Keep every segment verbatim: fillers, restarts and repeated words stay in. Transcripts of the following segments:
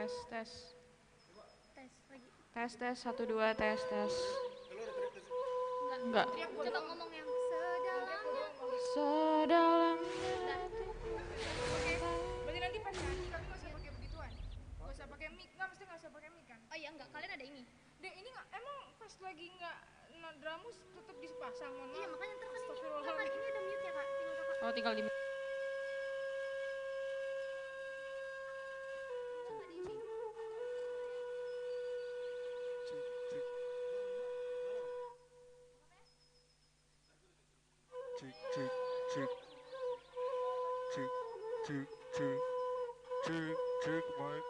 Tes, tes. Tes lagi. Tes, tes, satu, dua, tes, tes. Enggak. Coba ngomong yang sedalam. Sedalam. Oke, berarti nanti pas nyanyi kami nggak usah pakai begituan. Nggak usah pakai mic, nggak, mesti nggak usah pakai mic kan? Oh iya, enggak, kalian ada ini. Dek, ini nggak, emang pas lagi nggak, nah, drummu tetap dipasang, mohon Iya, maaf. Makanya ntar kan ini Astagfirullah. Kakak, ini ada mute ya, Kak. Tinggal Kakak. Oh, tinggal di Kakak di mute. Cek, cek. Cek, cek, cek. Cek, cek, cek. Cek, cek, mic.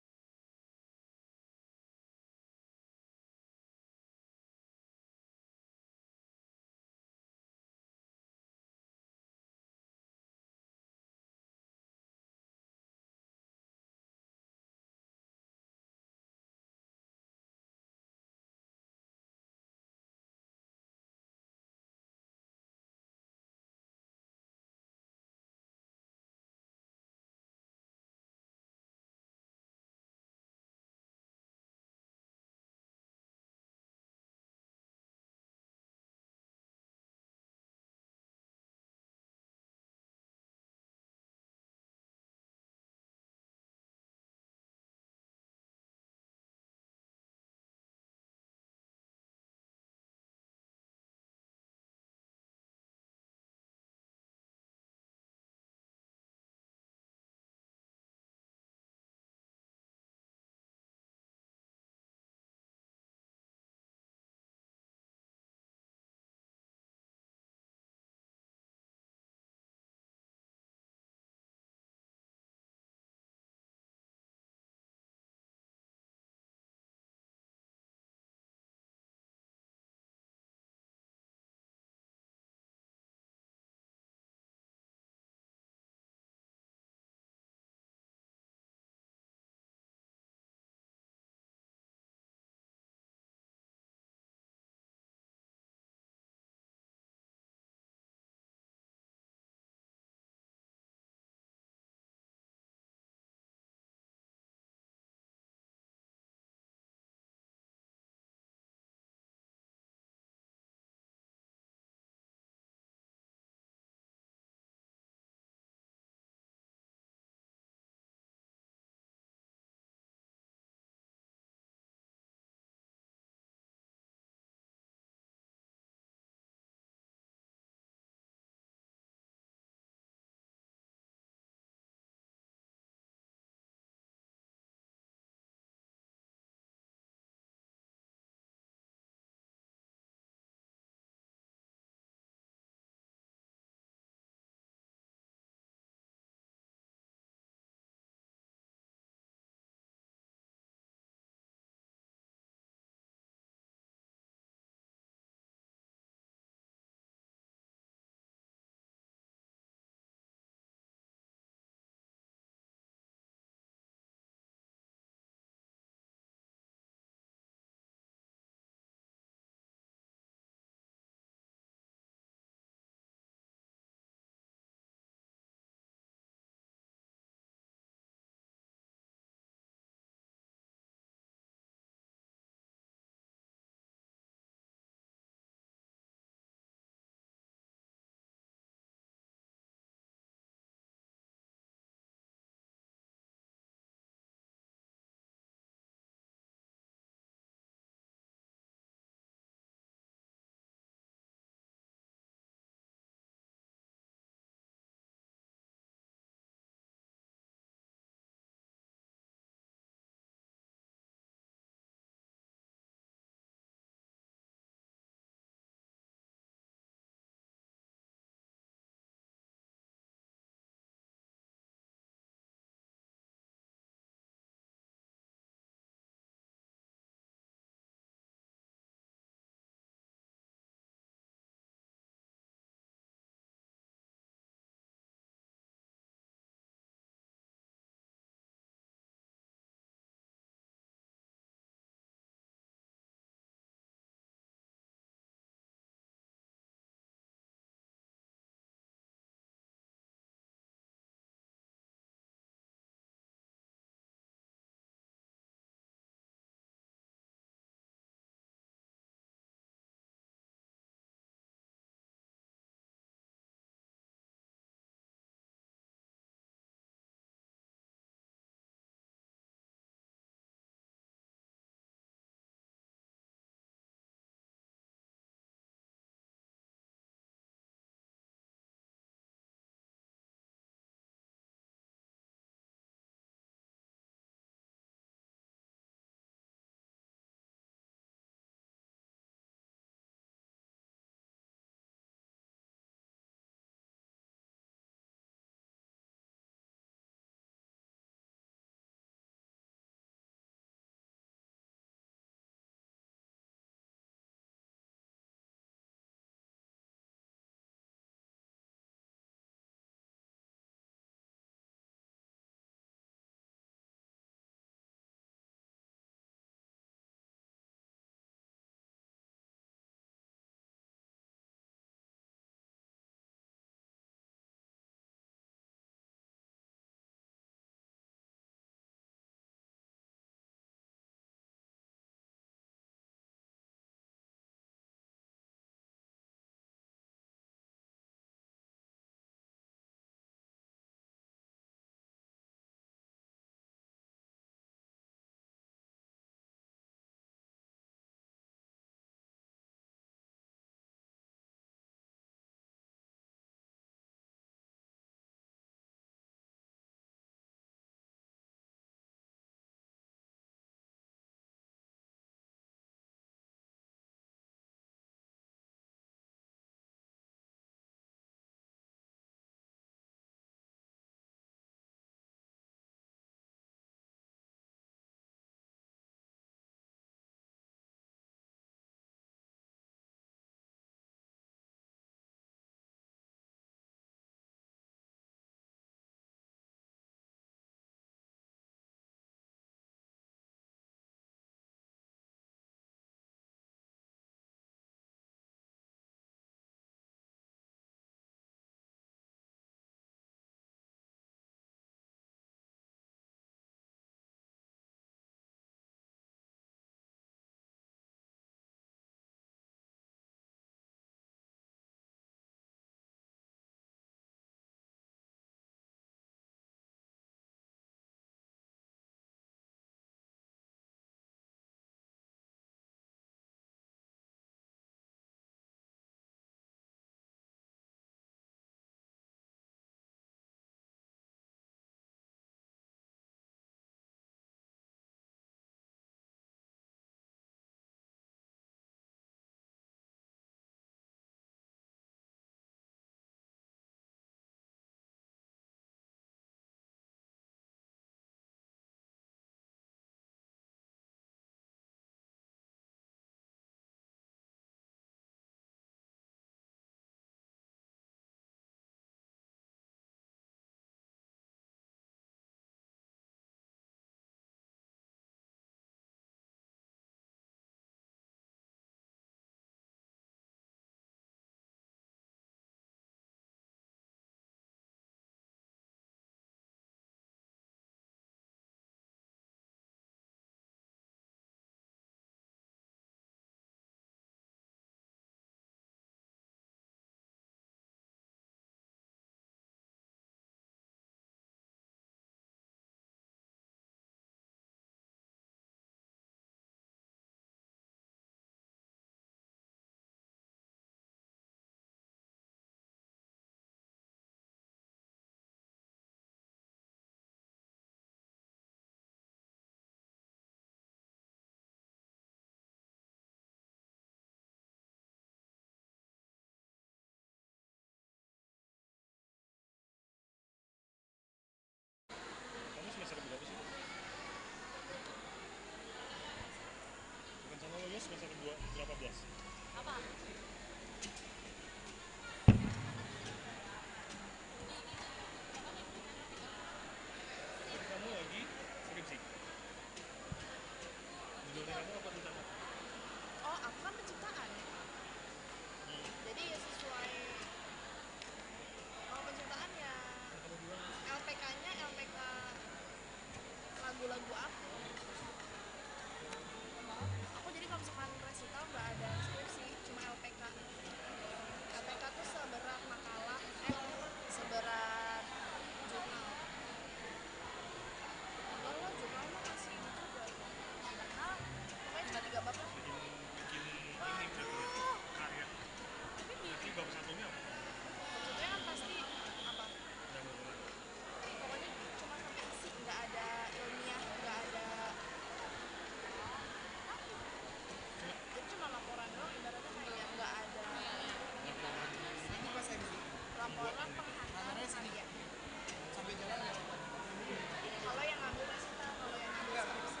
Kalau yang ngambil resital, kalau yang ngambil skripsi,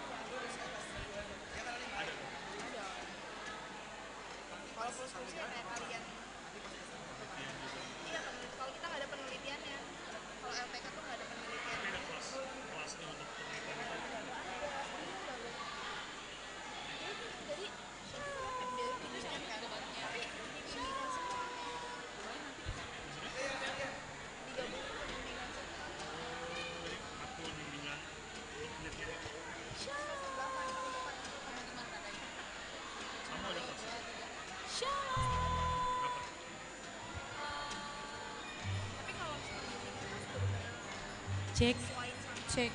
nggak ada. Ada. Kalau full skripsi ya kayak kalian. Iya, peneliti. Kalau kita nggak ada penelitiannya. Kalau L T K tuh nggak ada penelitian. Tapi ada kelas, kelasnya untuk penelitian itu. Ada, ada. Jadi, jadi, itu kan, tapi di bimbingan semua. Maksudnya? Digabungin ke bimbingan semua. Jadi, aku bimbingan. Kamu ada kelas? Berapa? Cek, cek.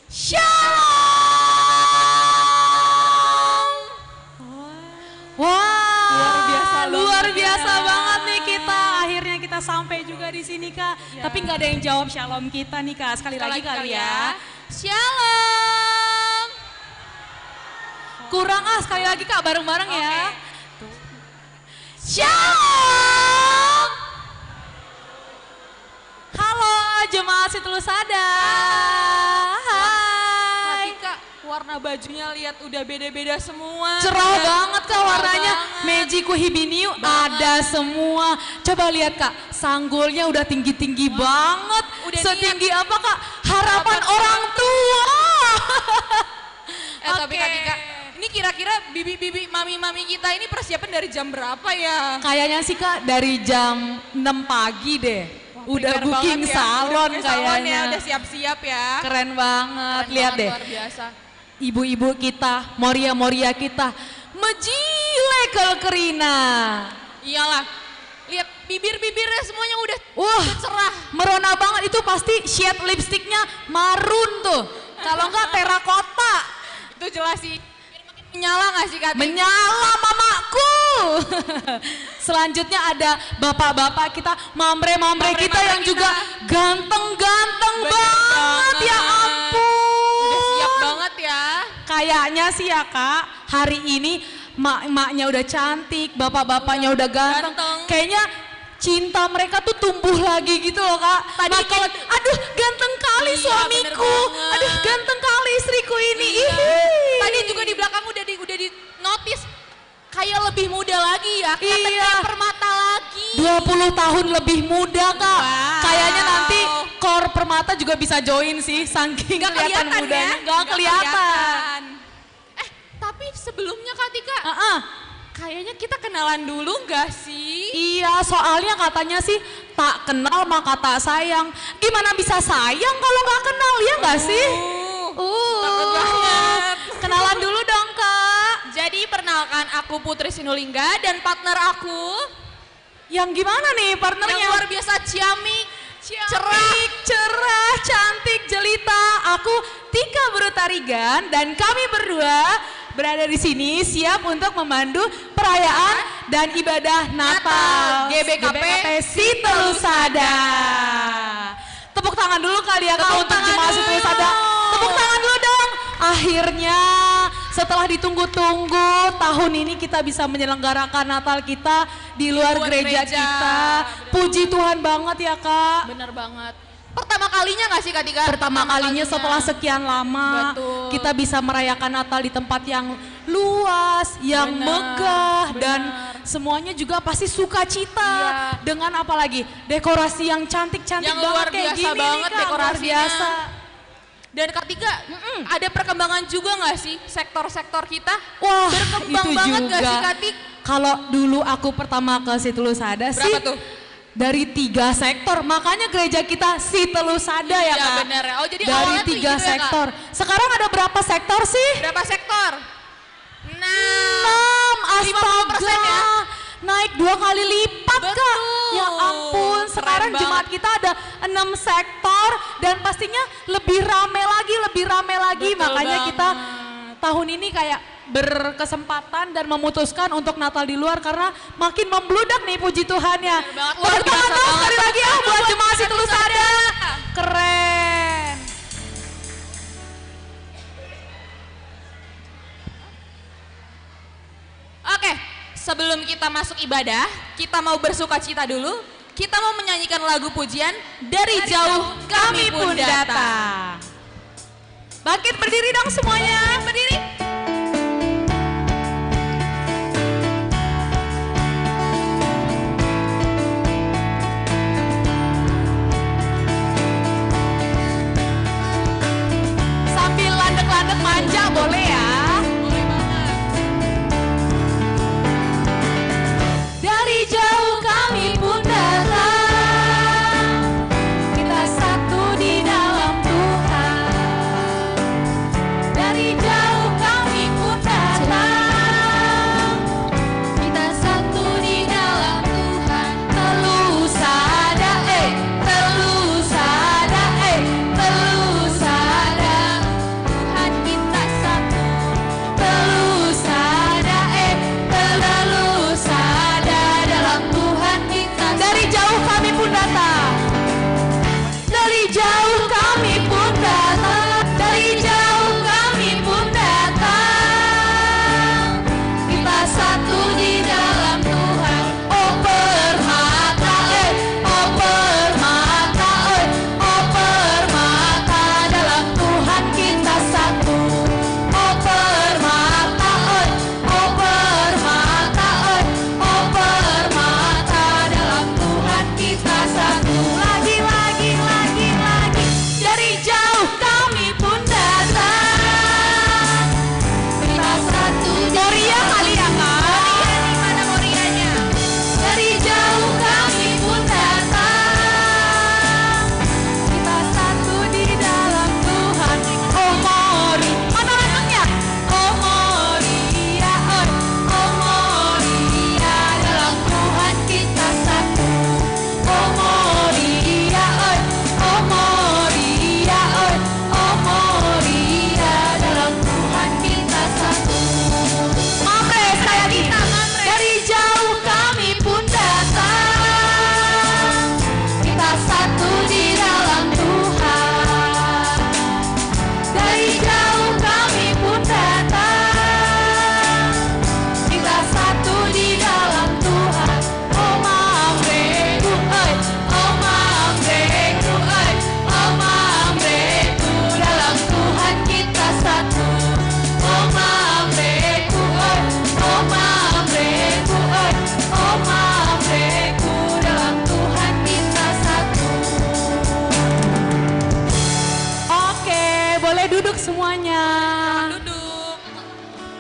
Shalom. Wah, luar biasa banget nih kita. Akhirnya kita sampai juga di sini, Kak. Tapi nggak ada yang jawab shalom kita nih, Kak. Sekali lagi kali ya. Shalom. Kurang ah, sekali lagi, Kak, bareng-bareng ya. Shalom. Halo, jemaat Situlusada. Hai. Kak, warna bajunya lihat udah beda-beda semua. Cerah banget, Kak, warnanya. Magic ku Hibiniu ada semua. Coba lihat, Kak, sanggulnya udah tinggi-tinggi banget. Setinggi apa, Kak? Harapan orang tua. Eh, tapi Kak Tika, ini kira-kira bibi-bibi, mami-mami kita ini persiapan dari jam berapa ya? Kayaknya sih, Kak, dari jam enam pagi deh. Wah, udah booking salon ya, kayaknya. Udah siap-siap ya. Keren banget, lihat deh. Luar biasa. Ibu-ibu kita, Moria-Moria kita, mejile kal kerina. Iyalah, lihat bibir-bibirnya semuanya udah, wah, udah cerah. Merona banget, itu pasti shade lipstiknya marun tuh. Kalau enggak, terakota. Itu jelas sih. Biar makin menyala nggak sih, Kak? Menyala, mamaku. Selanjutnya ada bapak-bapak kita, mamre-mamre kita yang juga ganteng-ganteng banget, ya ampun. Udah siap banget ya. Kayaknya sih ya, Kak, hari ini mak-maknya udah cantik, bapak-bapaknya udah ganteng. Kayaknya cinta mereka tuh tumbuh lagi gitu loh, Kak. Tadi Makin, kayak "Aduh, ganteng kali Iya, suamiku. Bener banget. Aduh, ganteng kali istriku ini." Iya. Ihi. Tadi juga di belakang udah di, udah di notice kayak lebih muda lagi ya, kayak Iya. Permata lagi. Dua puluh tahun lebih muda, Kak. Wow. Kayaknya nanti Kor Permata juga bisa join sih, saking Nggak kelihatan kelihatan mudanya. Ya? Nggak Nggak kelihatan. Kelihatan. Eh, tapi sebelumnya, Kak Tika, Heeh. Kayaknya kita kenalan dulu nggak sih? Iya, soalnya katanya sih, "Tak kenal maka tak sayang." Gimana bisa sayang kalau nggak kenal, ya nggak sih? Uh, Uh, takut banget. Kenalan dulu dong, Kak. Jadi, perkenalkan, aku Putri Sinulingga dan partner aku Yang gimana nih partnernya? Yang luar biasa ciamik, ciamik, cerah, cantik, jelita. Aku Tika Berutarigan dan kami berdua berada di sini siap untuk memandu perayaan dan ibadah Natal Natal G B K P G B K P Sitelusada. Tepuk tangan dulu kali ya, Kak, Tepuk untuk tangan jemaah dulu. Sitelusada. Tepuk tangan dulu dong. Akhirnya, setelah ditunggu-tunggu, tahun ini kita bisa menyelenggarakan Natal kita di luar Di luar gereja gereja. Kita. Bener Puji banget. Tuhan banget ya, Kak. Bener banget. Pertama kalinya nggak sih, Kak Tika? Pertama Pertama kalinya kalinya. Setelah sekian lama, Betul. Kita bisa merayakan Natal di tempat yang luas, yang Bener, megah, dan bener. Semuanya juga pasti sukacita Iya. Dengan apa lagi? Dekorasi yang cantik-cantik Yang banget luar kayak biasa gini banget nih, Kak, luar dekorasinya. Biasa. Dan Kak Tika, Mm-mm. Ada perkembangan juga nggak sih sektor-sektor kita? Wah, Berkembang itu banget juga. Nggak sih, Kak Tik? Kalau dulu aku pertama ke Sitelusada sih, Berapa tuh? Dari tiga sektor, makanya gereja kita Sitelusada ya, Iya, Kak? Bener. Oh, jadi Dari awalnya tuh tiga gitu ya, Kak? Sektor. Sekarang ada berapa sektor sih? Berapa sektor? Enam. Enam, Lima puluh persen astaga. Ya? Naik dua kali lipat, Kak. Betul. Ya ampun, Keren sekarang banget. Jemaat kita ada enam sektor dan pastinya lebih rame lagi, lebih rame lagi. Betul Makanya kita banget. Tahun ini kayak berkesempatan dan memutuskan untuk Natal di luar karena makin membludak nih, puji Tuhan ya. Bener banget. Luar Tepuk tangan biasa dong banget. Sekali lagi ya buat jemaat Sitelusada. Keren. Oke, sebelum kita masuk ibadah, kita mau bersukacita dulu. Kita mau menyanyikan lagu pujian, "Dari Jauh Kami Pun Datang". Bangkit berdiri dong semuanya. Berdiri. Sambil landek-landek manja boleh ya. Boleh banget. Dari jauh kami pun datang, kita satu di dalam Tuhan. Dari jauh kami pun datang, kita satu di dalam Tuhan. Telusada, eh, Telusada, eh, Telusada. Tuhan kita satu.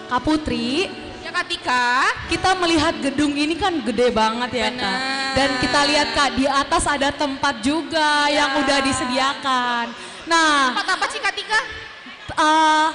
Kak Putri, ya, Kak Tika. Kita melihat gedung ini kan gede banget ya, Kak. Benar. Dan kita lihat, Kak, di atas ada tempat juga yang udah disediakan. Nah, tempat apa sih, Kak Tika? Eh,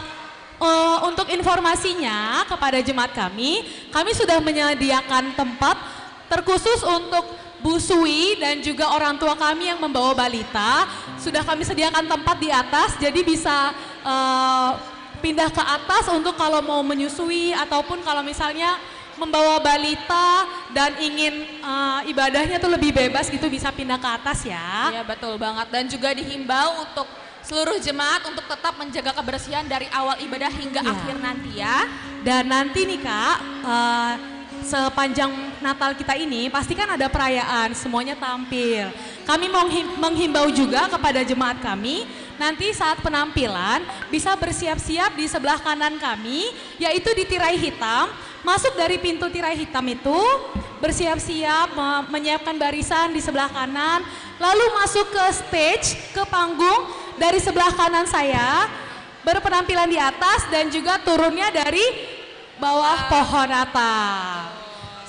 eh, untuk informasinya kepada jemaat kami, kami sudah menyediakan tempat terkhusus untuk Bu Sui dan juga orang tua kami yang membawa balita. Sudah kami sediakan tempat di atas, jadi bisa, eh, pindah ke atas untuk kalau mau menyusui ataupun kalau misalnya membawa balita dan ingin, eh, ibadahnya tuh lebih bebas gitu, bisa pindah ke atas ya. Iya, betul banget. Dan juga dihimbau untuk seluruh jemaat untuk tetap menjaga kebersihan dari awal ibadah hingga akhir nanti ya. Dan nanti nih, Kak, eh, sepanjang Natal kita ini pasti kan ada perayaan, semuanya tampil. Kami menghim-, menghimbau juga kepada jemaat kami, nanti saat penampilan bisa bersiap-siap di sebelah kanan kami, yaitu di tirai hitam. Masuk dari pintu tirai hitam itu, bersiap-siap me-, menyiapkan barisan di sebelah kanan, lalu masuk ke stage, ke panggung dari sebelah kanan saya, berpenampilan di atas dan juga turunnya dari bawah pohon Natal.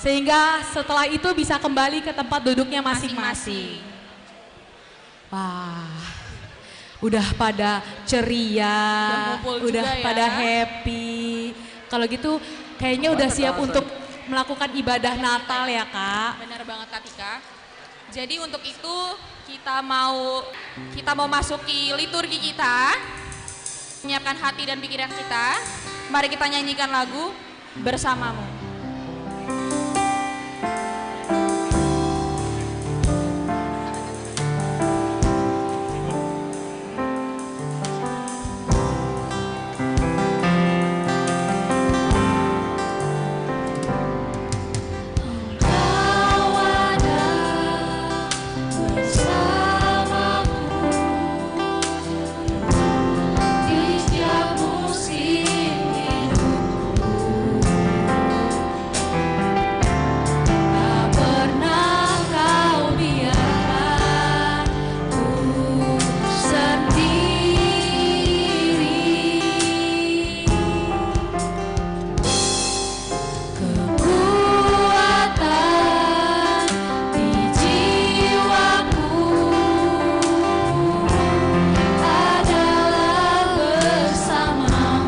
Sehingga setelah itu bisa kembali ke tempat duduknya masing-masing. Wah, udah pada ceria, udah pada happy. Kalau gitu, kayaknya udah siap untuk melakukan ibadah Natal ya, Kak. Benar banget, Kak Tika. Jadi untuk itu kita mau, kita mau masuki liturgi kita, menyiapkan hati dan pikiran kita. Mari kita nyanyikan lagu Bersamamu. Engkau ada bersamaku di setiap musim hidupku. Tak pernah kau biarkan ku sendiri. Kekuatan di jiwaku adalah bersamamu.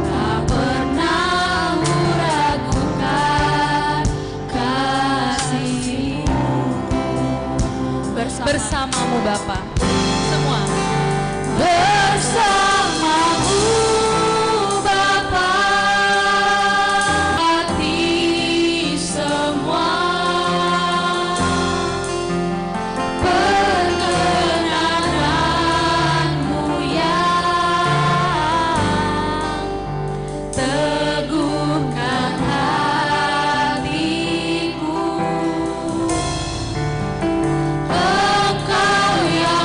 Tak pernah kuragukan kasihmu. Bersama. Bersamamu, Bapa. Semua. Bersamamu, Bapa. Hati semua. Perkenananmu yang teguhkan hatiku. Engkau ya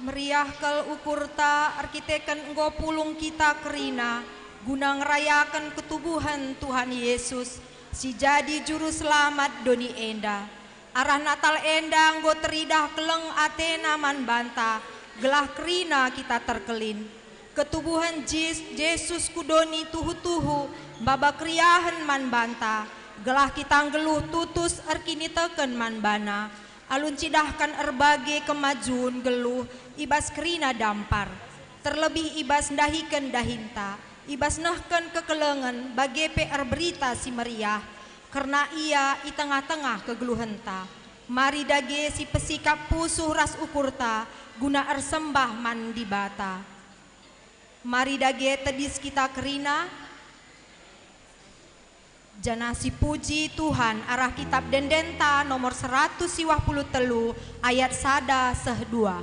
Meriah kal ukurta erkiteken enggo pulung kita kerina guna ngerayaken ketubuhen Tuhan Yesus, si jadi Juru Selamat doni enda. Arah Natal enda enggo teridah keleng atena man banta, gelah kerina kita terkelin. Ketubuhen Jis-, Jesus ku doni tuhu-tuhu maba keriahen man banta, gelah kita nggeluh tutus erkiniteken man baNa. Alu ncidahken erbage kemajun nggeluh i bas kerina dampar, terlebih i bas ndahiken dahinta, i bas nehken kekelengen bage pe erberita si meriah kerna Ia i tengah-tengah kegeluhenta. Mari dage sipesikap pusuh ras ukurta guna ersembah man Dibata. Mari dage tedis kita kerina, janah sipuji Tuhan arah Kitab Ende-Endenta nomor seratus siwah puluh telu ayat sada seh dua.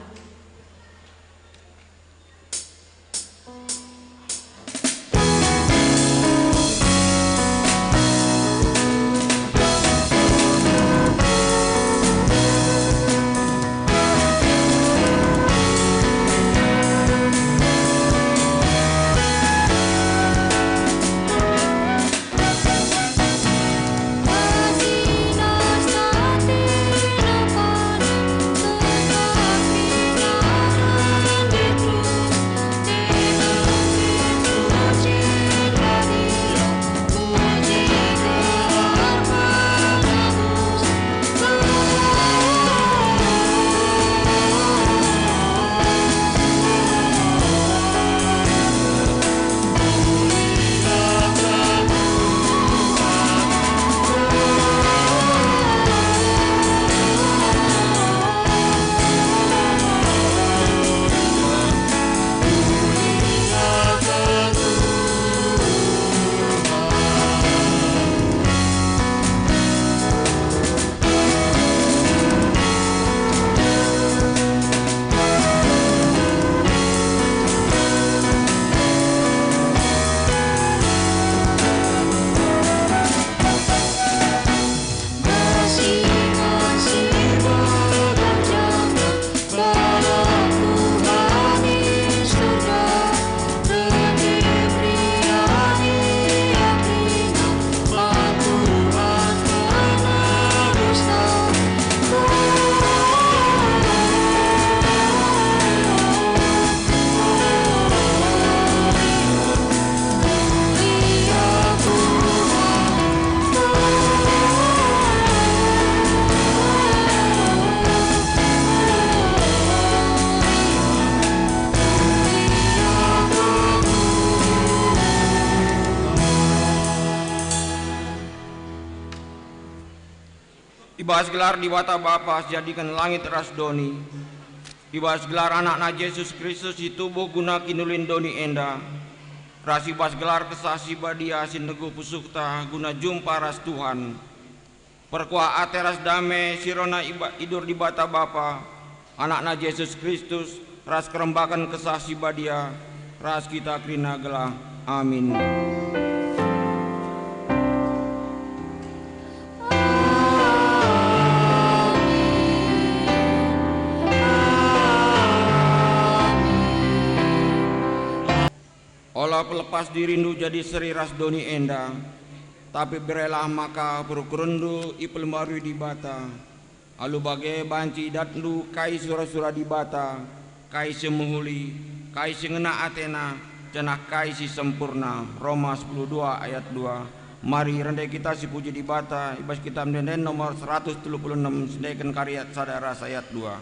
I bas gelar Dibata Bapa si njadiken langit ras doni, i bas gelar AnakNa Jesus Kristus si tubuh guna kinulin doni enda, ras i bas gelar Kesah Si Badia si neguh pusuhta guna jumpa ras Tuhan, perkuah ate ras dame si erana i ba-, idur Dibata Bapa, AnakNa Jesus Kristus, ras kerembaken Kesah Si Badia, ras kita kerina gelah. Amin. Ola pelepas dirindu jadi seri ras doni enda, tapi berelah maka perukurenndu ipelembarui Dibata. Alu bage banci idatndu kai sura-sura Dibata, kai si mehuli, kai si ngena atena, janah kai si sempurna. Roma sepuluh dua ayat dua. Mari rende kita sipuji Dibata i bas Kitab Ende-enden nomor seratus telu puluh enem, siendeken kari ayat sada ras ayat dua.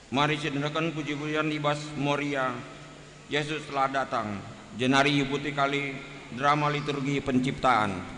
Mari sidendaken puji-pujian i bas Moria, Yesus telah datang, jenari iukuti kali drama liturgi penciptaan.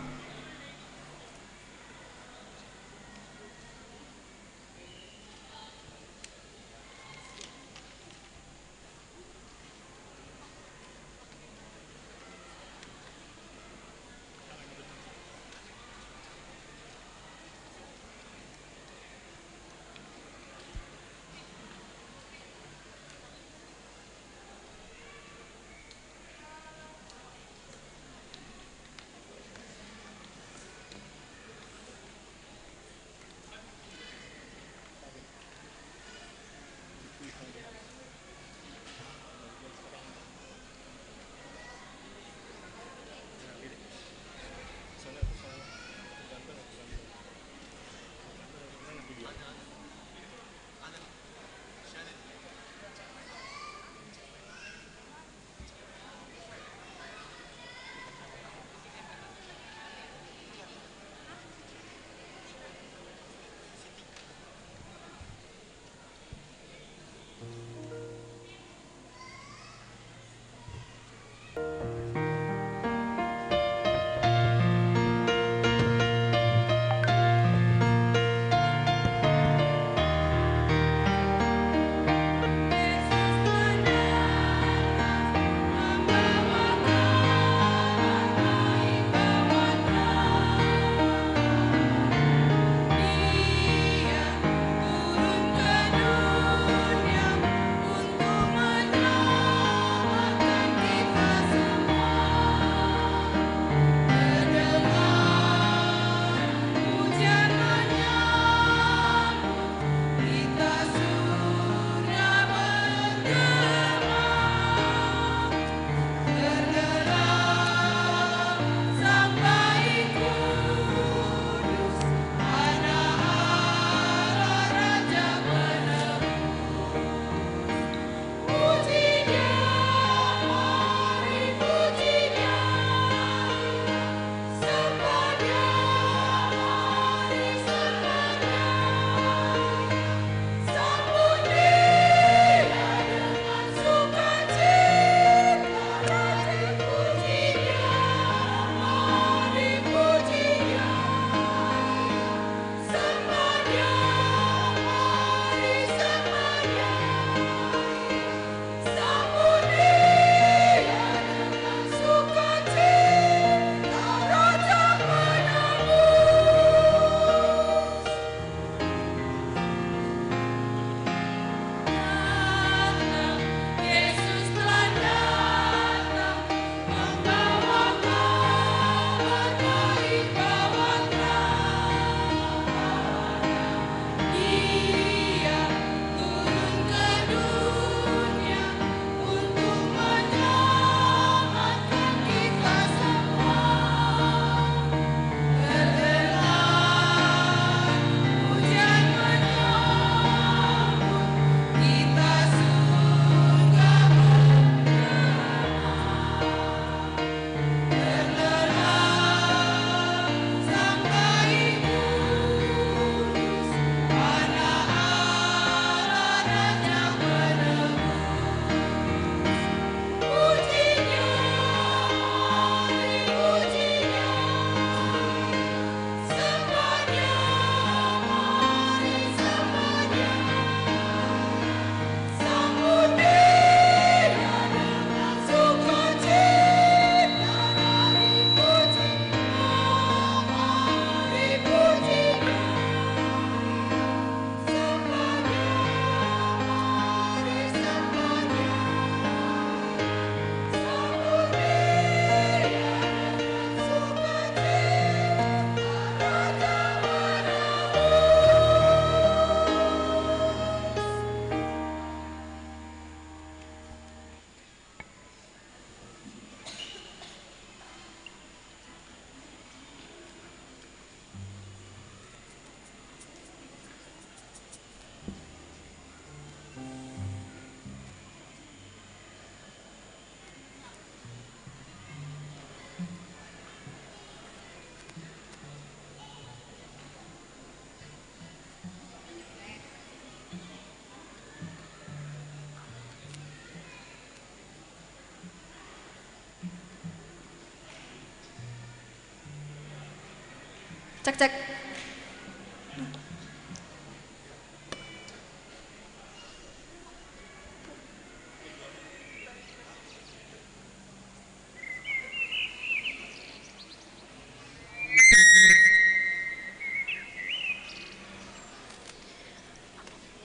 Cek, cek.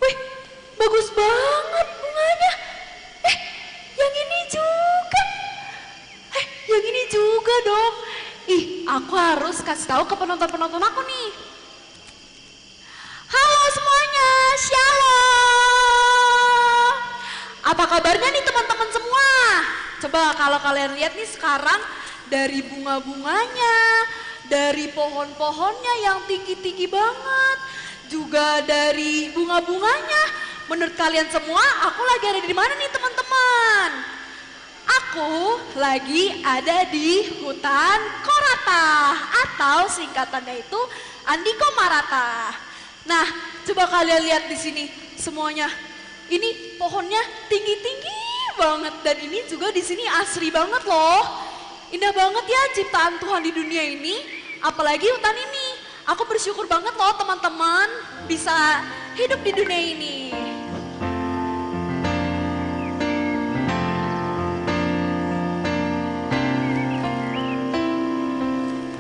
Wih, bagus banget bunganya. Eh, yang ini juga. Eh, yang ini juga dong. Ih, aku harus kasih tahu ke penonton-penonton aku nih. Halo semuanya, shalom. Apa kabarnya nih teman-teman semua? Coba kalau kalian lihat nih sekarang, dari bunga-bunganya, dari pohon-pohonnya yang tinggi-tinggi banget, juga dari bunga-bunganya. Menurut kalian semua, aku lagi ada di mana nih teman-teman? Aku lagi ada di hutan Koratah atau singkatannya itu Andiko Maratah. Nah, coba kalian lihat di sini semuanya. Ini pohonnya tinggi-tinggi banget dan ini juga di sini asri banget loh. Indah banget ya ciptaan Tuhan di dunia ini, apalagi hutan ini. Aku bersyukur banget loh teman-teman bisa hidup di dunia ini.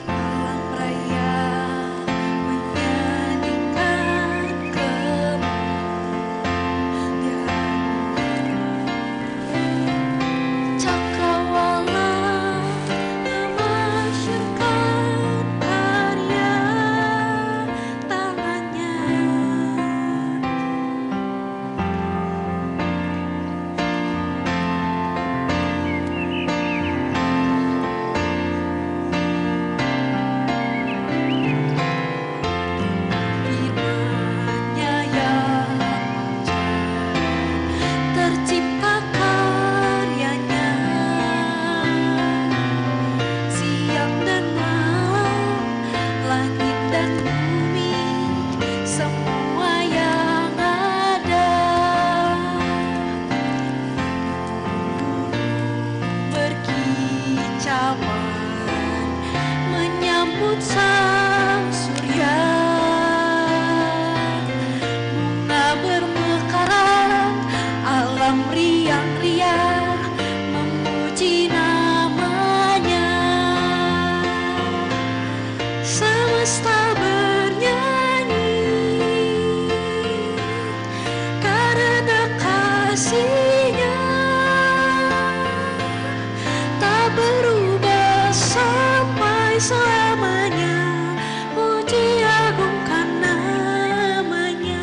Alam raya menyanyikan kemuliaan. Cakrawala memasyurkan karya tangannya. Firman-Nya yang tercipta karyanya, siang dan malam, langit dan bumi, semua yang ada. Berkicauan menyambut sang surya, bunga bermekaran, alam riang-riang memuji namanya. Semesta bernyanyi karena kasih-Nya tak berubah sampai selamanya. Puji agungkan namanya.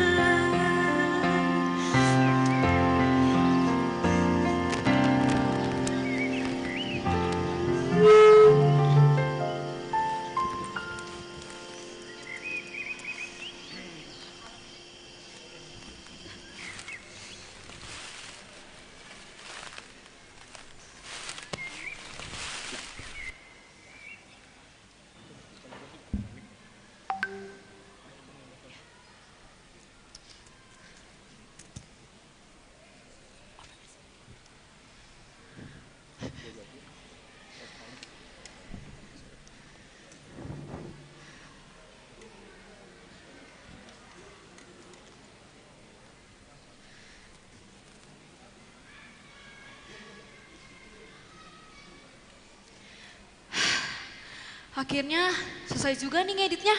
Akhirnya selesai juga nih ngeditnya.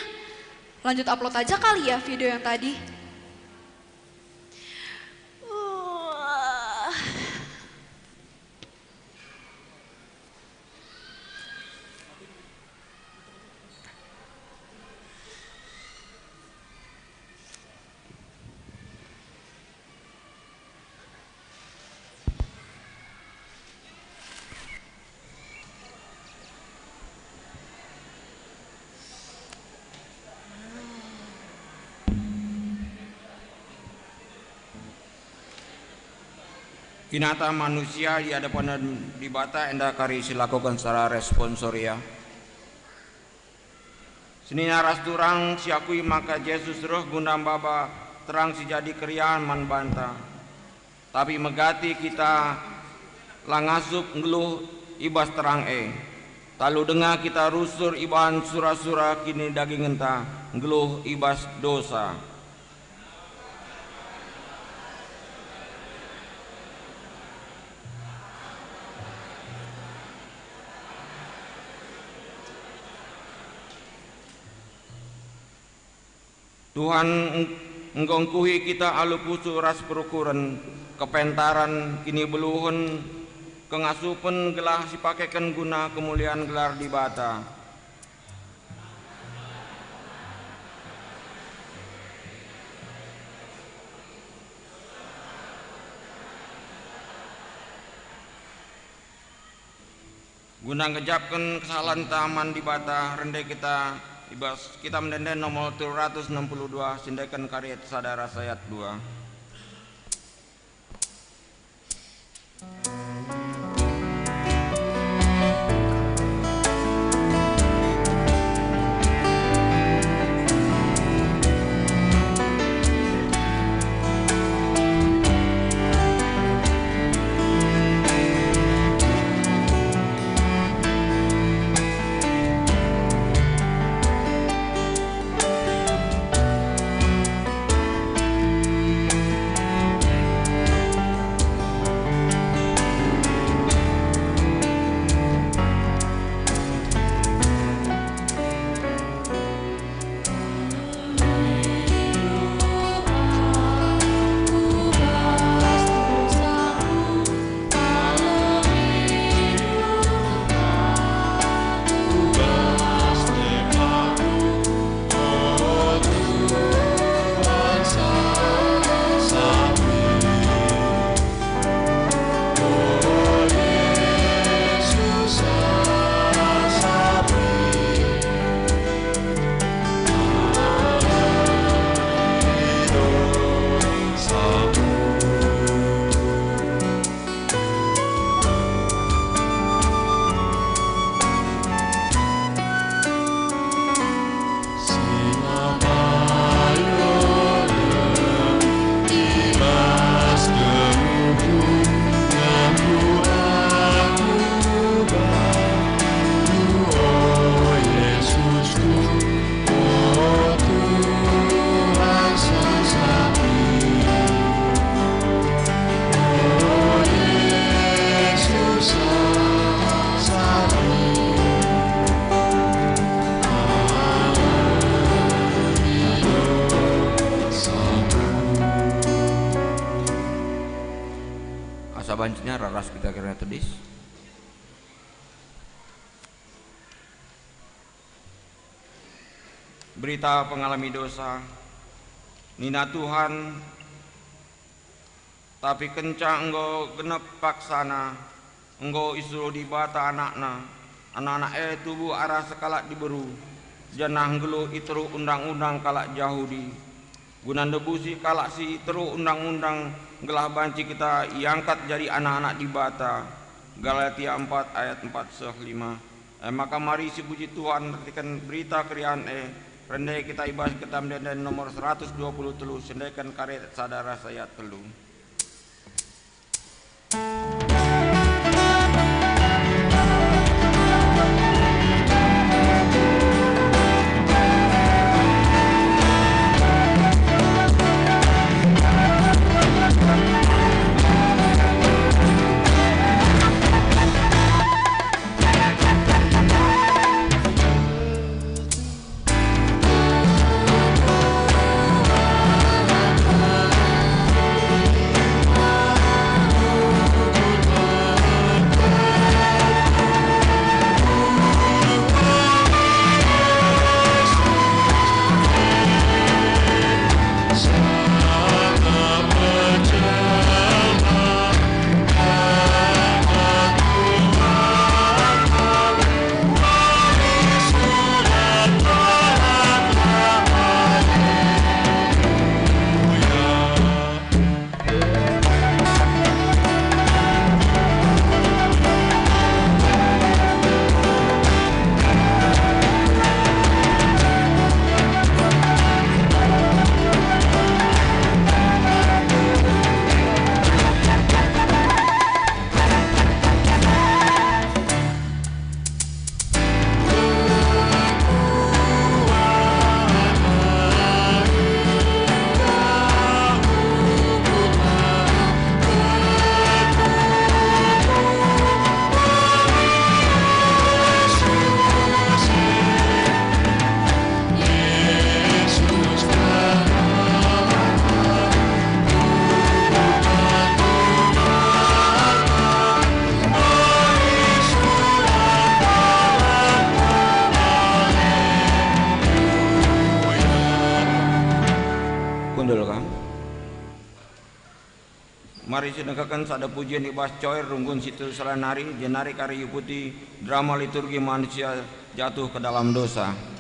Lanjut upload aja kali ya video yang tadi. Kinata manusia di hadapan Dibata enda kari si lakoken secara responsoria. Senina ras turang siakui maka Jesus reh guna maba terang si jadi keriahen man banta. Tapi megati kita la ngasup nggeluh i bas terang e. Talu denga kita rusur ibahan sura-sura kinidagingenta, nggeluh i bas dosa. Tuhan eng-, enggo ngkuhi kita alu pusuh ras perukuren, kepentaran, kinibeluhen, kengasupen gelah sipakeken guna kemulian gelar Dibata. Guna ngejapken kesalanta man Dibata, rende kita i bas Kitab Ende-enden nomor telu ratus enam puluh dua, sindeken karet sada ras ayat dua. Asa banci nina ras kita kerina tedis. Berita pengalami dosa. Nina Tuhan, "Tapi kenca enggo genep paksana, enggo isuruh Dibata Anakna, Anak-anak e tubuh arah sekalak diberu, janah nggeluh i teruh undang-undang kalak Jahudi, guna ndebusi kalak si i teruh undang-undang, gelah banci kita iangkat jadi anak-anak Dibata." Galatia empat ayat empat seh lima. E maka mari sipuji Tuhan erkiteken berita keriahen e, rende kita i bas Kitab Ende-enden nomor seratus dua puluh telu, sendeken karet sada ras ayat telu. Mari sidengkaken sada pujian i bas coer runggun si telu sala nari, jenari kari iukuti drama liturgi manusia jatuh ke dalam dosa.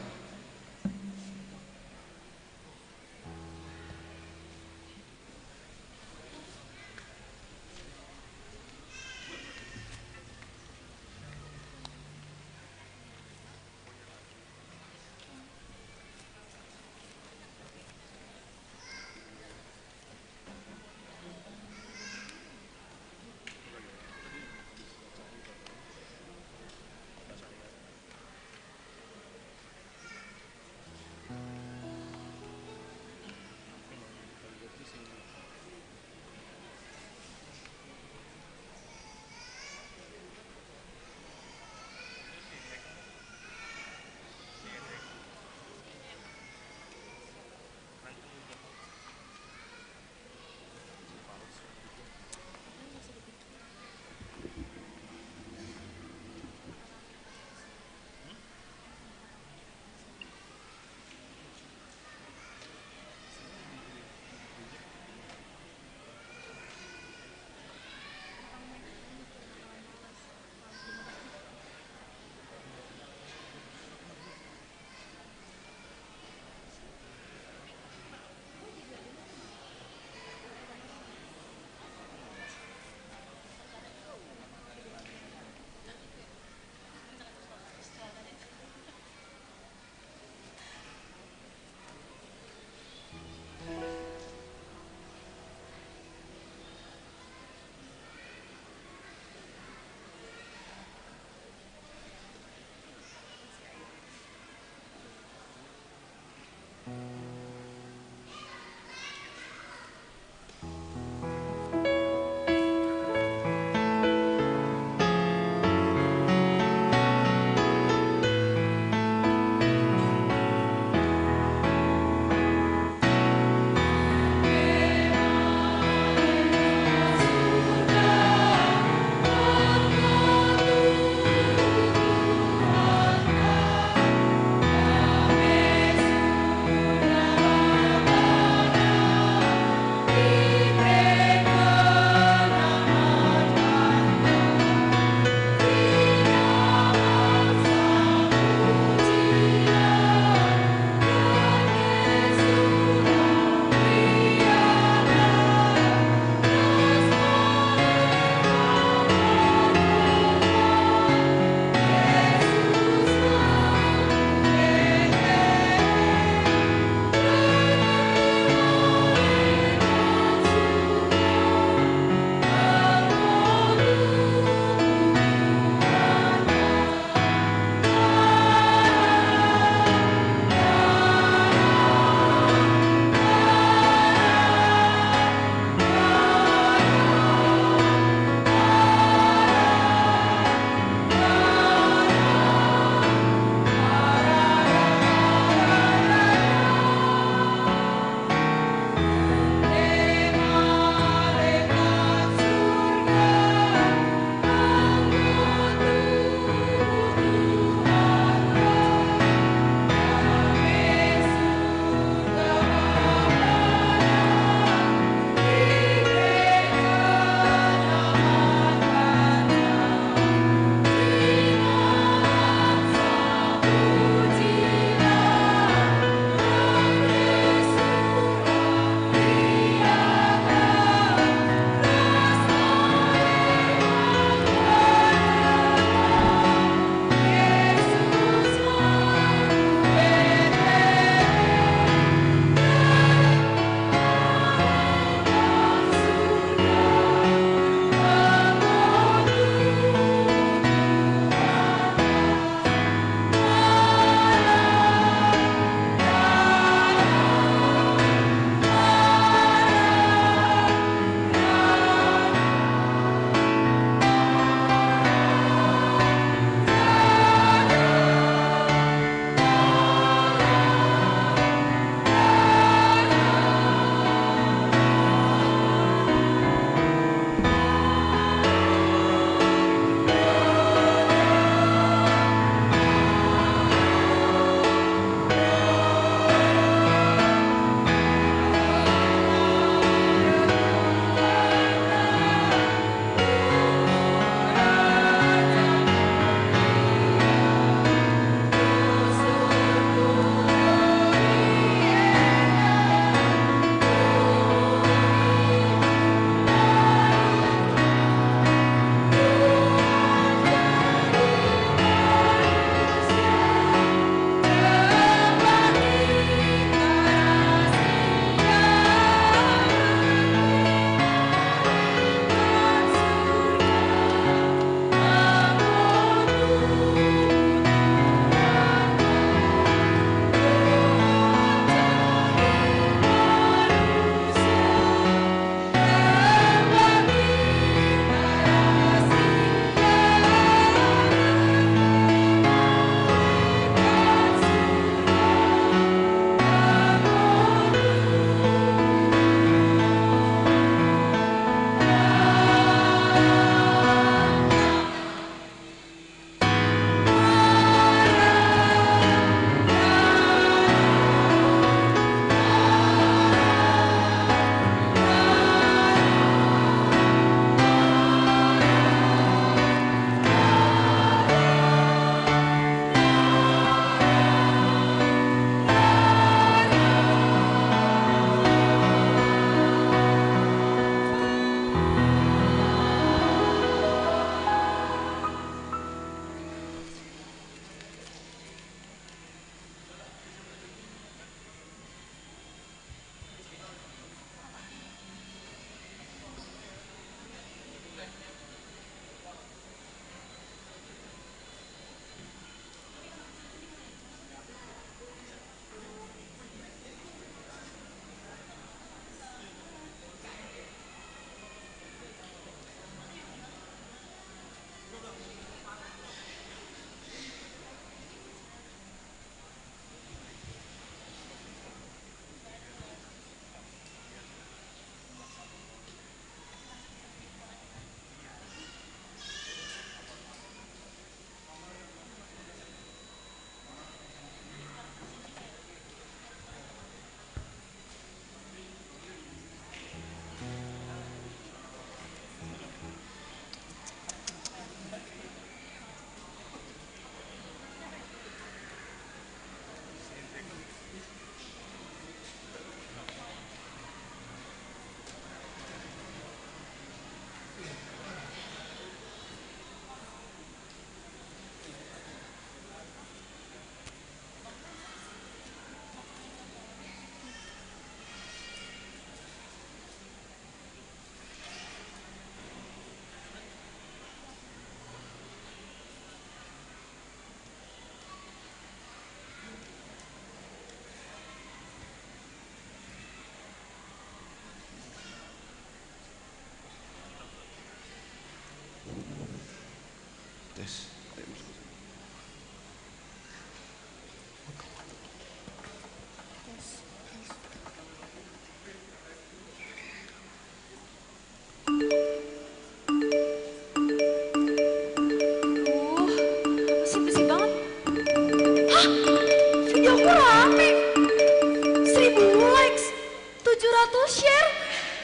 share,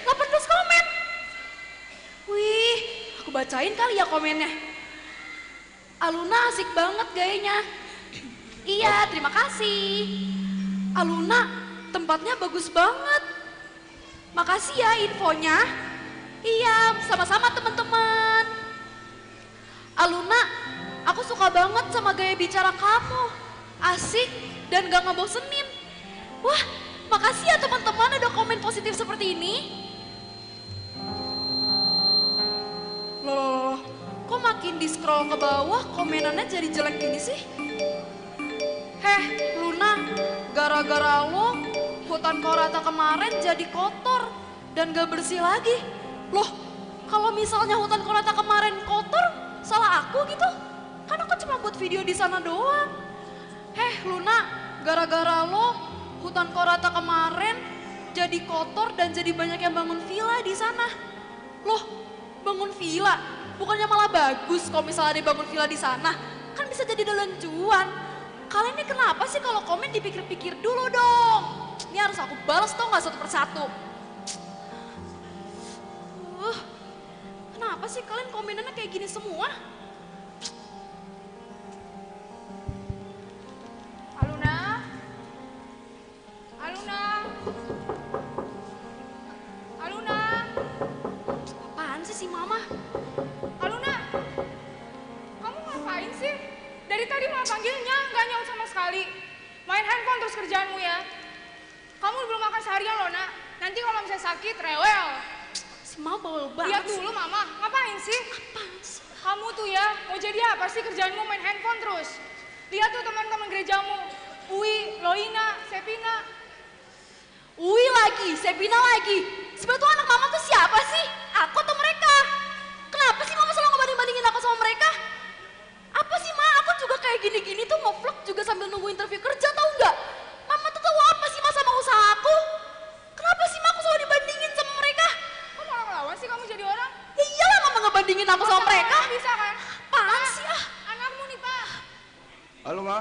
delapan ratus komen. Wih, aku bacain kali ya komennya. Aluna asik banget gayanya. Iya, terima kasih. Aluna, tempatnya bagus banget. Makasih ya infonya. Iya, sama-sama teman-teman. Aluna, aku suka banget sama gaya bicara kamu. Asik dan gak ngebosenin. Wah, makasih ya teman-teman udah komen positif seperti ini. Loh, loh, loh, loh. Kok makin di-scroll ke bawah komenannya jadi jelek gini sih? Heh, Luna, gara-gara lo hutan Korata kemarin jadi kotor dan gak bersih lagi. Loh, kalau misalnya hutan Korata kemarin kotor, salah aku gitu? Kan aku cuma buat video di sana doang. Heh, Luna, gara-gara lo hutan Korata kemarin jadi kotor dan jadi banyak yang bangun villa di sana. Loh, bangun villa? Bukannya malah bagus kalau misalnya ada yang bangun villa di sana? Kan bisa jadi dalan cuan. Kalian ini kenapa sih kalau komen dipikir-pikir dulu dong? Ini harus aku balas tau nggak satu persatu. Uh, kenapa sih kalian komenannya kayak gini semua? Aluna? Aluna? Aluna? Apaan sih si Mama? Aluna? Kamu ngapain sih? Dari tadi mau panggilnya, nggak nyaut sama sekali. Main handphone terus kerjaanmu ya. Kamu belum makan seharian loh, Nak. Nanti kalau misalnya sakit, rewel. Si Mama bawel banget. Lihat dulu, Mama. Ngapain sih? Apaan sih? Kamu tuh ya, mau jadi apa sih kerjaanmu main handphone terus? Lihat tuh teman-teman gerejamu. Ui, Loina, Sepina. Ui lagi, Sepina lagi. Sebetulnya anak Mama tuh siapa sih? Aku atau mereka? Kenapa sih Mama selalu ngebanding-bandingin aku sama mereka? Apa sih, Ma? Aku juga kayak gini-gini tuh ngevlog juga sambil nunggu interview kerja, tahu nggak? Mama tuh tahu apa sih, Ma, sama usaha aku? Kenapa sih, Ma, aku selalu dibandingin sama mereka? Kok malah ngelawan sih kamu jadi orang? Ya iyalah, Mama ngebandingin aku sama mereka. Bisa kan? Apaan sih, ah? Anakmu nih, Pak. Halo, Ma.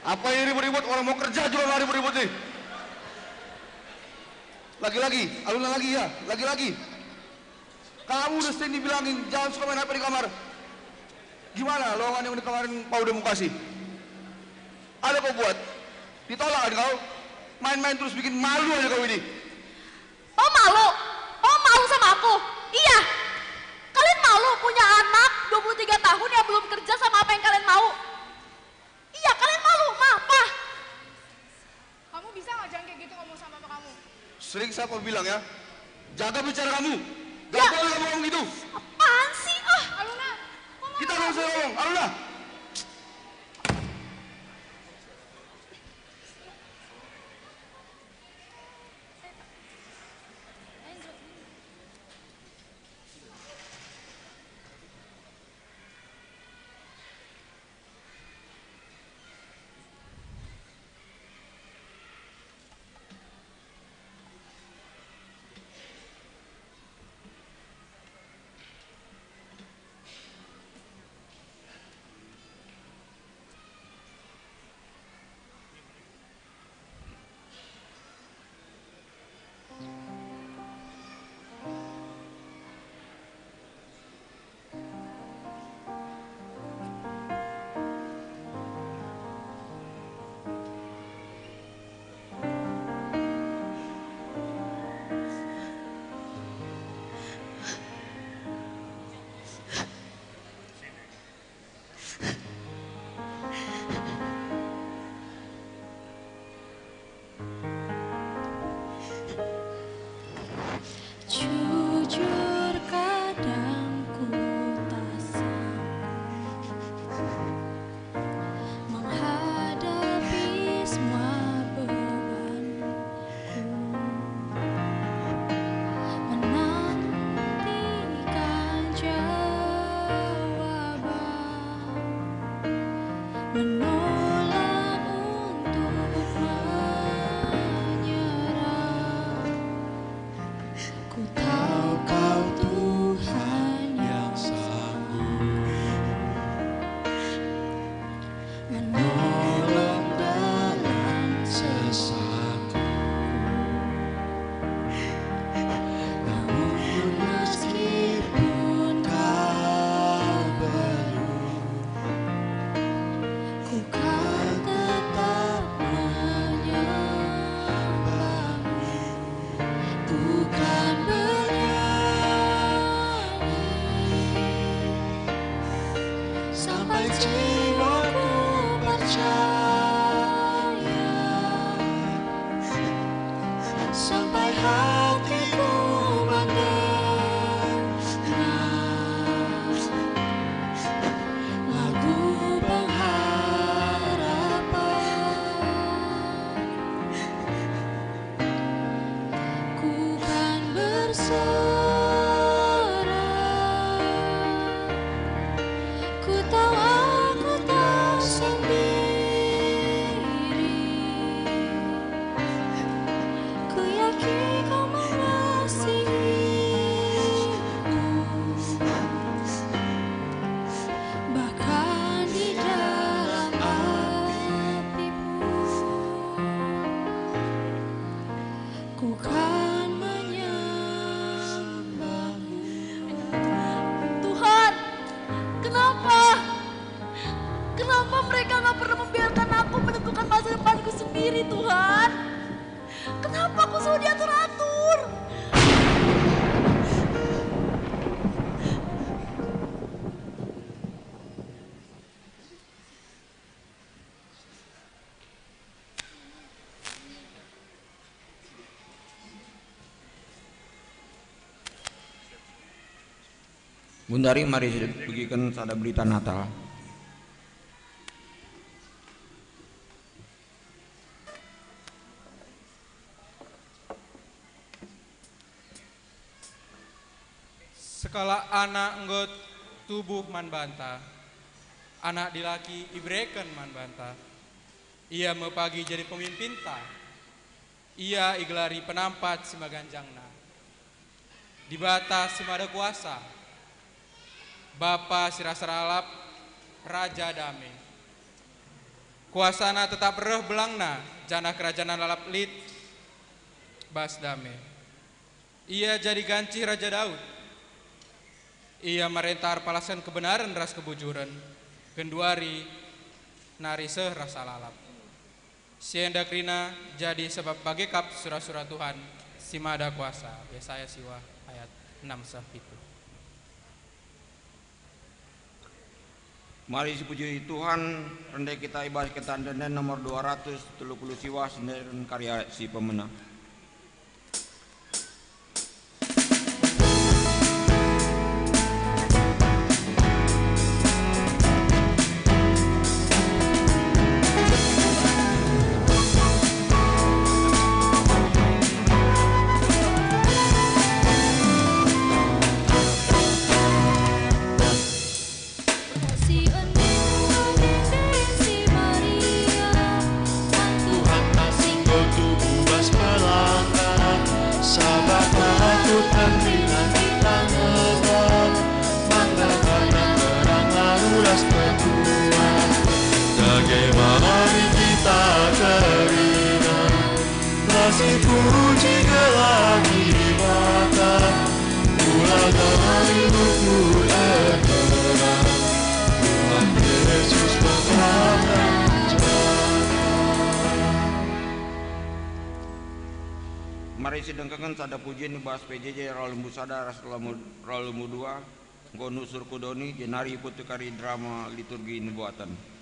Apa ini ribut-ribut? Orang mau kerja juga malah ribut-ribut nih. Lagi-lagi, Aluna lagi ya, lagi-lagi. Kamu udah sering dibilangin jangan suka main H P di kamar. Gimana lowongan yang udah kemarin kau udah mukasi? Ada kau buat? Ditolak kan kau? Main-main terus bikin malu aja kau ini. Oh malu? Oh malu sama aku? Iya. Kalian malu punya anak dua puluh tiga tahun yang belum kerja sama apa yang kalian mau? Iya, kalian malu, Ma, Pa. Kamu bisa nggak jangan kayak gitu ngomong sama papa kamu? Sering saya bilang ya, jaga bicara kamu. Gak Ya. boleh kamu ngomong gitu. Apaan sih? Ah. Aluna, kok Kita malah nggak usah ngomong, Aluna. Diri Tuhan, kenapa aku suruh diatur-atur? Gundari mari sibegiken sada berita Natal. Sekalak anak enggo tubuh man banta, anak dilaki ibereken man banta. Ia me pagi jadi pemimpinta. Ia igelari Penampat si Meganjangna. Dibata si Mada Kuasa, Bapa si rasa lalap, Raja Dame. Kuasana tetap reh belangna, janah kerajanna lalap lit bas dame. Ia jadi gancih Raja Daud. Ia marenta erpalasken kebenaren ras kebujuren, genduari nari seh rasa lalap. Si enda kerina jadi sebab bage kap sura-sura Tuhan si Mada Kuasa, Yesaya siwah ayat enam seh pitu. Mari sipuji Tuhan, rende kita i bas kata ende-enden nomor dua ratus telu puluh siwah, sendiri karya si pemena. Si enem, si Maria, Tuhan asing go tubuh bas pelangga, sabap aku tandingan kita ngebah, maka bana terang lalu ras petua, dage mari kita kerina. Kasih puji gelar Dibata, ula dari luhur erterang, Tuhan Yesus Pengaraja. Mari sidengkehken sada pujin i bas P J J roh lembu sada ras roh lembu, roh lembu dua, enggo nusur ku doni, jenari ipetukari drama liturgi nubuatan.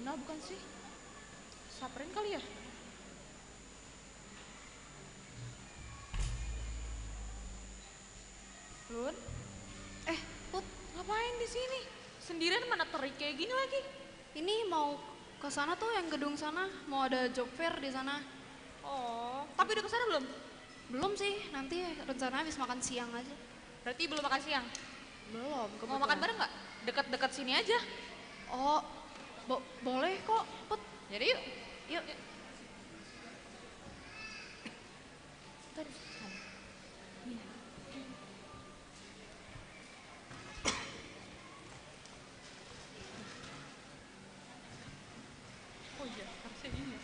Ah, bukan sih. Saprin kali ya? Lun? Eh, Put, ngapain di sini? Sendirian mana terik kayak gini lagi? Ini mau ke sana tuh, yang gedung sana, mau ada job fair di sana. Oh, tapi udah ke sana belum? Belum sih, nanti rencana habis makan siang aja. Berarti belum makan siang? Belum, mau makan kebetulan. Bareng nggak? Dekat-dekat sini aja. Oh, bo- boleh kok, Put. Jadi yuk. Yuk. Yuk. Ntar di sana. Iya. Oh iya, harusnya ini.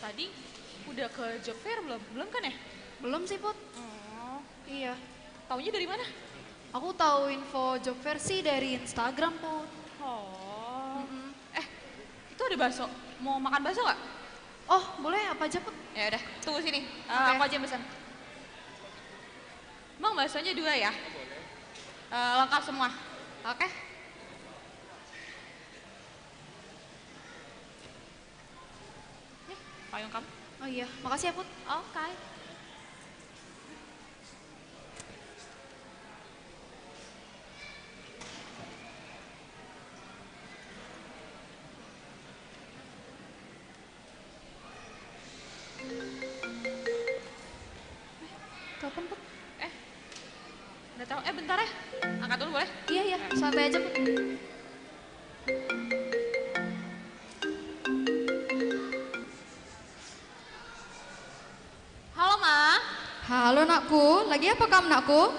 Tadi udah ke job fair belum? Belum kan ya? Belum sih, Put. Oh. Iya. Taunya dari mana? Aku tahu info job fair sih dari Instagram, Put. Oh. Mm-mm. Eh, itu ada bakso. Mau makan bakso nggak? Oh, boleh, apa aja, Put? Ya udah, tunggu sini. Eh, oke. Aku aja yang pesan. Bang, baksonya dua ya. Eh, lengkap semua. Oke. Nih, payung kamu. Oh iya, makasih ya, Put. Oke. Telepon, Put. Eh, nggak tahu. Eh, bentar ya. Angkat dulu boleh? Iya, iya. Santai aja, Put. Halo, Ma. Halo, nakku. Lagi apa kam, nakku?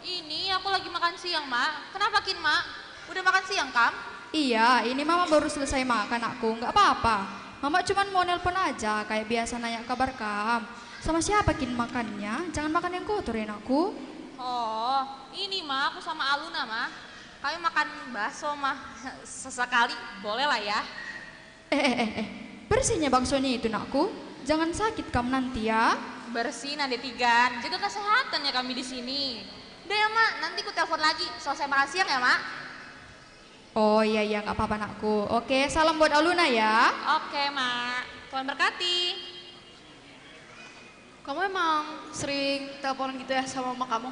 Ini aku lagi makan siang, Ma. Kenapa kin, Ma? Udah makan siang kam? Iya, ini mama baru selesai makan, nakku. Nggak apa-apa. Mama cuman mau nelpon aja, kayak biasa nanya kabar kam. Sama siapa kin makannya? Jangan makan yang kotor ya, nakku. Oh, ini, Ma, aku sama Aluna, Ma. Kami makan bakso, Ma. Sesekali, boleh lah ya. Eh, eh, eh, eh. Bersihnya baksonya itu, nakku. Jangan sakit kam nanti ya. Bersih nanti tigan. Jaga kesehatannya kami di sini. Udah ya, Ma, nanti ku telepon lagi selesai makan siang ya, Ma. Oh iya, iya, nggak apa-apa, nakku. Oke, salam buat Aluna ya. Oke, Ma. Tuhan berkati. Kamu emang sering teleponan gitu ya sama mama kamu?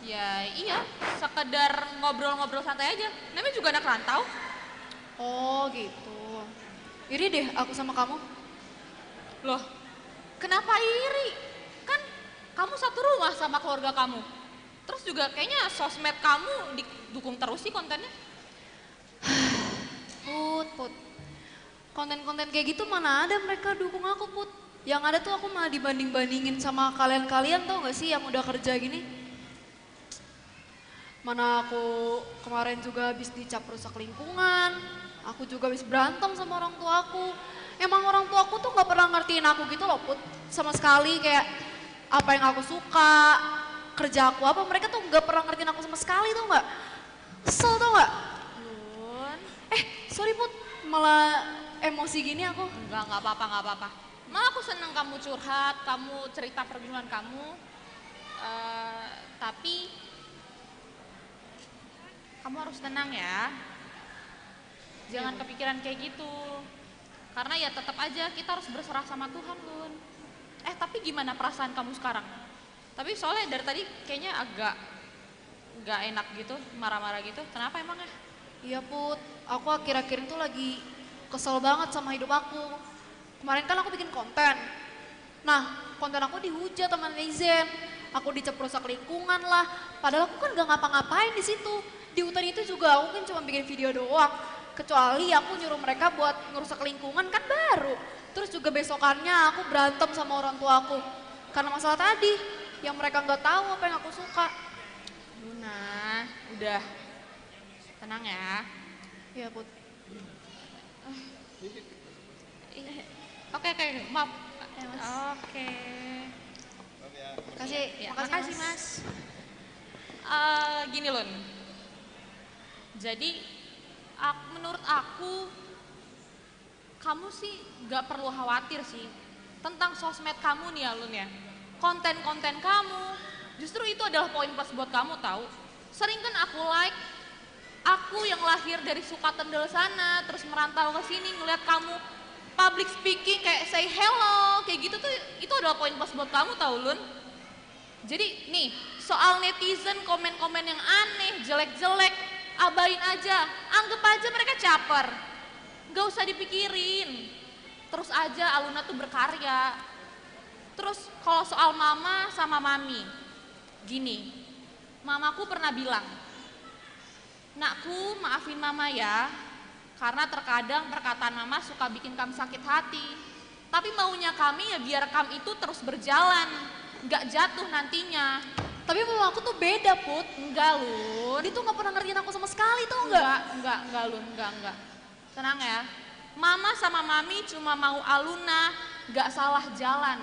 Ya, iya. Sekedar ngobrol-ngobrol santai aja. Namanya juga anak rantau. Oh, gitu. Iri deh aku sama kamu. Loh, kenapa iri? Kan kamu satu rumah sama keluarga kamu. Terus juga kayaknya sosmed kamu didukung terus sih kontennya. Put, Put. Konten-konten kayak gitu mana ada mereka dukung aku, Put. Yang ada tuh aku malah dibanding-bandingin sama kalian-kalian, tau gak sih, yang udah kerja gini. Mana aku kemarin juga habis dicap rusak lingkungan, aku juga habis berantem sama orang tua aku. Emang orang tua aku tuh nggak pernah ngertiin aku gitu loh, Put. Sama sekali, kayak apa yang aku suka, kerja aku apa, mereka tuh nggak pernah ngertiin aku sama sekali, tau nggak? Kesel, tau nggak? Lun. Eh, sorry, Put, malah emosi gini aku. Enggak, enggak apa-apa, enggak apa-apa. Malah aku seneng kamu curhat, kamu cerita pergumulan kamu. Eh, tapi kamu harus tenang ya. Jangan kepikiran kayak gitu. Karena ya tetap aja kita harus berserah sama Tuhan, Lun. Eh, tapi gimana perasaan kamu sekarang? Tapi soalnya dari tadi kayaknya agak nggak enak gitu, marah-marah gitu. Kenapa emangnya? Iya, Put, aku akhir-akhir itu lagi kesel banget sama hidup aku. Kemarin kan aku bikin konten. Nah, konten aku dihujat sama netizen. Aku dicap rusak lingkungan lah. Padahal aku kan gak ngapa-ngapain di situ. Di hutan itu juga aku kan cuma bikin video doang. Kecuali aku nyuruh mereka buat ngerusak lingkungan kan baru. Terus juga besokannya aku berantem sama orang tua aku. Karena masalah tadi, yang mereka nggak tahu apa yang aku suka. Luna, udah. Tenang ya. Iya, Put. Ih. Oke, oke, maaf. Ya, Mas. Oke. Makasih, ya, makasih, makasih, Mas. Mas. Eh, gini, Lun. Jadi, ak-, menurut aku, kamu sih gak perlu khawatir sih tentang sosmed kamu nih ya, Lun ya. Konten-konten kamu, justru itu adalah poin plus buat kamu, tahu. Sering kan aku like, aku yang lahir dari Sukatendel sana, terus merantau ke sini, ngeliat kamu public speaking, kayak say hello, kayak gitu tuh, itu adalah poin plus buat kamu, tahu, Lun. Jadi, nih, soal netizen komen-komen yang aneh, jelek-jelek, abain aja, anggap aja mereka caper. Gak usah dipikirin. Terus aja Aluna tuh berkarya. Terus, kalau soal mama sama mami, gini, mamaku pernah bilang, "Nakku, maafin mama ya, karena terkadang perkataan mama suka bikin kam sakit hati. Tapi maunya kami ya biar kam itu terus berjalan, nggak jatuh nantinya." Tapi mama aku tuh beda, Put. Enggak, Lun. Dia tuh nggak pernah ngertiin aku sama sekali, tau nggak? Enggak, enggak, enggak, Lun, enggak, enggak. Tenang ya. Mama sama mami cuma mau Aluna nggak salah jalan.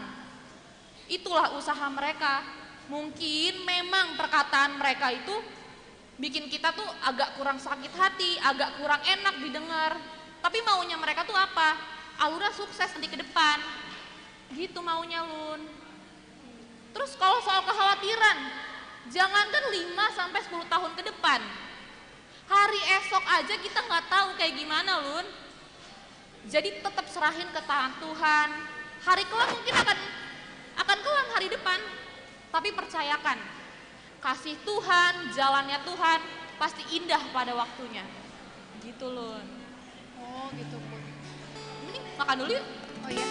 Itulah usaha mereka. Mungkin memang perkataan mereka itu bikin kita tuh agak kurang sakit hati, agak kurang enak didengar. Tapi maunya mereka tuh apa? Aluna sukses nanti ke depan. Gitu maunya, Lun. Terus kalau soal kekhawatiran, jangankan lima sampai sepuluh tahun ke depan. Hari esok aja kita nggak tahu kayak gimana, Lun. Jadi tetap serahin ke tangan Tuhan. Hari kelak mungkin akan, akan kelam hari depan. Tapi percayakan, kasih Tuhan, jalannya Tuhan pasti indah pada waktunya. Gitu, Lun. Oh, gitu, Put. Mending makan dulu yuk. Oh iya.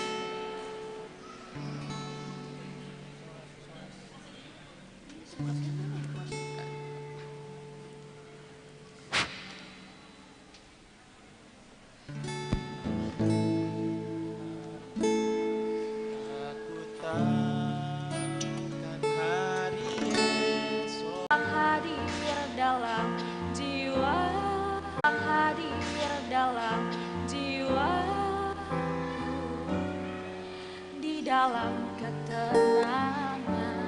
Hadir dalam jiwa, hadir dalam jiwaku, di dalam ketenangan,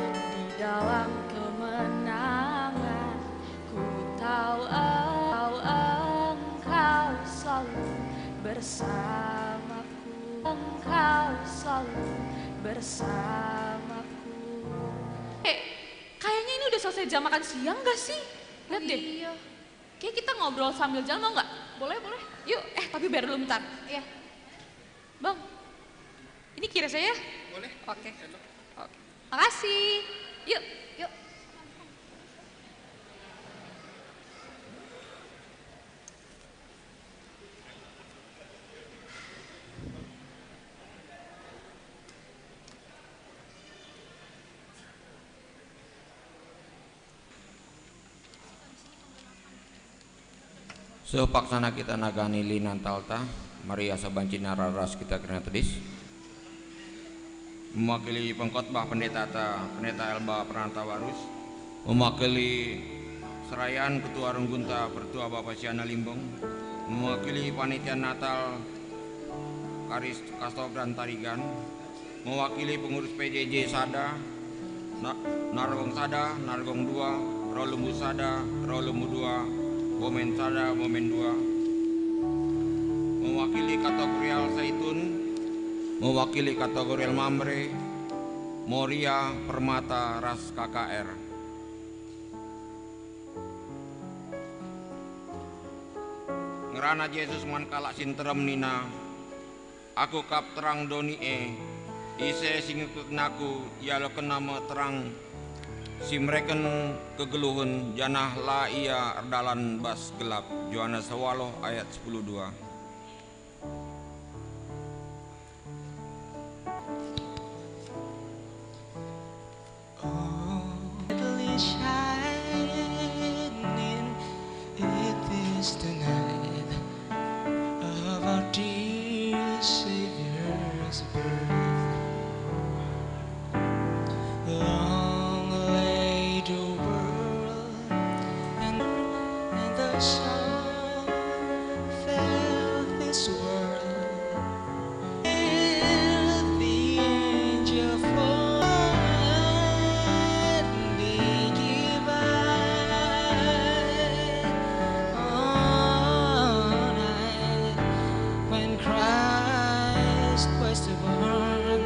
di dalam kemenangan, ku tahu Engkau selalu bersamaku, Engkau selalu bersamaku. Eh, kayaknya ini udah selesai jam makan siang gak sih? Lihat deh. Iya. Kayak kita ngobrol sambil jalan, mau nggak? Boleh, boleh. Yuk, eh, tapi bayar dulu bentar. Iya. Bang, ini kira saya? Boleh. Oke. Oke. Makasih. Yuk. Yuk. Seh, paksana kita nagani linan talta. Mari asa banci nara ras kita kerina tedis. Mewakili pengkhotbah pendetata, Pendeta Elba Pranata Barus. Mewakili serayan Ketua Renggunta, Pertua Bapa Siana Limbong. Mewakili panitia Natal, Karis Kastobran Tarigan. Mewakili pengurus P J J sada, Na-, Narogong sada, Narogong dua, Rau Lembu sada, Rau Lembu dua, Bomen sada, Bomen dua. Mewakili kategorial Zaitun, mewakili kategorial Mamre, Moria, Permata, ras K K R. Ngerana Jesus man kalak si nterem nina, "Aku kap terang doni e. Ise si ngikutken Aku, ialokenna me terang si mereken kegeluhen, janah la ia erdalan bas gelap." Johanes waluh ayat sepuluh dua. Oh, brightly shining, it is the night of our dear Savior's birth. Long lay the world, and, and the sun felt this world. Till the angel forth divine, all night when Christ was born.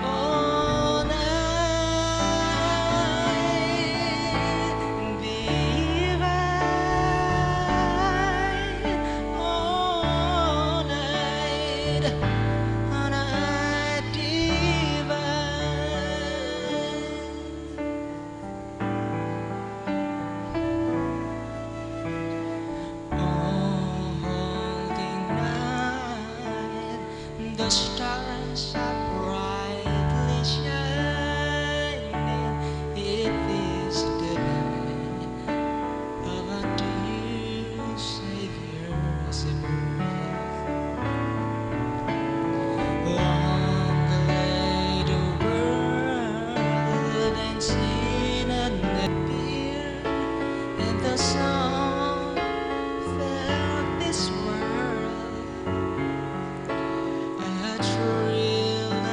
All night divine, all night, all night divine. Oh, holy night, the stars are brightly shining. It is the night of our dear Savior's birth. Long lay the world, and sin had appeared, and the sun felt this world. A thrill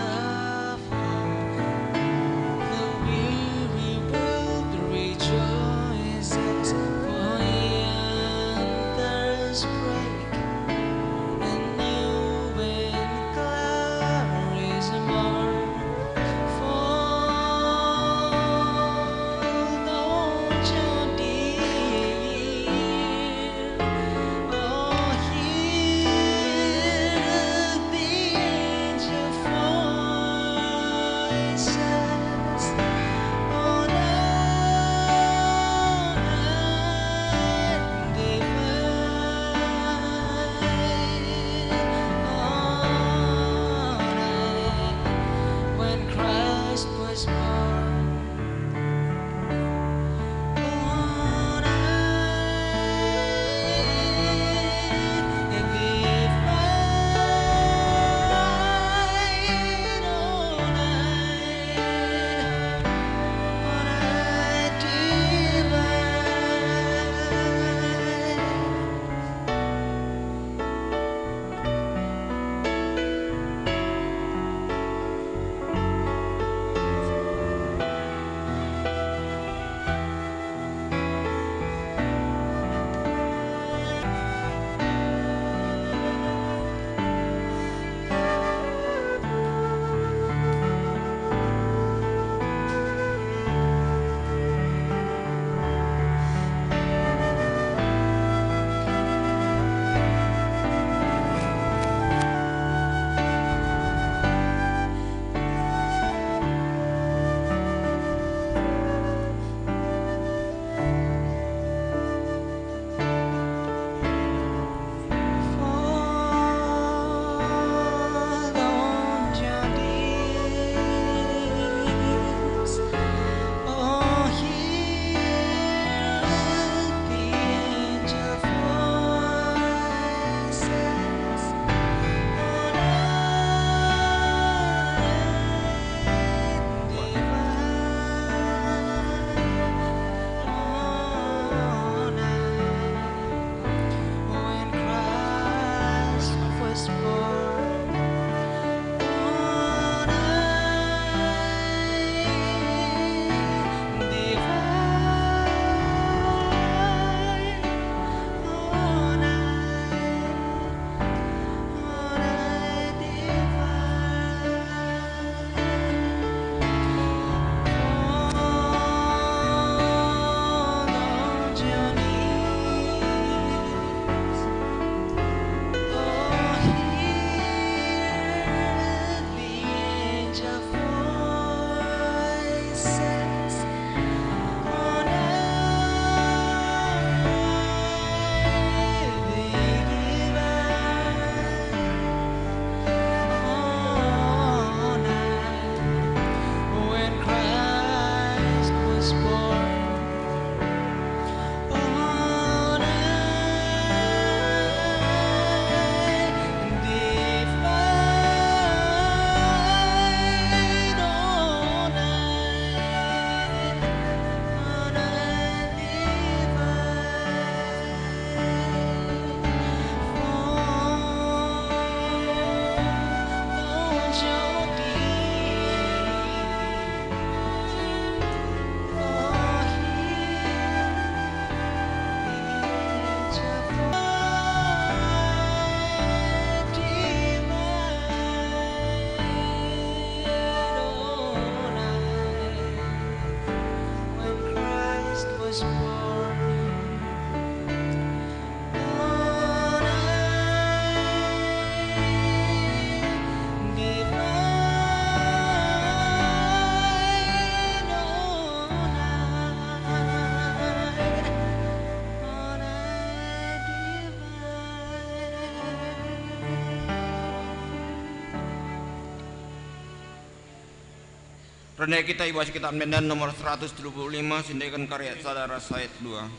Rende kita i bas Kitab Ende-enden nomor seratus telu puluh lima, sindeken kari ayat sada ras ayat dua.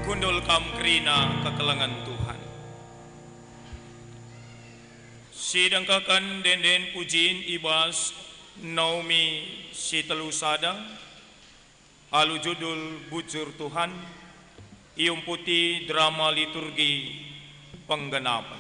Kundul kam kerina kekelengen Tuhan. Sidengkehken ende-enden pujin i bas Naumi si telu sada, alu judul Bujur Tuhan, iumputi drama liturgi penggenapen.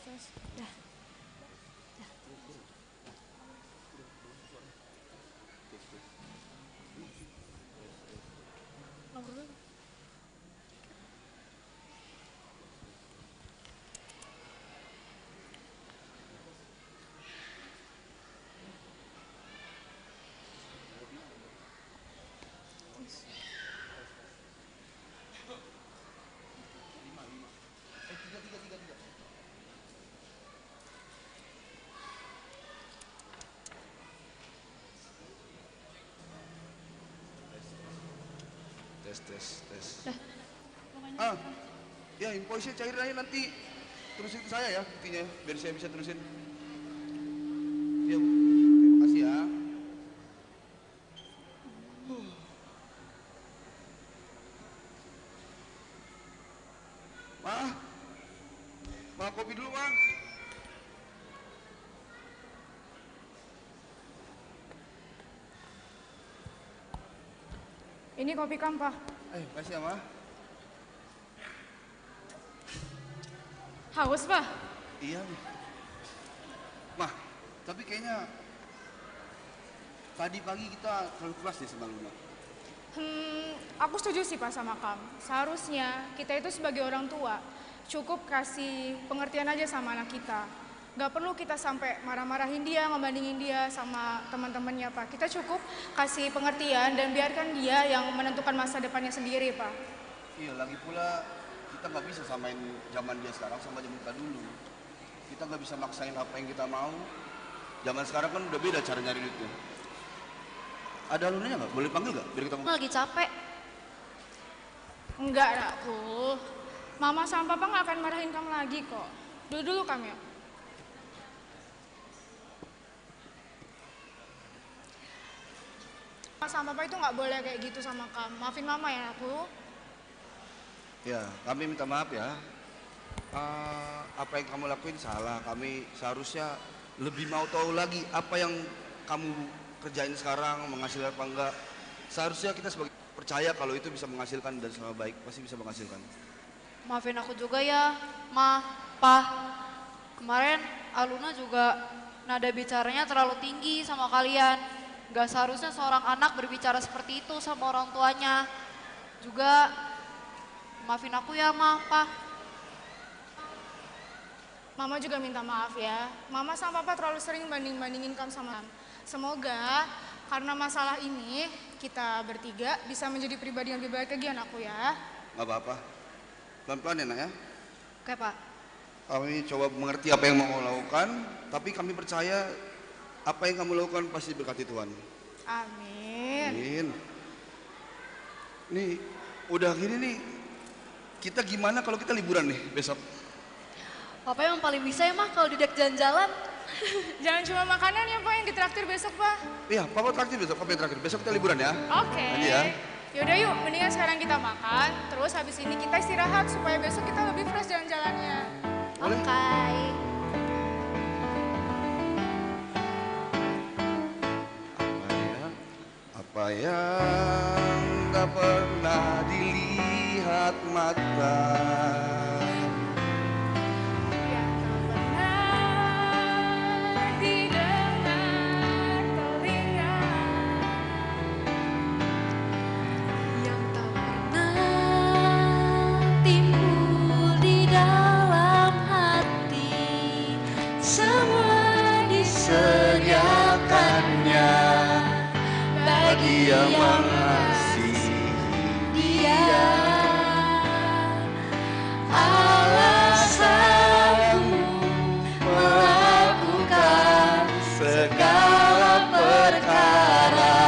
Dah. Dah. Nomor berapa? Tes, tes, tes. Dah. Ah, ya, info isi cair aja nanti terusin ke saya ya, buktinya, biar saya bisa terusin. Ya, Bu. Terima kasih ya. Huh. Ma, ma, kopi dulu, Ma. Ini kopi kam, Pa. Eh, makasih ya, Ma. Haus, Pa? Iya, Mi. Mah, tapi kayaknya tadi pagi kita terlalu keras deh sama Luna. Hmm, aku setuju sih, Pa, sama kam. Seharusnya kita itu sebagai orang tua cukup kasih pengertian aja sama anak kita. Gak perlu kita sampai marah-marahin dia, ngebandingin dia sama teman-temannya, Pa. Kita cukup kasih pengertian dan biarkan dia yang menentukan masa depannya sendiri, Pa. Iya, lagi pula kita nggak bisa samain zaman dia sekarang sama zaman kita dulu. Kita nggak bisa maksain apa yang kita mau. Zaman sekarang kan udah beda cara nyari duitnya. Ada Lunanya nggak? Boleh panggil nggak? Biar kita ngomong. Lagi capek. Enggak, Rakku. Mama sama Papa nggak akan marahin kamu lagi kok. Dulu-dulu kamu yuk. Mama sama Papa itu nggak boleh kayak gitu sama kamu. Maafin Mama ya, Rakku. Ya, kami minta maaf ya. Eh, apa yang kamu lakuin salah. Kami seharusnya lebih mau tahu lagi apa yang kamu kerjain sekarang, menghasilkan apa enggak. Seharusnya kita sebagai percaya kalau itu bisa menghasilkan dan selama baik, pasti bisa menghasilkan. Maafin aku juga ya, Ma, Pa. Kemarin Aluna juga nada bicaranya terlalu tinggi sama kalian. Gak seharusnya seorang anak berbicara seperti itu sama orang tuanya. Juga maafin aku ya, Ma, Pa. Mama juga minta maaf ya. Mama sama Papa terlalu sering banding-bandingin kamu sama. Semoga karena masalah ini kita bertiga bisa menjadi pribadi yang lebih baik lagi, anakku ya. Nggak apa-apa. Pelan-pelan ya, Nak ya. Oke, Pak. Kami coba mengerti apa yang mau lakukan, tapi kami percaya apa yang kamu lakukan pasti diberkati Tuhan. Amin. Amin. Nih, udah gini nih, kita gimana kalau kita liburan nih besok? Papa emang paling bisa ya, Mah, kalau diajak jalan-jalan. Jangan cuma makanan ya, Pak, yang ditraktir besok, Pak. Iya, Papa traktir besok, Papa yang traktir. Besok kita liburan ya. Oke. Nanti ya. Yaudah yuk, mendingan sekarang kita makan, terus habis ini kita istirahat supaya besok kita lebih fresh jalan-jalannya. Boleh. Oke. Apa ya? Apa yang tak pernah dilihat mata? Yang tak pernah didengar telinga. Yang tak pernah timbul di dalam hati. Semua disediakannya bagi yang mengasihi Dia. Allah sanggup melakukan segala perkara,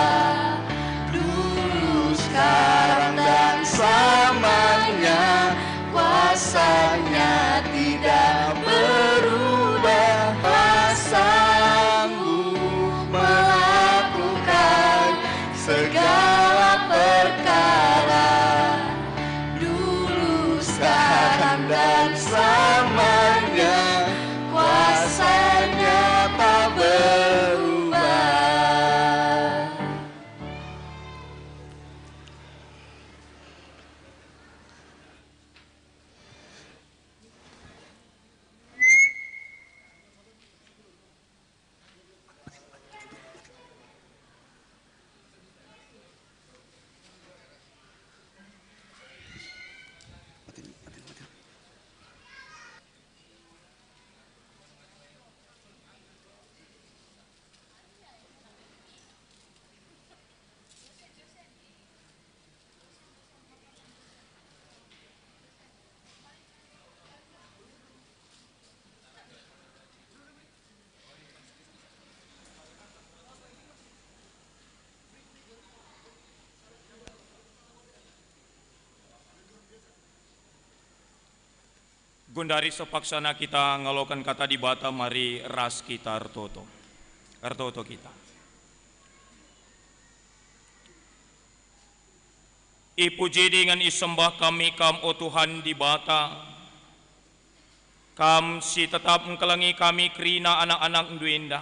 dulu, sekarang, dan selamanya. Kuasa-Nya tidak berubah. Allah sanggup melakukan segala Gundari sepaksana kita ngaloken kata Dibata, mari ras kita ertoto. Ertoto kita. Ipuji dingen isembah kami Kam, o Tuhan Dibata, Kam si tetap engkelengi kami kerina anak-anakNdu enda.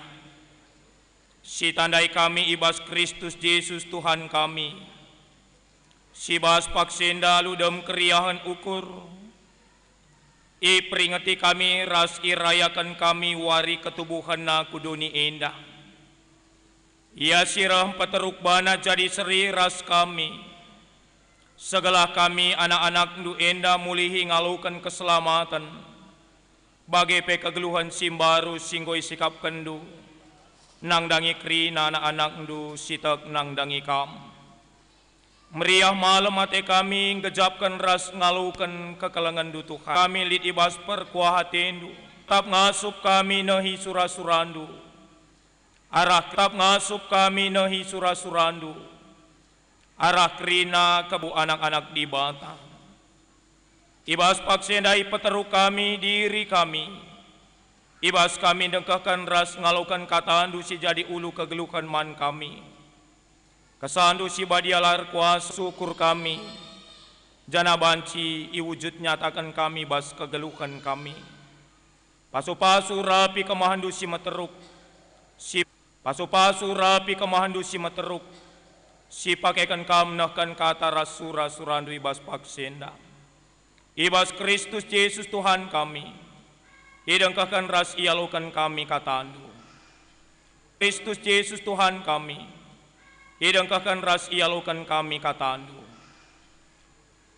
Si tandai kami i bas Kristus Jesus Tuhan kami, si bas paksa enda alu dem keriahen ukur, iperingeti kami ras irayaken kami wari ketubuhenNa ku doni enda. Ia si reh mpeteruk baNa jadi seri ras kami, segelah kami anak-anakNdu enda mulihi ngaloken keselamaten, bage pe kegeluhen si mbaru si enggo isikapkenNdu, nandangi kerina anak-anakNdu si tek nandangi Kam. Meriah malem ate kami nggejapken ras ngaloken kekelengenNdu, Tuhan. Kami lit i bas perkuah ateNdu. Tetap ngasup kami nehi sura-suraNdu. Arah tetap ngasup kami nehi sura-suraNdu. Arah kerina kebu anak-anak Dibata. I bas paksa enda ipeteruk kami diri kami. I bas kami ndengkehken ras ngaloken kataNdu si jadi ulu kegeluhen man kami. KesahNdu si badia la erkuasa ukur kami, janah banci iwujud nyataken kami bas kegeluhen kami. Pasu-pasu rapi kemahenNdu si meteruk, si, pasu-pasu rapi kemahenNdu si meteruk, si pakeken Kam nehken kata ras sura-suraNdu i bas paksa enda. I bas Kristus Jesus Tuhan kami, idengkehken ras ialoken kami kataNdu. Kristus Jesus Tuhan kami, idengkehken ras ialoken kami kataNdu.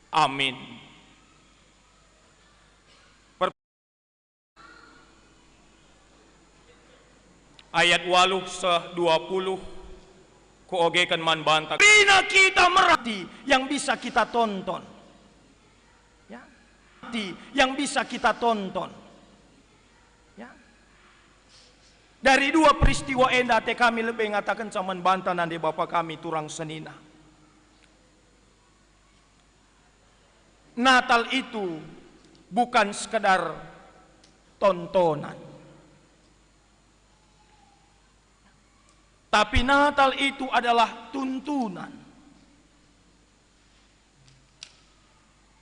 Amin. Per- Ayat waluh seh dua puluh, kuogeken man banta. Kerina kita merati yang bisa kita tonton. Ya. Yang bisa kita tonton. Ya. Dari dua peristiwa enda ate kami lebe ngatakenca man banta nande bapa kami turang senina. Natal itu bukan sekedar tontonan. Tapi Natal itu adalah tuntunan.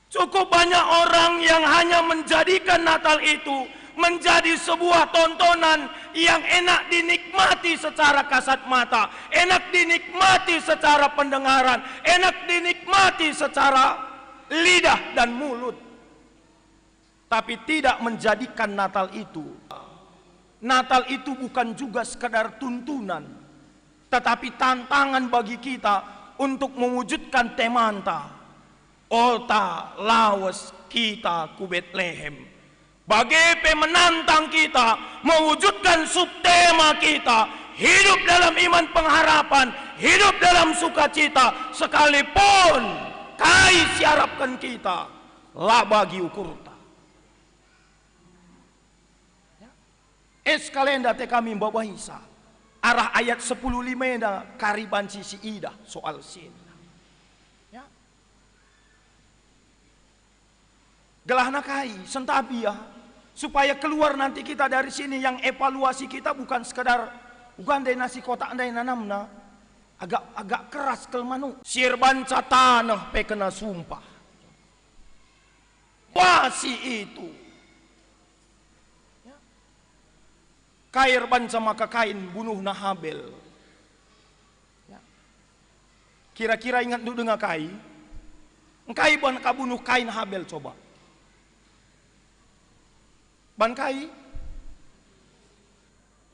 Cukup banyak orang yang hanya menjadikan Natal itu menjadi sebuah tontonan yang enak dinikmati secara kasat mata, enak dinikmati secara pendengaran, enak dinikmati secara lidah dan mulut. Tapi tidak menjadikan Natal itu. Natal itu bukan juga sekadar tuntunan, tetapi tantangan bagi kita untuk mewujudkan temanta, "Ota lawes kita ku Betlehem." Bage pe menantang kita mewujudkan subtema kita, hidup dalam iman pengharapan, hidup dalam sukacita, sekalipun kai si arapken kita, la bagi ukurta. Ya. E sekalenda ate kami mbabaisa. Arah ayat sepuluh lima enda kari banci siidah soal si enda. Ya. Gelahna kai, sentabi ya. Supaya keluar nanti kita dari sini, yang evaluasi kita bukan sekedar uga ndai nasi kotak ndai nanamna. Agak, agak keras kal manuk. Si erbanca taneh pe kena sumpah. Wasi itu. Ya. Kai erbanca maka Kain bunuhna Habel? Ya. Kira-kira ingetndu denga kai? Engkai buat kabunuh Kain Habel coba? Ban kai?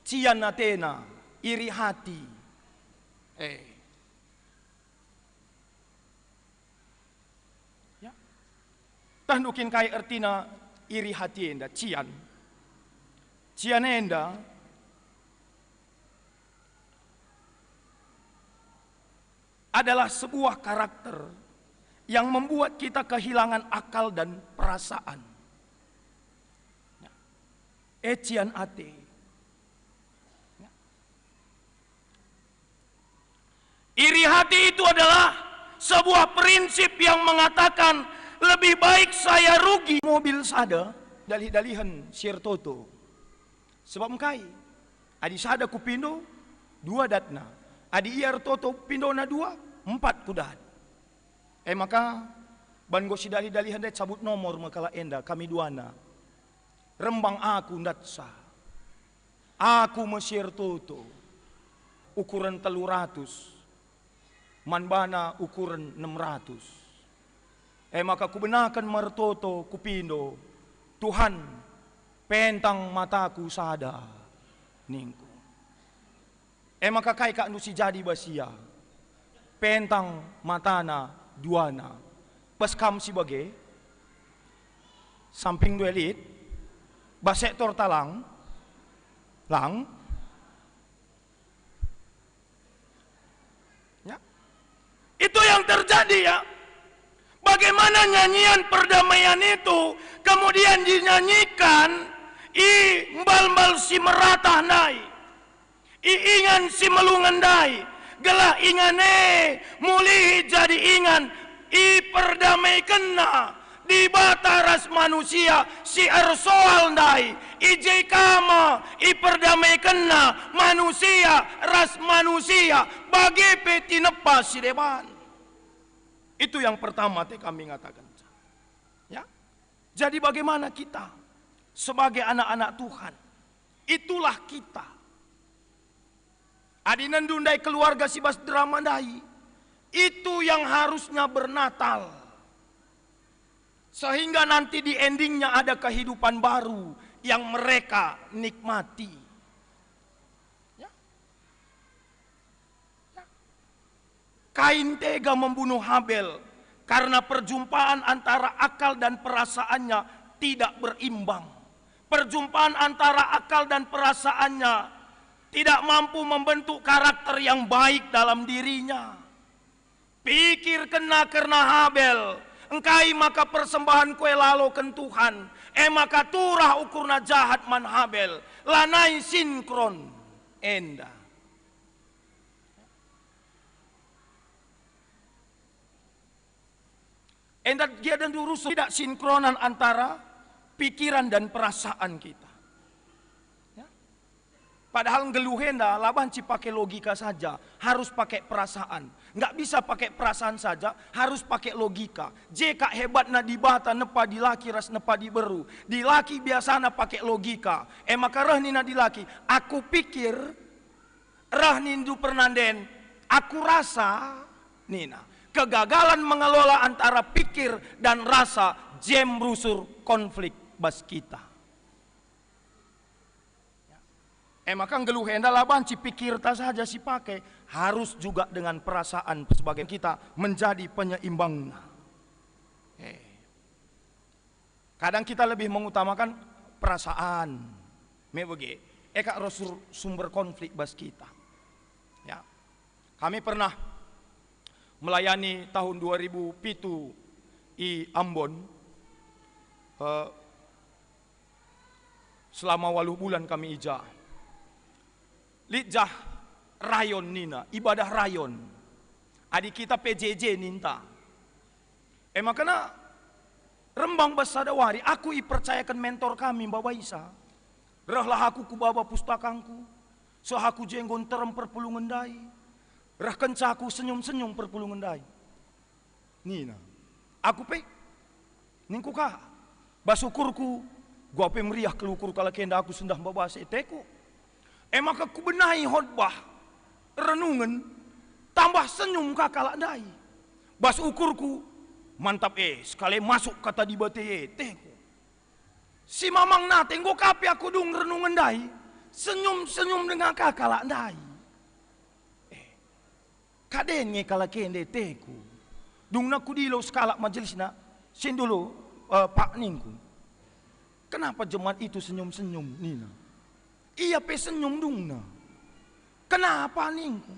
Cian atena, iri hati. Eh. Ya. Tehndu kin kai ertina iri hati enda, cian? Cian enda adalah sebuah karakter yang membuat kita kehilangan akal dan perasaan. Ya. E cian ate. Ya. Iri hati itu adalah sebuah prinsip yang mengatakan, "Lebih baik saya rugi mobil sada, Dalih-dalihen si ertoto. Sebab engkai? Adi sada kupindo, dua datna. Adi ia ertoto pindona dua, empat kudat. E maka, ban enggo sidalih-dalihen ndai, cabut nomor me kalak enda, kami duana. Rembang aku ndatsa. Aku me si ertoto. Ukuren telu ratus. Man bana ukuren enam ratus. E maka kubenaken me ertoto, kupindo, "Tuhan, pentang mataku sada," ningku. E maka kai kak ndu si jadi bas ia? Pentang matana duana. Bas kam si bage? Sampingndu e lit? Bas sektor ta lang? Lang? Ya. Itu yang terjadi, ya. Bagaimana nyanyian perdamaian itu kemudian dinyanyikan i mbal-mbal si meratah ndai, i ingan si melungen ndai, gelah ingan e mulihi jadi ingan, iperdamaikenna Dibata ras manusia si ersoal ndai, i je ka me iperdamaikenna manusia ras manusia, bage pe tinepa si deban. Itu yang pertama te kami ngatakenca. Ya. Jadi bagaimana kita sebagai anak-anak Tuhan? Itulah kita. Adi ndu ndai keluarga si bas drama ndai, itu yang harusnya bernatal. Sehingga nanti di endingnya ada kehidupan baru yang mereka nikmati. Ya. Ya. Kain tega membunuh Habel karena perjumpaan antara akal dan perasaannya tidak berimbang. Perjumpaan antara akal dan perasaannya tidak mampu membentuk karakter yang baik dalam dirinya. Pikirkenna kerna Habel, engkai maka persembahanku e laloken Tuhan, e maka turah ukurna jahat man Habel, lanai sinkron enda. Enda gia dendu rusur tidak sinkronan antara pikiran dan perasaan kita. Ya. Padahal nggeluh enda la banci pakai logika saja, harus pakai perasaan. Nggak bisa pakai perasaan saja, harus pakai logika. Je kak hebatna Dibata nepa dilaki ras nepa diberu. Dilaki biasana pakai logika. E maka reh nina dilaki, "Aku pikir," reh nindu pernanden, "Aku rasa," nina. Kegagalan mengelola antara pikir dan rasa jem rusur konflik bas kita. E maka nggeluh enda la banci pikirta saja si pakai, harus juga dengan perasaan sebagai kita menjadi penyeimbangna. Eh. Kadang kita lebih mengutamakan perasaan. Me bage, e kak rusur sumber konflik bas kita. Ya. Kami pernah melayani tahun dua ribu pitu i Ambon, eh, selama waluh bulan kami i ja. Lit jah rayon nina, ibadah rayon. Adi kita P J J ninta. E maka rembang bas sada wari, aku ipercayaken mentor kami, Baba Isa. Rehlah aku ku baba pustakangku, seh aku je enggo nterem perpulungen ndai. Reh kenca aku senyum-senyum perpulungen ndai. Nina, "Aku pe," ningku ka, "bas ukurku, gua pe meriah kal ukur kalak enda aku sendah mbabas eteku." E maka kubenahi khotbah, renungen, tambah senyum ka kalak ndai. Bas ukurku, "Mantap e, sekali masuk kata Dibata e," teku. Si mamang nate enggo ka pe aku dung renungen ndai, senyum-senyum denga ka kalak ndai. Eh, kaden nge kalak enda teku. Dungna kudilo sekalak majelisna, "Sini dulu, eh, Pak," ningku. "Kenapa jemaat itu senyum-senyum?" nina. Ia pe senyum dungna. "Kenapa?" ningku.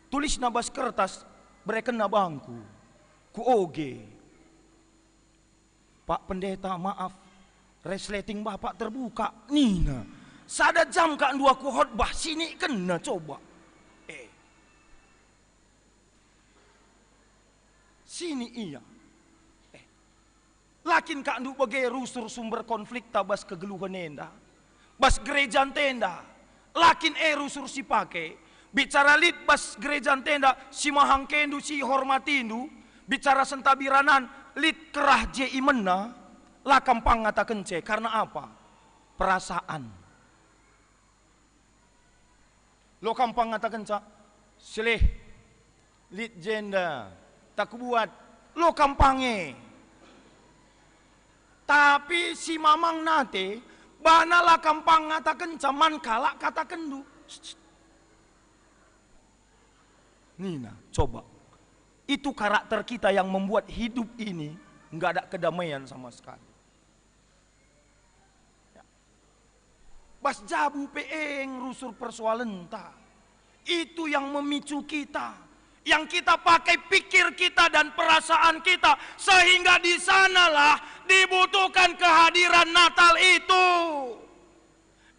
Tulisna bas kertas, berekenna bangku. Kuoge. "Pak Pendeta, maaf, resleting Bapak terbuka," nina. "Sada jam kak ndu aku khotbah, sinikenna coba." Eh. Sini ia. Eh. Laki Kin kakndu bage rusur sumber konflikta bas kegeluhen enda, bas gereja ntenda? La kin e rusur si pake? Bicara lit bas gereja ntenda si mahangkendu, si ihormatindu, bicara sentabi ranan, lit kerah je imena, la kam pang ngatakenca. Karna apa? Perasaan. Lo kam pang ngatakenca, "Seleh, lit jenda, tak kubuat." Lo kam pang e. Tapi si mamang nate, bana la kam pang ngatakenca man kalak katakenndu. Nina, coba. Itu karakter kita yang membuat hidup ini nggak ada kedamaian sama sekali. Bas jabu pe e ngerusur persoalenta. Itu yang memicu kita, yang kita pakai pikir kita dan perasaan kita, sehingga di sanalah dibutuhkan kehadiran Natal itu.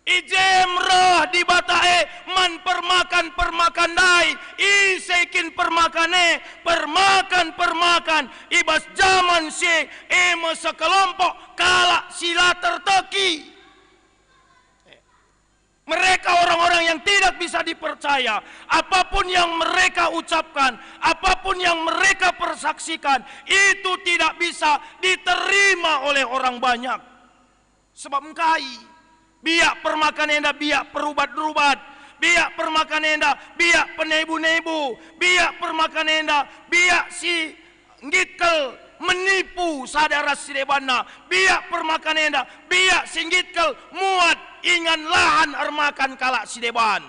I jem reh Dibata e man permakan-permakan ndai, ise kin permakan e? Permakan-permakan i bas jaman si e me sekelompok kalak si la terteki. Mereka orang-orang yang tidak bisa dipercaya. Apapun yang mereka ucapkan, apapun yang mereka persaksikan, itu tidak bisa diterima oleh orang banyak. Sebab engkai? Biak permakan enda biak perubat-rubat, biak permakan enda biak penebu-nebu, biak permakan enda biak si nggitkel, menipu sada ras si debanna, biak permakan enda, biak si nggitkel, muat ingan lahan ermakan kalak si deban.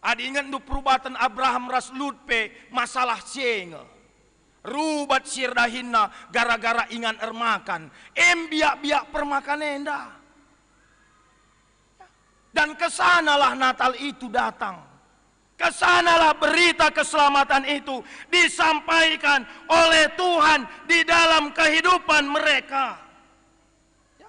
Adi ingetndu perubaten Abraham ras Lut pe masalah si e nge. Rubat si erdahinna gara-gara ingan ermakan, em biak-biak permakan enda. Dan kesanalah Natal itu datang. Kesanalah berita keselamatan itu disampaikan oleh Tuhan di dalam kehidupan mereka. Ya.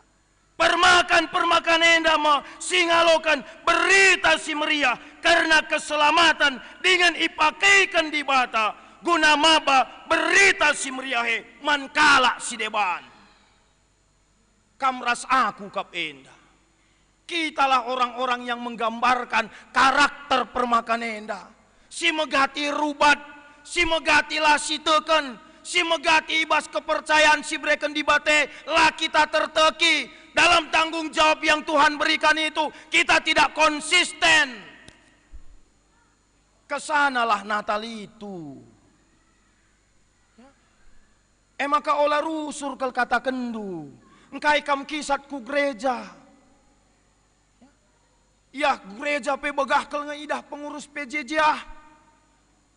Permakan-permakan enda me si ngaloken berita si meriah kerna keselamatan dingen ipakeken Dibata guna maba berita si meriah e man kalak si deban. Kam ras aku kap enda. Kitalah orang-orang yang menggambarkan karakter permakan enda, si megati rubat, si megati la siteken, si megati i bas kepercayan si bereken Dibata, la kita terteki. Dalam tanggung jawab yang Tuhan berikan itu, kita tidak konsisten. Kesanalah Natal itu. Ya. E maka ola rusur kal katakenndu, "Engkai kam kisat ku gereja?" Ya, gereja pe begah kal nge idah pengurus P J J ah.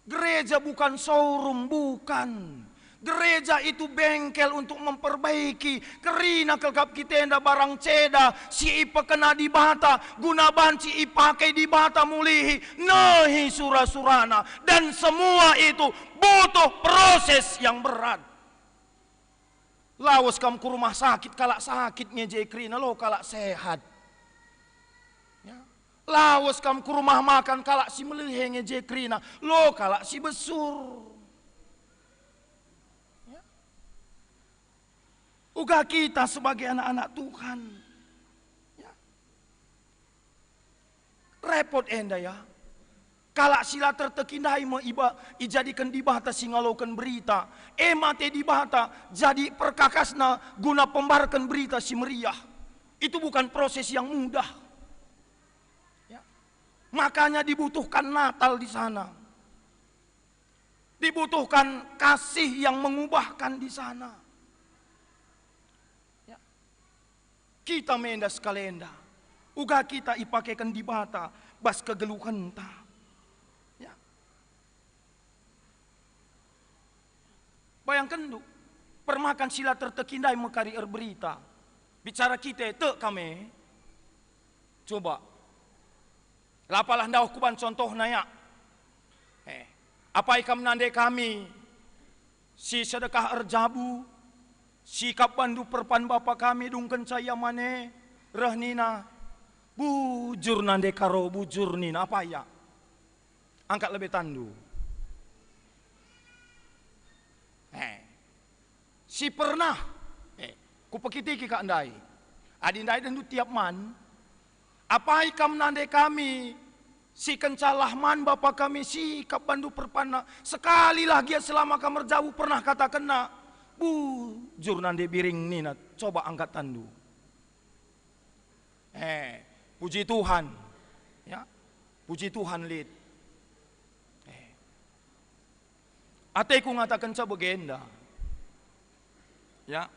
Gereja bukan showroom, bukan. Gereja itu bengkel untuk memperbaiki. Kerina kal kap kita enda barang ceda si ipekena Dibata, guna banci ipake Dibata mulihi, nehi sura-surana. Dan semua itu butuh proses yang berat. Lawes kam ku rumah sakit, kalak sakit nge je kerina, lo kalak sehat. Ya. Lawes kam ku rumah makan, kalak si melihe nge je kerina, lo kalak si besur. Ya. Uga kita sebagai anak-anak Tuhan. Ya. Repot enda, ya. Kalak si la terteki ndai me iba, ijadiken Dibata si ngaloken berita. E mate Dibata jadi perkakasna guna pembarken berita si meriah. Itu bukan proses yang mudah. Ya. Makanya dibutuhkan Natal di sana. Dibutuhkan kasih yang mengubahkan di sana. Ya. Kita me enda sekalenda, uga kita ipakeken Dibata bas kegeluhenta. Ya. Bayangkenndu, permakan si la terteki ndai me kari erberita. Bicara kita tek kami. Coba. Lapalah ndauh kuban contohna, ya. Eh, apai kam nande kami si sedekah erjabu, sikap bandu perpan bapa kami dungkenca ia mane, reh nina, "Bujur nande karo, bujur," nina, apai ia? Angkat lebe tandu. Eh. Si pernah, eh, kupekitiki kak ndai. Adi ndai dendu tiap man, apai kam nande kami si kenca lah man bapa kami sikap bandu perpanna, sekalilah gia selama kam erjabu pernah katakenna, "Bujur nande biring," nina, coba angkat tanndu. Eh, puji Tuhan. Ya. Puji Tuhan lit. Eh. Ateku ngatakenca bagenda. Ya.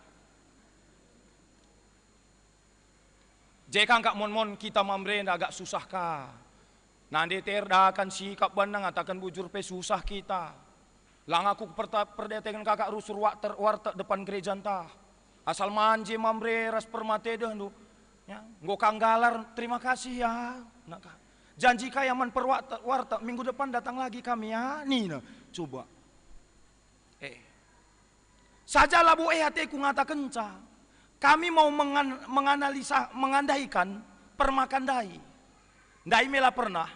Je kangkak mon-mon kita Mamre enda agak susah ka. Nande terdakan sikap banna ngataken bujur pe susah kita. Lang aku perta-, perdeteken kakak rusur wartek, wartek depan gereja ntah. Asal manje Mamre ras permate dehndu. Ya, enggo kanggalar, terima kasih ya. Nak ka. Janji kaya man perwartek, wartek, minggu depan datang lagi kami ya, nina. Coba. Eh. Saja labo e ateku ngatakenca. Kami mau mengan-, menganalisa, mengandaikan permakan ndai. Ndai mela pernah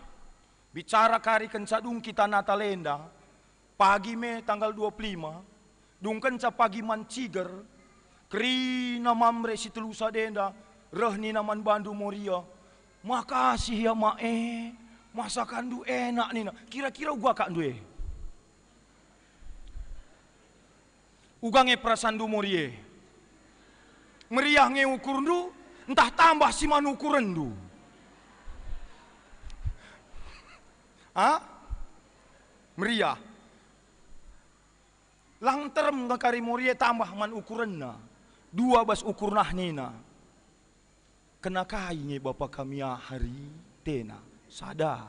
bicara kari kenca dung kita Natal enda, pagi me tanggal dua puluh lima, dung kenca pagi man ciger, kerina Mamre si telu sadenda, reh nina man bandu Moria, "Makasih ya, Mak e, masakanndu enak," nina. Kira-kira uga kak ndu e? Uga nge perasanndu Moria e? Meriah nge ukurndu, ntah tambah si man ukurenndu? Ha? Meriah. Lang nterem nge kari Moria e tambah man ukurenna. Dua bas ukur nah nina. Kena kai nge bapa kami ah ari tena? Sada.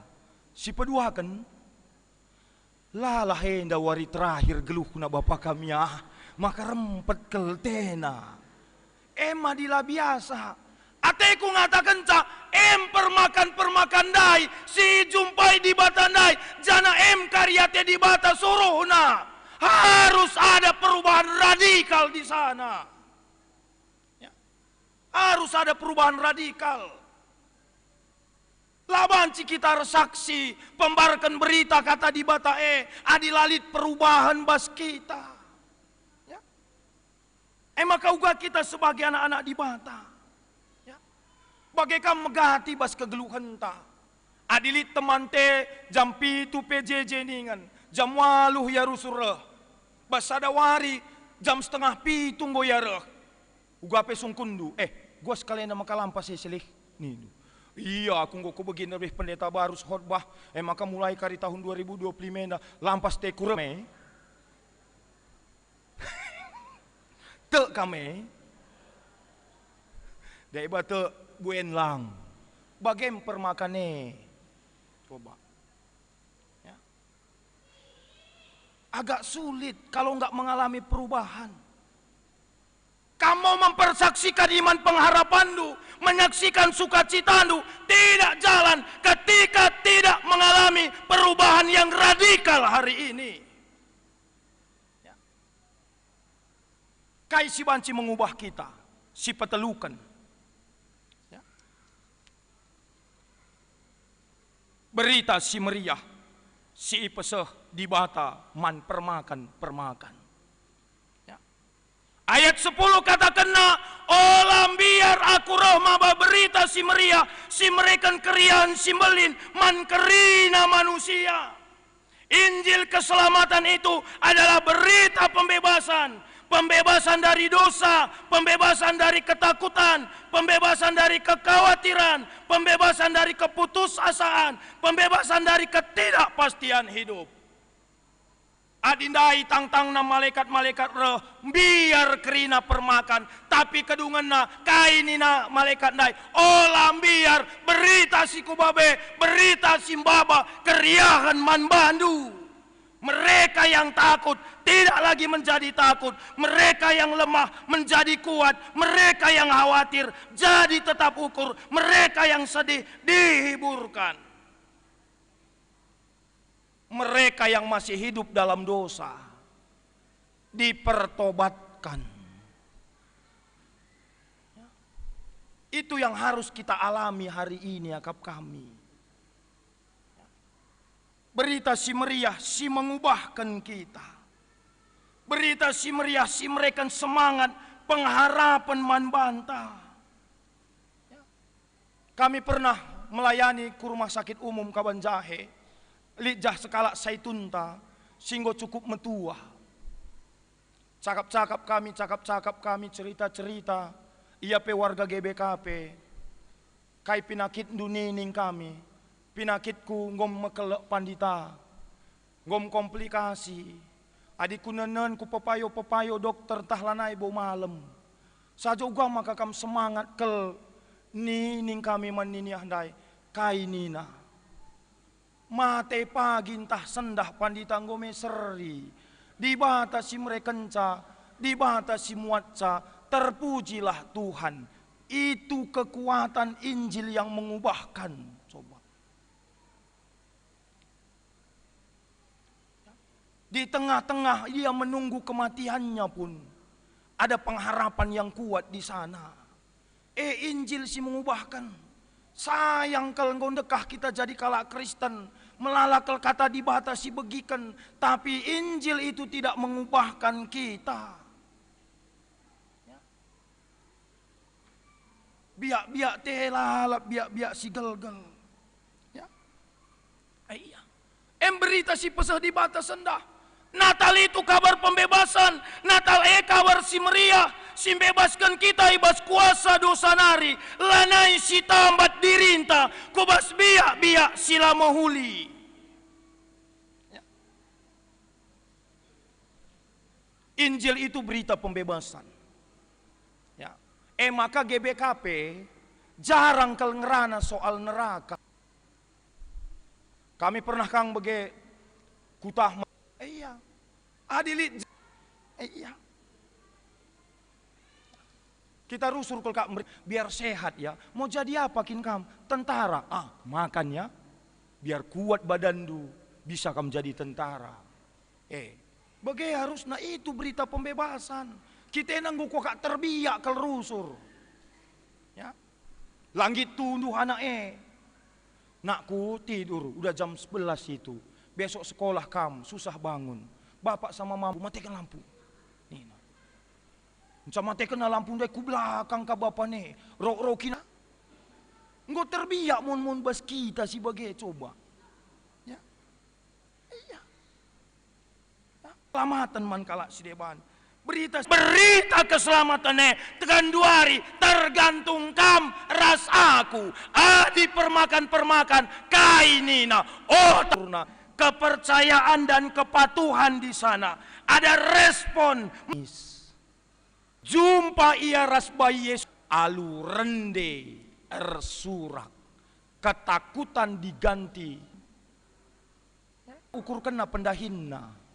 Si peduaken, lalah enda wari terakhir geluhna bapa kami ah, maka rempet kal tena. Ema dila biasa. Ateku ngatakenca, em permakan-permakan ndai si jumpai Dibata ndai, janah em kari ate Dibata suruhna. Harus ada perubahan radikal di sana. Ya. Harus ada perubahan radikal. La banci kita ersaksi, pembarken berita kata Dibata e, adi la lit perubahan bas kita. Ya. E maka uga kita sebagai anak-anak Dibata. Ya. Bage kam megati bas kegeluhenta. Adi lit temanta e jam pitu pe jeje ningen, jam waluh ia rusur reh. Bas sada wari jam setengah pitu enggo ia reh. Uga pe sungkunndu, "Eh, guas kalenda maka lampas e selih," nindu. "Iya, aku enggo kubegi nerbih pendeta baru sehotbah, e maka mulai kari tahun dua ribu dua puluh lima enda, lampas te kurem e." Tek kam e. Deba tek buen lang. Bagem permakan e. Coba. Ya. Agak sulit kalau nggak mengalami perubahan. Kamu mempersaksikan iman pengharapanndu, menyaksikan sukacitandu, tidak jalan ketika tidak mengalami perubahan yang radikal hari ini. Ya. Kai si banci mengubah kita? Si peteluken. Ya. Berita si meriah si ipeseh Dibata man permakan-permakan. Ya. Ayat sepuluh katakenna, "Ola mbiar aku reh maba berita si meriah, si mereken keriahen si mbelin man kerina manusia." Injil keselamatan itu adalah berita pembebasan, pembebasan dari dosa, pembebasan dari ketakutan, pembebasan dari kekhawatiran, pembebasan dari keputusasaan, pembebasan dari ketidakpastian hidup. Adi ndai tangtangna malekat-malekat reh, mbiar kerina permakan, tapi kedungenna kai nina malekat ndai, "Ola mbiar, berita si kubabe, berita si maba keriahen man bandu." Mereka yang takut tidak lagi menjadi takut, mereka yang lemah menjadi kuat, mereka yang khawatir jadi tetap ukur, mereka yang sedih dihiburkan. Mereka yang masih hidup dalam dosa dipertobatkan. Itu yang harus kita alami hari ini, akap kami. Berita si meriah si mengubahken kita. Berita Si Meriah si mereken semangat pengharapen man banta. Ya. Kami pernah melayani ku Rumah Sakit Umum Kabanjahe, lit jah sekalak saitunta si enggo cukup metua. Cakap-cakap kami, cakap-cakap kami, cerita-cerita, ia pe warga G B K P. Kai pinakitndu nining kami? Pinakitku enggo mekelek pandita, enggo komplikasi. Adi kunenen kupepayo-pepayo dokter ntah lanai bo malem. Saja uga maka kam semangat kal nining kami man niniah ndai. Kai nina? Mate pagi ntah sendah pandita enggo meseri. Dibata si merekenca, Dibata si muatca, terpujilah Tuhan. Itu kekuatan Injil yang mengubahkan. Coba. Di tengah-tengah ia menunggu kematiannya pun ada pengharapan yang kuat di sana. Eh, Injil si mengubahkan. Sayang kal enggo ndekah kita jadi kalak Kristen, melala kal kata Dibata si begiken, tapi Injil itu tidak mengubahkan kita. Ya. Biak-biak te lalap, biak-biak si gelgel. Ya. Eh, iya. Em berita si peseh Dibata sendah. Natal itu kabar pembebasan. Natal e kabar si meriah, si mbebasken kita i bas kuasa dosa nari. Lanai si tambat dirinta ku bas biak-biak si la mehuli. Ya. Injil itu berita pembebasan. Ya. E maka G B K P jarang kal ngerana soal neraka. Kami pernah kang bage kutah ma-, eh, iya. Adi lit j-, eh, iya. Kita rusur kal kak meri-, biar sehat ya. Mau jadi apa kin kam? Tentara. Ah, makan ya. Biar kuat badanndu, bisa kam jadi tentara. Eh, bage harusna itu berita pembebasan. Kita nanggo kuakap terbiak kal rusur. Ya. Langgit tunduh anak e. Nakku, tidur, udah jam sebelas itu. Besok sekolah kam, susah bangun. Bapak sama mampu, matikan lampu. Nina. Nca matikan lampu ndai ku belakang ka bapa ne. Rok-rokin. Enggo terbiak mon-mon bas kita si bage coba. Ya. Iya. Keselamatan man kalak si deban. Berita, berita keselamatan e teganduari tergantung kam ras aku. Adi permakan-permakan kai nina, oh, turna kepercayaan dan kepatuhan di sana. Ada respon. Jumpa ia ras bai Yesus alu rende ersurak. Ketakutan diganti ukurkenna pendahinna.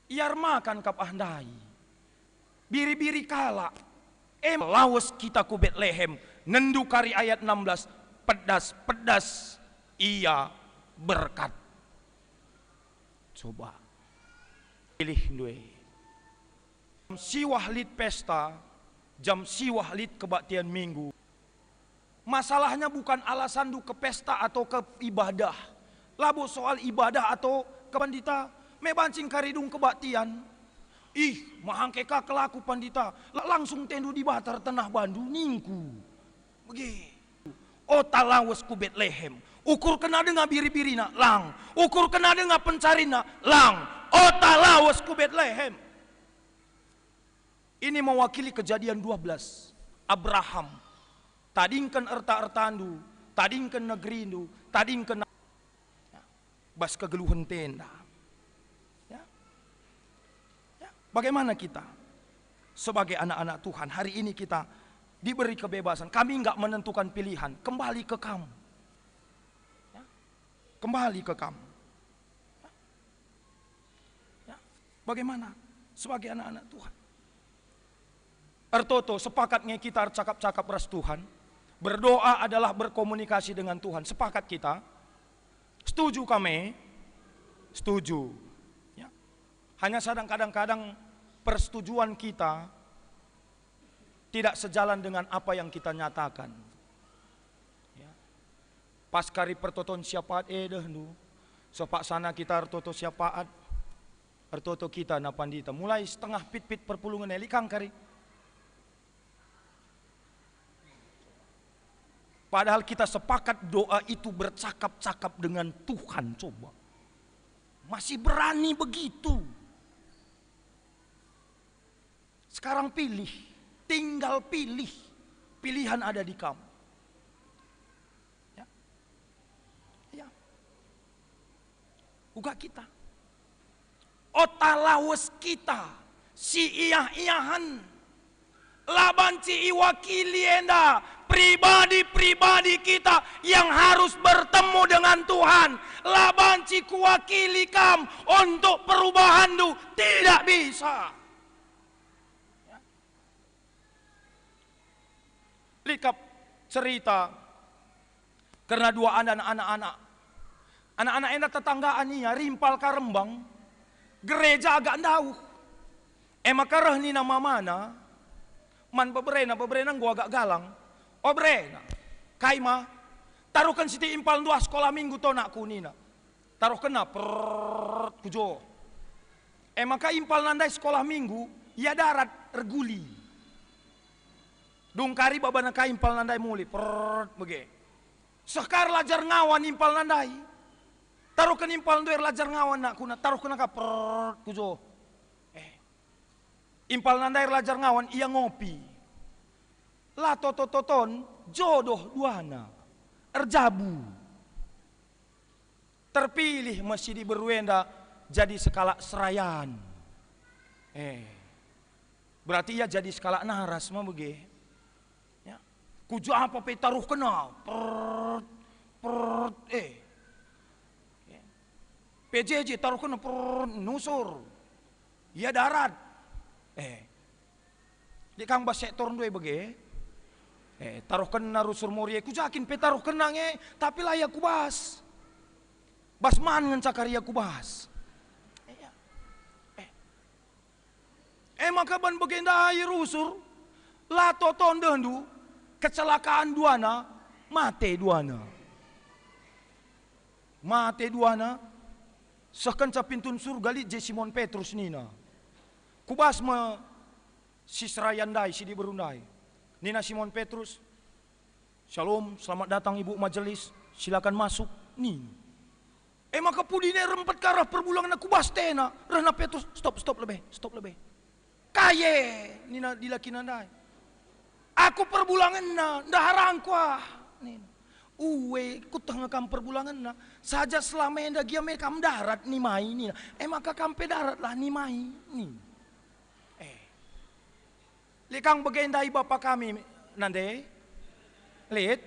Ia ermakan kap ah ndai. Biri-biri kalak. Em lawes kita ku Betlehem. Nendu kari ayat enam belas. Pedas-pedas ia berkat. Coba. Pilih ndue. Jam siwah lit pesta, jam siwah lit kebaktian Minggu. Masalahnya bukan alasanndu ke pesta atau ke ibadah. Labo soal ibadah atau ke pandita. Me banci karidung kebaktian. Ih, mahangke ka kelaku pandita. La-, langsung tendu Dibata ertenah bandu ningku. Bage. Ota lawes ku Betlehem. Ukur kena denga biri-birina, lang. Ukur kena denga pencarinna, lang. Ota lawes ku Betlehem. Ini mewakili Kejadian dua belas. Abraham, tadingken erta-ertandu, tadingken negerindu, tadingken, ya, bas kegeluhen tenda. Ya. Ya. Bagaimana kita sebagai anak-anak Tuhan? Hari ini kita diberi kebebasan. Kami nggak menentukan pilihan. Kembali ke kamu. Ya. Kembali ke kamu. Ya. Bagaimana sebagai anak-anak Tuhan? Ertoto, sepakat nge kita ercakap-cakap ras Tuhan? Berdoa adalah berkomunikasi dengan Tuhan. Sepakat kita? Setuju kami? Setuju. Ya. Hanya sadang kadang-kadang persetujuan kita tidak sejalan dengan apa yang kita nyatakan. Ya. Pas kari pertoton syafaat, eh, deh, ndu. Sopak sana kita ertoto syafaat. Ertoto kita na pandita, mulai setengah pitpit perpulungen e, lit kang kari. Padahal kita sepakat doa itu bercakap-cakap dengan Tuhan, coba. Masih berani begitu. Sekarang pilih, tinggal pilih. Pilihan ada di kamu. Ya. Ya. Uga kita. Ota lawes kita, si iah-iahen. La banci iwakili enda pribadi-pribadi kita yang harus bertemu dengan Tuhan. La banci kuwakili kam untuk perubahanndu, tidak bisa. Ya. Lit kap cerita kerna dua anak anak-anak. Anak-anak enda tetanggaan ia, rimpal ka Rembang, gereja agak ndauh. E maka reh nina mamana man beberena, beberena enggo agak galang. "O berena, kai ma, taruhken sitik impal nduah sekolah minggu to, nakku," nina. Taruhkenna, prrrrt, ku jo. E maka impalna ndai sekolah minggu, ia darat, erguli. Dung kari babana ka impalna ndai muli, prrrrt, bage. Seh ka erlajar ngawan impalna ndai. Taruhken impal ndu erlajar ngawan, nakku, na taruhkenna ka, prrrrt, ku jo. Eh. Impalna ndai erlajar ngawan, ia ngopi. La toto-toton, jodoh duana. Erjabu. Terpilih me si diberu enda jadi sekalak serayan. Eh, berarti ia jadi sekalak naras me bage. Ya. Ku ja pe taruhkenna, prrrt, prrrt, eh. Ya. P J J taruhkenna, prrrt, nusur. Ia darat. Eh. Lit kang bas sektor ndu e bage. Eh, taruhkenna rusur mori e, ku ja kin pe taruhkenna nge, tapi la ia ku bas. Bas man ngenca kari ia ku bas. Eh, ya. Eh. E maka ban bage ndai rusur, la toto ndehndu, kecelakaan duana, mate duana. Mate duana, sehkenca pintun surga lit je Simon Petrus nina, "Ku bas me si serayan ndai, si diberu ndai." Nina Simon Petrus, "Shalom, selamat datang Ibu Majelis, silakan masuk," nina. E maka pudi ne rempet ka reh perbulangenna ku bas tena, rehna Petrus, "Stop, stop lebe, stop lebe." "Kai e?" nina dilakina ndai. "Aku perbulangenna, ndaharangku ah," nina. "Ue, kueteh nge kam perbulangenna, saja selama enda gia me kam darat nimai," nina. "E maka kam pe daratlah nimai," nina. Eh. Lit kang bage ndai bapa kami nande? Lit?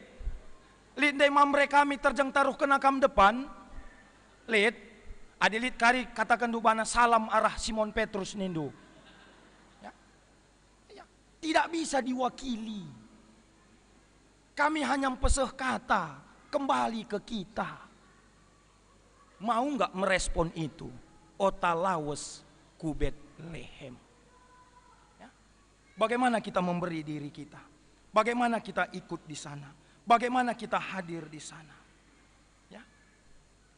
Lit ndai mamre kami terjeng taruhkenna kam depan? Lit? Adi lit kari katakenndu bana, "Salam arah Simon Petrus," nindu. Ya. Ya. Tidak bisa diwakili. Kami hanya mpeseh kata, kembali ke kita. Mau nggak merespon itu? Ota lawes ku Betlehem. Ya. Bagaimana kita memberi diri kita? Bagaimana kita ikut di sana? Bagaimana kita hadir di sana? Ya.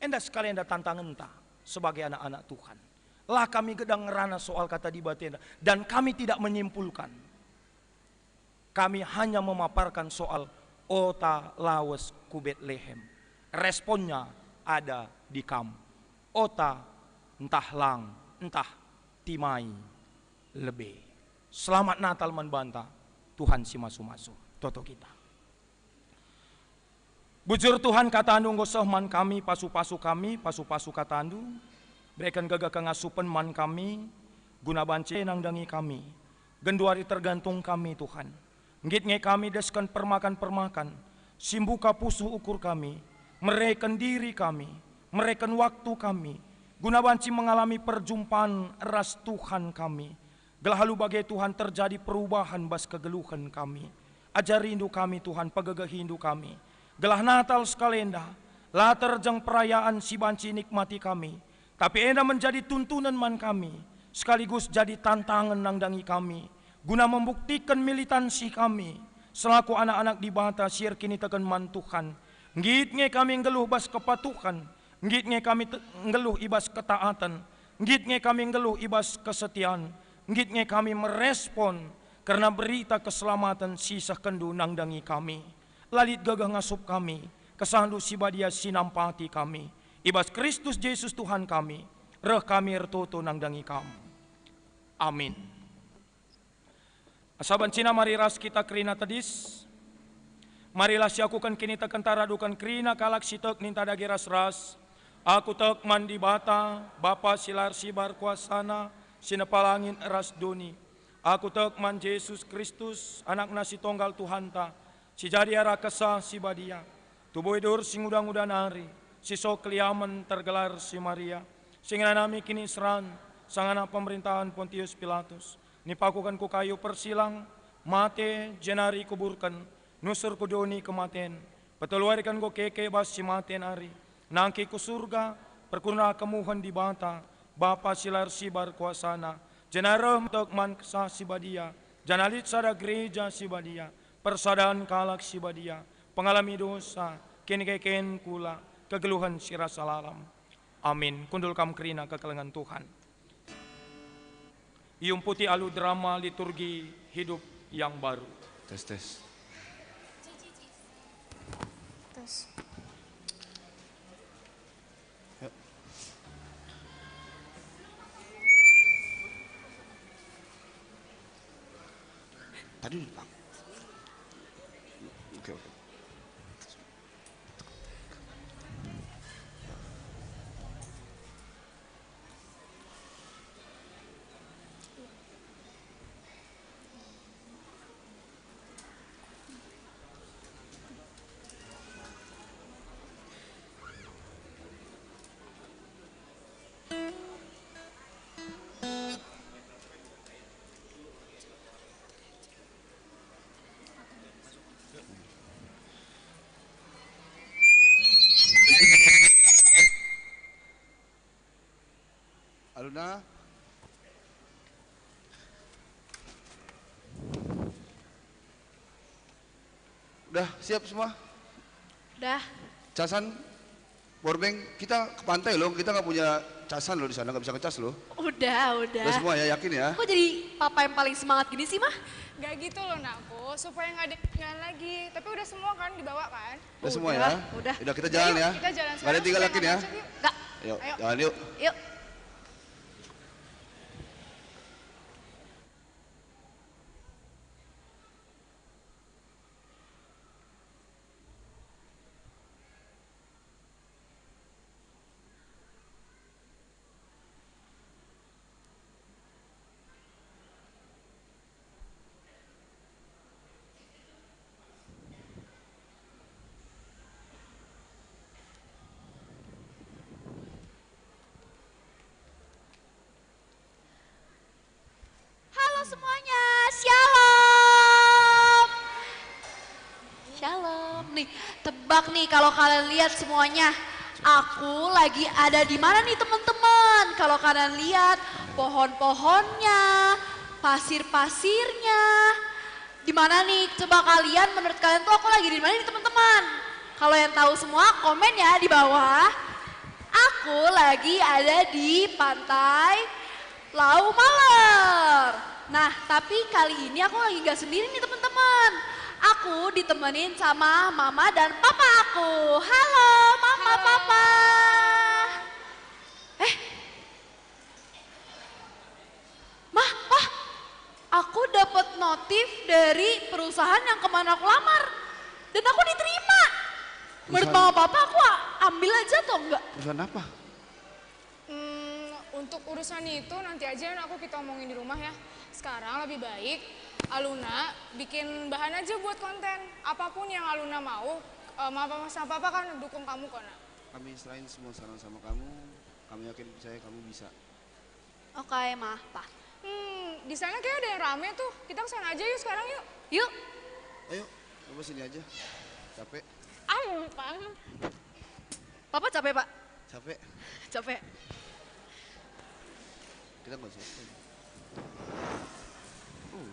Enda sekali enda tantangenta sebagai anak-anak Tuhan. La kami gedang ngerana soal Kata Dibata enda, dan kami tidak menyimpulkan. Kami hanya memaparkan soal ota lawes ku Betlehem. Responnya ada di kam. Ota ntah lang, ntah timai lebe. Selamat Natal man banta, Tuhan si masu-masu. Toto kita. Bujur Tuhan, kataNdu enggo seh man kami, pasu-pasu kami, pasu-pasu kataNdu. Bereken gegeh kengasupen man kami, guna banci nandangi kami. Genduari tergantung kami, Tuhan. Nggit nge kami desken permakan-permakan, si mbuka pusuh ukur kami, mereken diri kami, mereken waktu kami, guna banci mengalami perjumpaan ras Tuhan kami. Gelah alu bage, Tuhan, terjadi perubahan bas kegeluhen kami. AjariNdu kami, Tuhan, pegegehiNdu kami. Gelah Natal sekalenda la terjeng perayaan si banci nikmati kami, tapi enda menjadi tuntunen man kami, sekaligus jadi tantangen nandangi kami, guna membuktiken militansi kami selaku anak-anak Dibata si erkiniteken man Tuhan. Nggit nge kami nggeluh bas kepatuhen, nggit nge kami te-, nggeluh i bas ketaaten, Nggit nge kami nggeluh i bas kesetian, nggit nge kami merespon kerna berita keselamaten si isehkenndu nandangi kami. La lit gegeh ngasup kami, kesahndu si badia si nampati kami. I bas Kristus Jesus Tuhan kami, reh kami ertoto nandangi Kam. Amin. Asa banci mari ras kita kerina tedis. Marilah siakuken kinitekenta raduken kerina kalak si tek ninta dage ras-ras. Aku tek man Dibata, Bapa si la ersibar kuasaNa, si nepa langit ras doni. Aku tek man Jesus Kristus, AnakNa si Tonggal Tuhanta, si jadi arah Kesah Si Badia. Tubuh idur si nguda-nguda nari, si sok keliamen tergelar si Maria, si ngenanami kiniseran, sangana pemerintahen Pontius Pilatus, nipakuken ku kayu persilang, mate, jenari ikuburken, nusur ku doni kematen, peteluariken enggo keke bas si mate nari, nangkih ku Surga, perkurna kemuhen Dibata, Bapa si la ersibar kuasaNa, jenari reh tek man Kesah Si Badia, janah lit sada gereja si badia, persadan kalak si badia, pengalami dosa, kiniken kula, kegeluhen si rasa lalap. Amin. Kundul kam kerina kekelengen Tuhan. Iumputi alu drama liturgi hidup yang baru. Tes, tes. Tes. Yuk. Tadi udah, Bang. Oke, oke. Aluna. Udah siap semua? Udah. Casan, powerbank, kita ke pantai loh, kita nggak punya casan loh di sana, nggak bisa ngecas loh. Udah, udah. Udah semua ya, yakin ya? Kok jadi papa yang paling semangat gini sih, Mah? Nggak gitu loh, Nakku, supaya nggak ada yang ketinggalan lagi. Tapi udah semua kan dibawa kan? Udah semua ya? Udah, udah. Udah, kita jalan ya. Kita jalan sekarang. Nggak ada yang tinggal, yakin ya? Nggak. Yuk, ayo. Jalan yuk. Yuk. Halo semuanya, shalom. Shalom. Nih, tebak nih kalau kalian lihat semuanya, aku lagi ada di mana nih, teman-teman? Kalau kalian lihat pohon-pohonnya, pasir-pasirnya, di mana nih? Coba kalian, menurut kalian tuh aku lagi di mana nih, teman-teman? Kalau yang tahu semua, komen ya di bawah. Aku lagi ada di pantai Lau Maler. Nah, tapi kali ini aku lagi nggak sendiri nih, teman-teman. Aku ditemenin sama mama dan papa aku. Halo, mama, halo, papa. Eh, Mah, Pah, aku dapat notif dari perusahaan yang kemarin aku lamar. Dan aku diterima. Menurut perusahaan mama papa, aku a-, ambil aja atau enggak? Perusahaan apa? Hmm, untuk urusan itu nanti aja, Nak, aku kita omongin di rumah ya. Sekarang lebih baik Aluna bikin bahan aja buat konten. Apapun yang Aluna mau, eh, mama sama papa kan dukung kamu kok, Nak. Kami serahin semua saran sama kamu. Kami yakin, percaya kamu bisa. Oke, Mah, Pah. Hmm, di sana kayak ada yang rame tuh. Kita ke sana aja yuk sekarang yuk. Yuk. Ayo, coba sini aja. Capek. Ayo, Pah. Papa capek, Pak? Capek. Capek. Kita nggak usah. Uh.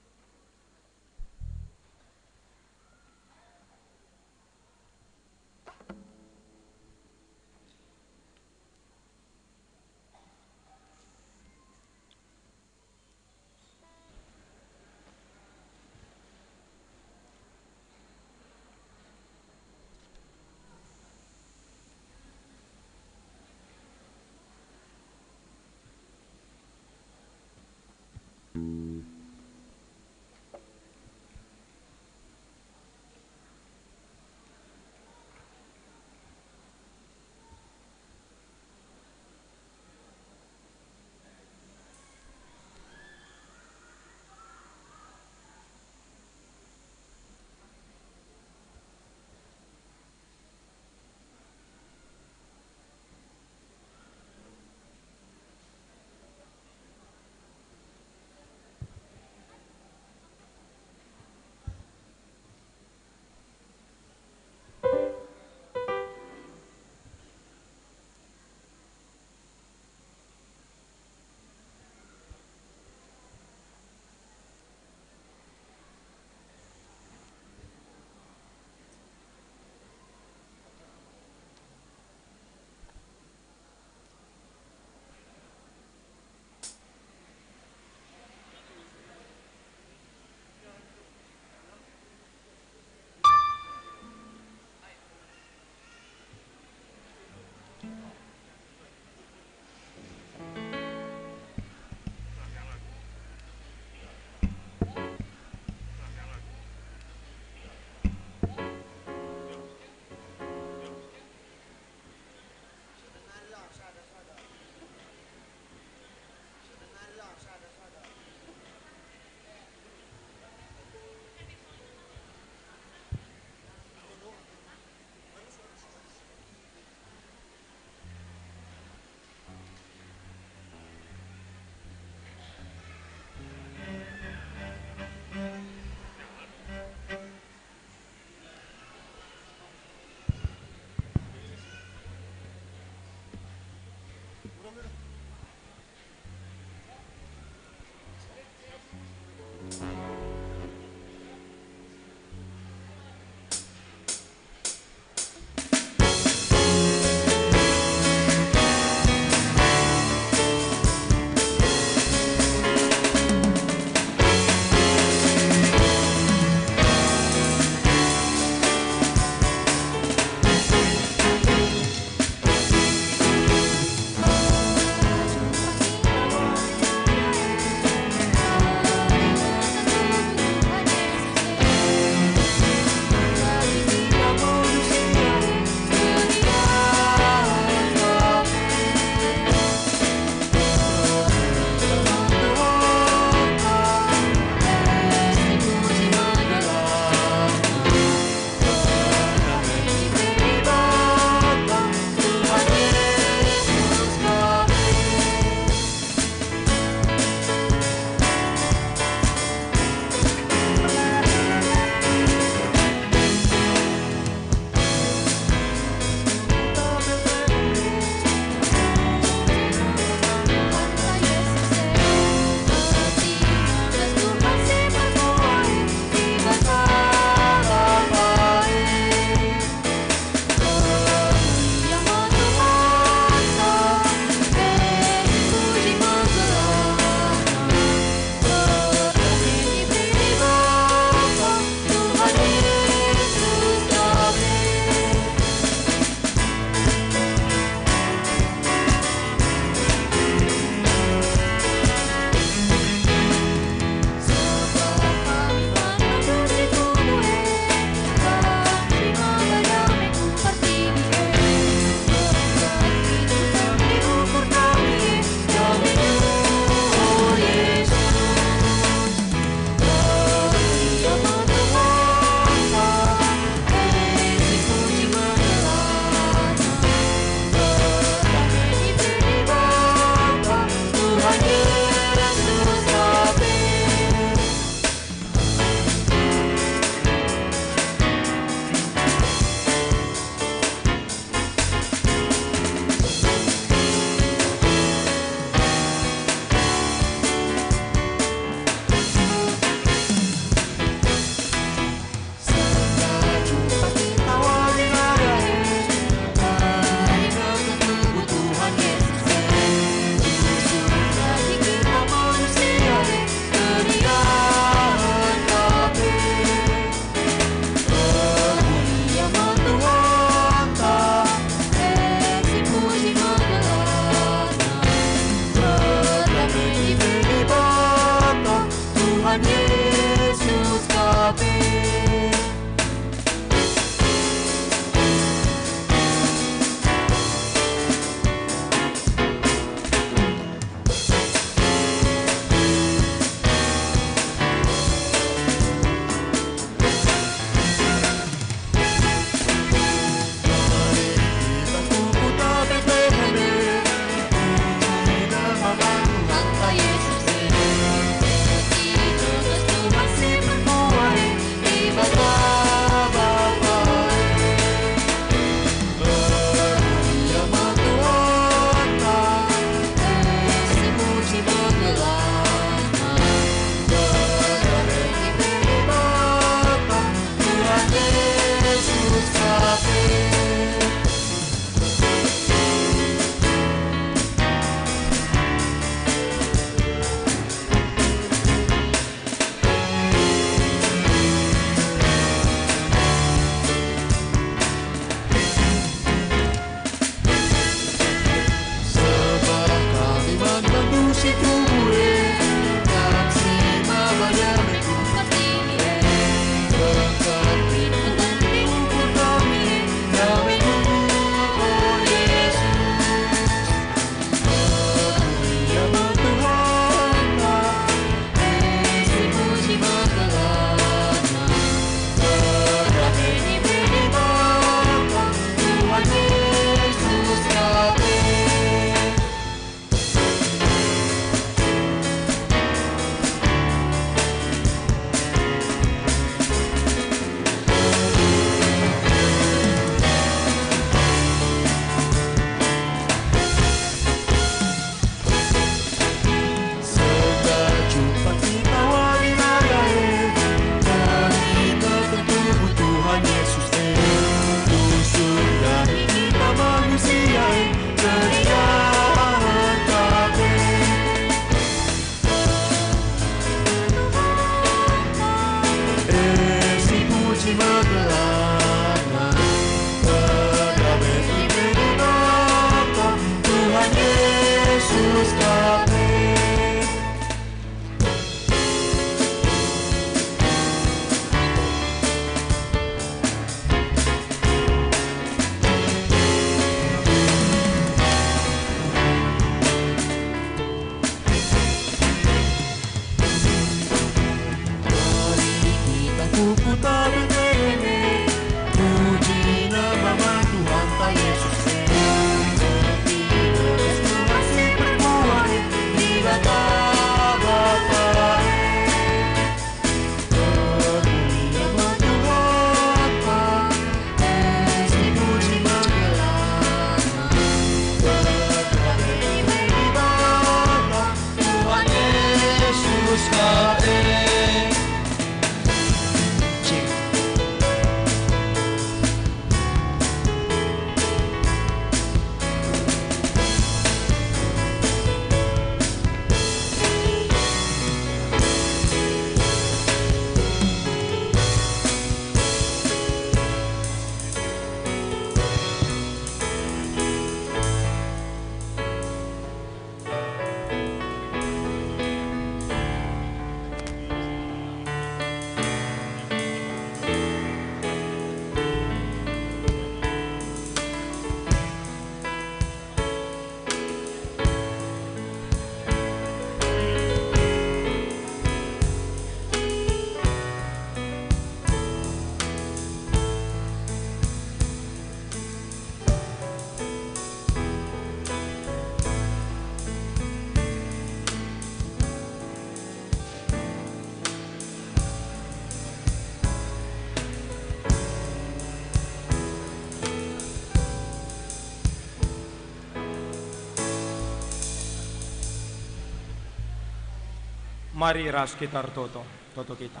Mari ras kita ertoto, toto kita.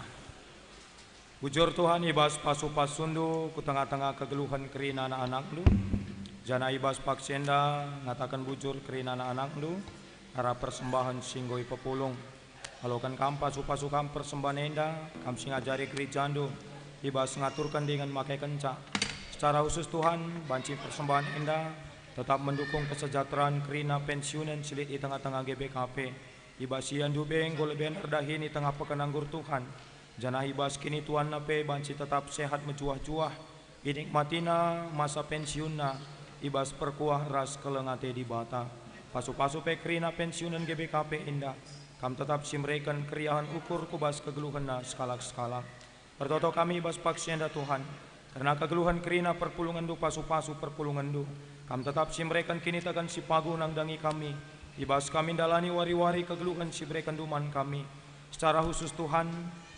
Bujur Tuhan, i bas pasu-pasundu ku tengah-tengah kegeluhen kerina anak-anakndu, janah i bas paksa enda ngataken bujur kerina anak-anakndu arah persembahen si enggo ipepulung. Aloken kam pasu-pasu kam persembahen enda, kam si ngajari gerejandu i bas ngaturken dingen makekenca. Secara khusus Tuhan, banci persembahen enda tetap mendukung kesejahteraan kerina pensiunen si lit i tengah-tengah G B K P. I bas ia ndube enggo leben erdahin i tengah peken anggur Tuhan, janah i bas kinituanna pe banci tetap sehat mejuah-juah, inikmatina masa pensiunna i bas perkuah ras keleng ate Dibata. Pasu-pasu pe kerina pensiunen G B K P enda, kam tetap si mereken keriahen ukur ku bas kegeluhenna sekalak-sekalak. Ertoto kami i bas paksa enda, Tuhan, kerna kegeluhen kerina perpulungenndu, pasu-pasu perpulungenndu. Kam tetap si mereken kiniteken si paguh nandangi kami, i bas kami ndalani wari-wari kegeluhen si berekenndu man kami. Secara khusus, Tuhan,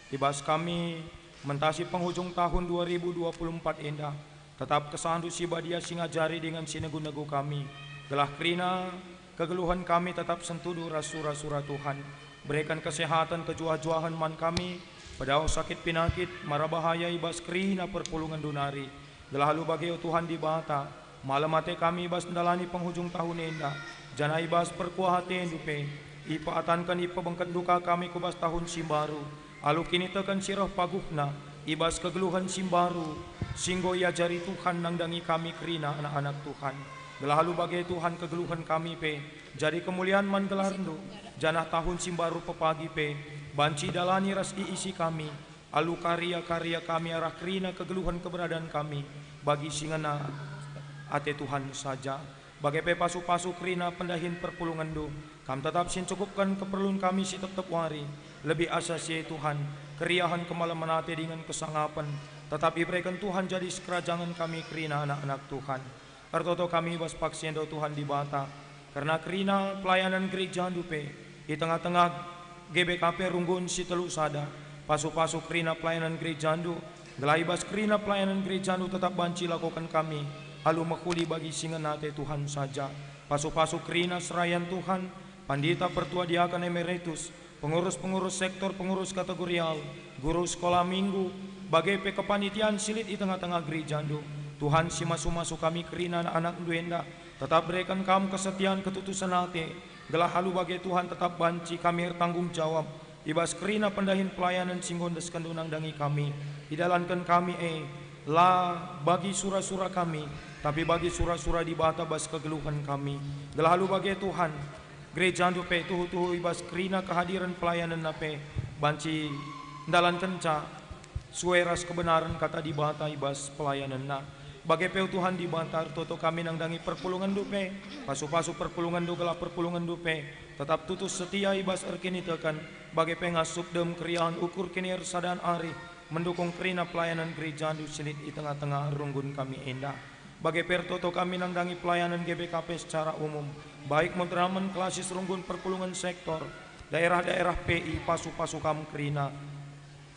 i bas kami mentasi penghujung tahun dua ribu dua puluh empat enda, tetap kesahndu si badia si ngajari dingen si negu-negu kami, gelah kerina kegeluhen kami tetap sentudu ras sura-sura Tuhan. Bereken kesehaten kejuah-juahen man kami, pedauh sakit pinakit, mara bahaya i bas kerina perpulungenndu nari. Gelah alu bage, o Tuhan Dibata, malem ate kami i bas ndalani penghujung tahun enda, janah i bas perkuah atendu pe, ipeatanken ipebengketndu ka kami ku bas tahun si mbaru, alu kiniteken si reh paguhna, i bas kegeluhen si mbaru, si enggo iajari Tuhan nandangi kami kerina anak-anak Tuhan. Gelah alu bage, Tuhan, kegeluhen kami pe jadi kemulian man gelarndu, janah tahun si mbaru pepagi pe banci idalani ras iisi kami, alu karya-karya kami arah kerina kegeluhen keberadan kami bagi si ngena ate Tuhan saja. Bage pe pasu-pasu kerina pendahin perpulungenndu, kam tetap si ncukupken keperlun kami si tep-tep wari. Lebih asa si e, Tuhan, keriahen, kemalemen ate dingen kesangapen tetap ibereken Tuhan jadi sikerajangen kami kerina anak-anak Tuhan. Ertoto kami i bas paksa enda, o Tuhan Dibata, kerna kerina pelayanan gerejandu pe i tengah-tengah G B K P runggun si telu sada, pasu-pasu kerina pelayanan gerejandu, gelah i bas kerina pelayanan gerejandu tetap banci lakoken kami alu mehuli bagi si ngena ate Tuhan saja. Pasu-pasu kerina serayan Tuhan, pandita, pertua, diaken, emeritus, pengurus-pengurus sektor, pengurus kategorial, guru sekolah minggu, bage pe kepanitian si lit i tengah-tengah gerejandu. Tuhan, si masu-masu kami kerina anak-anakndu enda, tetap bereken kam kesetian ketutusen ate, gelah alu bage, Tuhan, tetap banci kami ertanggung jawab i bas kerina pendahin pelayanan si enggo endeskenndu nandangi kami. Idalanken kami e la bagi sura-sura kami, tapi bagi sura-sura Dibata bas kegeluhen kami. Gelah alu bage, Tuhan, gerejandu pe tuhu-tuhu i bas kerina kehadiren pelayanenna pe banci ndalankenca sue ras kebenaren Kata Dibata i bas pelayanenna. Bage pe, o Tuhan Dibata, ertoto kami nandangi perpulungenndu pe, pasu-pasu perpulungenndu gelah perpulungenndu pe tetap tutus setia i bas erkiniteken, bage pe ngasup dem keriahen ukur kiniersadan arih mendukung kerina pelayanan gerejandu si lit i tengah-tengah runggun kami enda. Bage pe ertoto kami nandangi pelayanan G B K P secara umum, baik Madramen, klasis, runggun perpulungen, sektor, daerah-daerah P I, pasu-pasu kam kerina.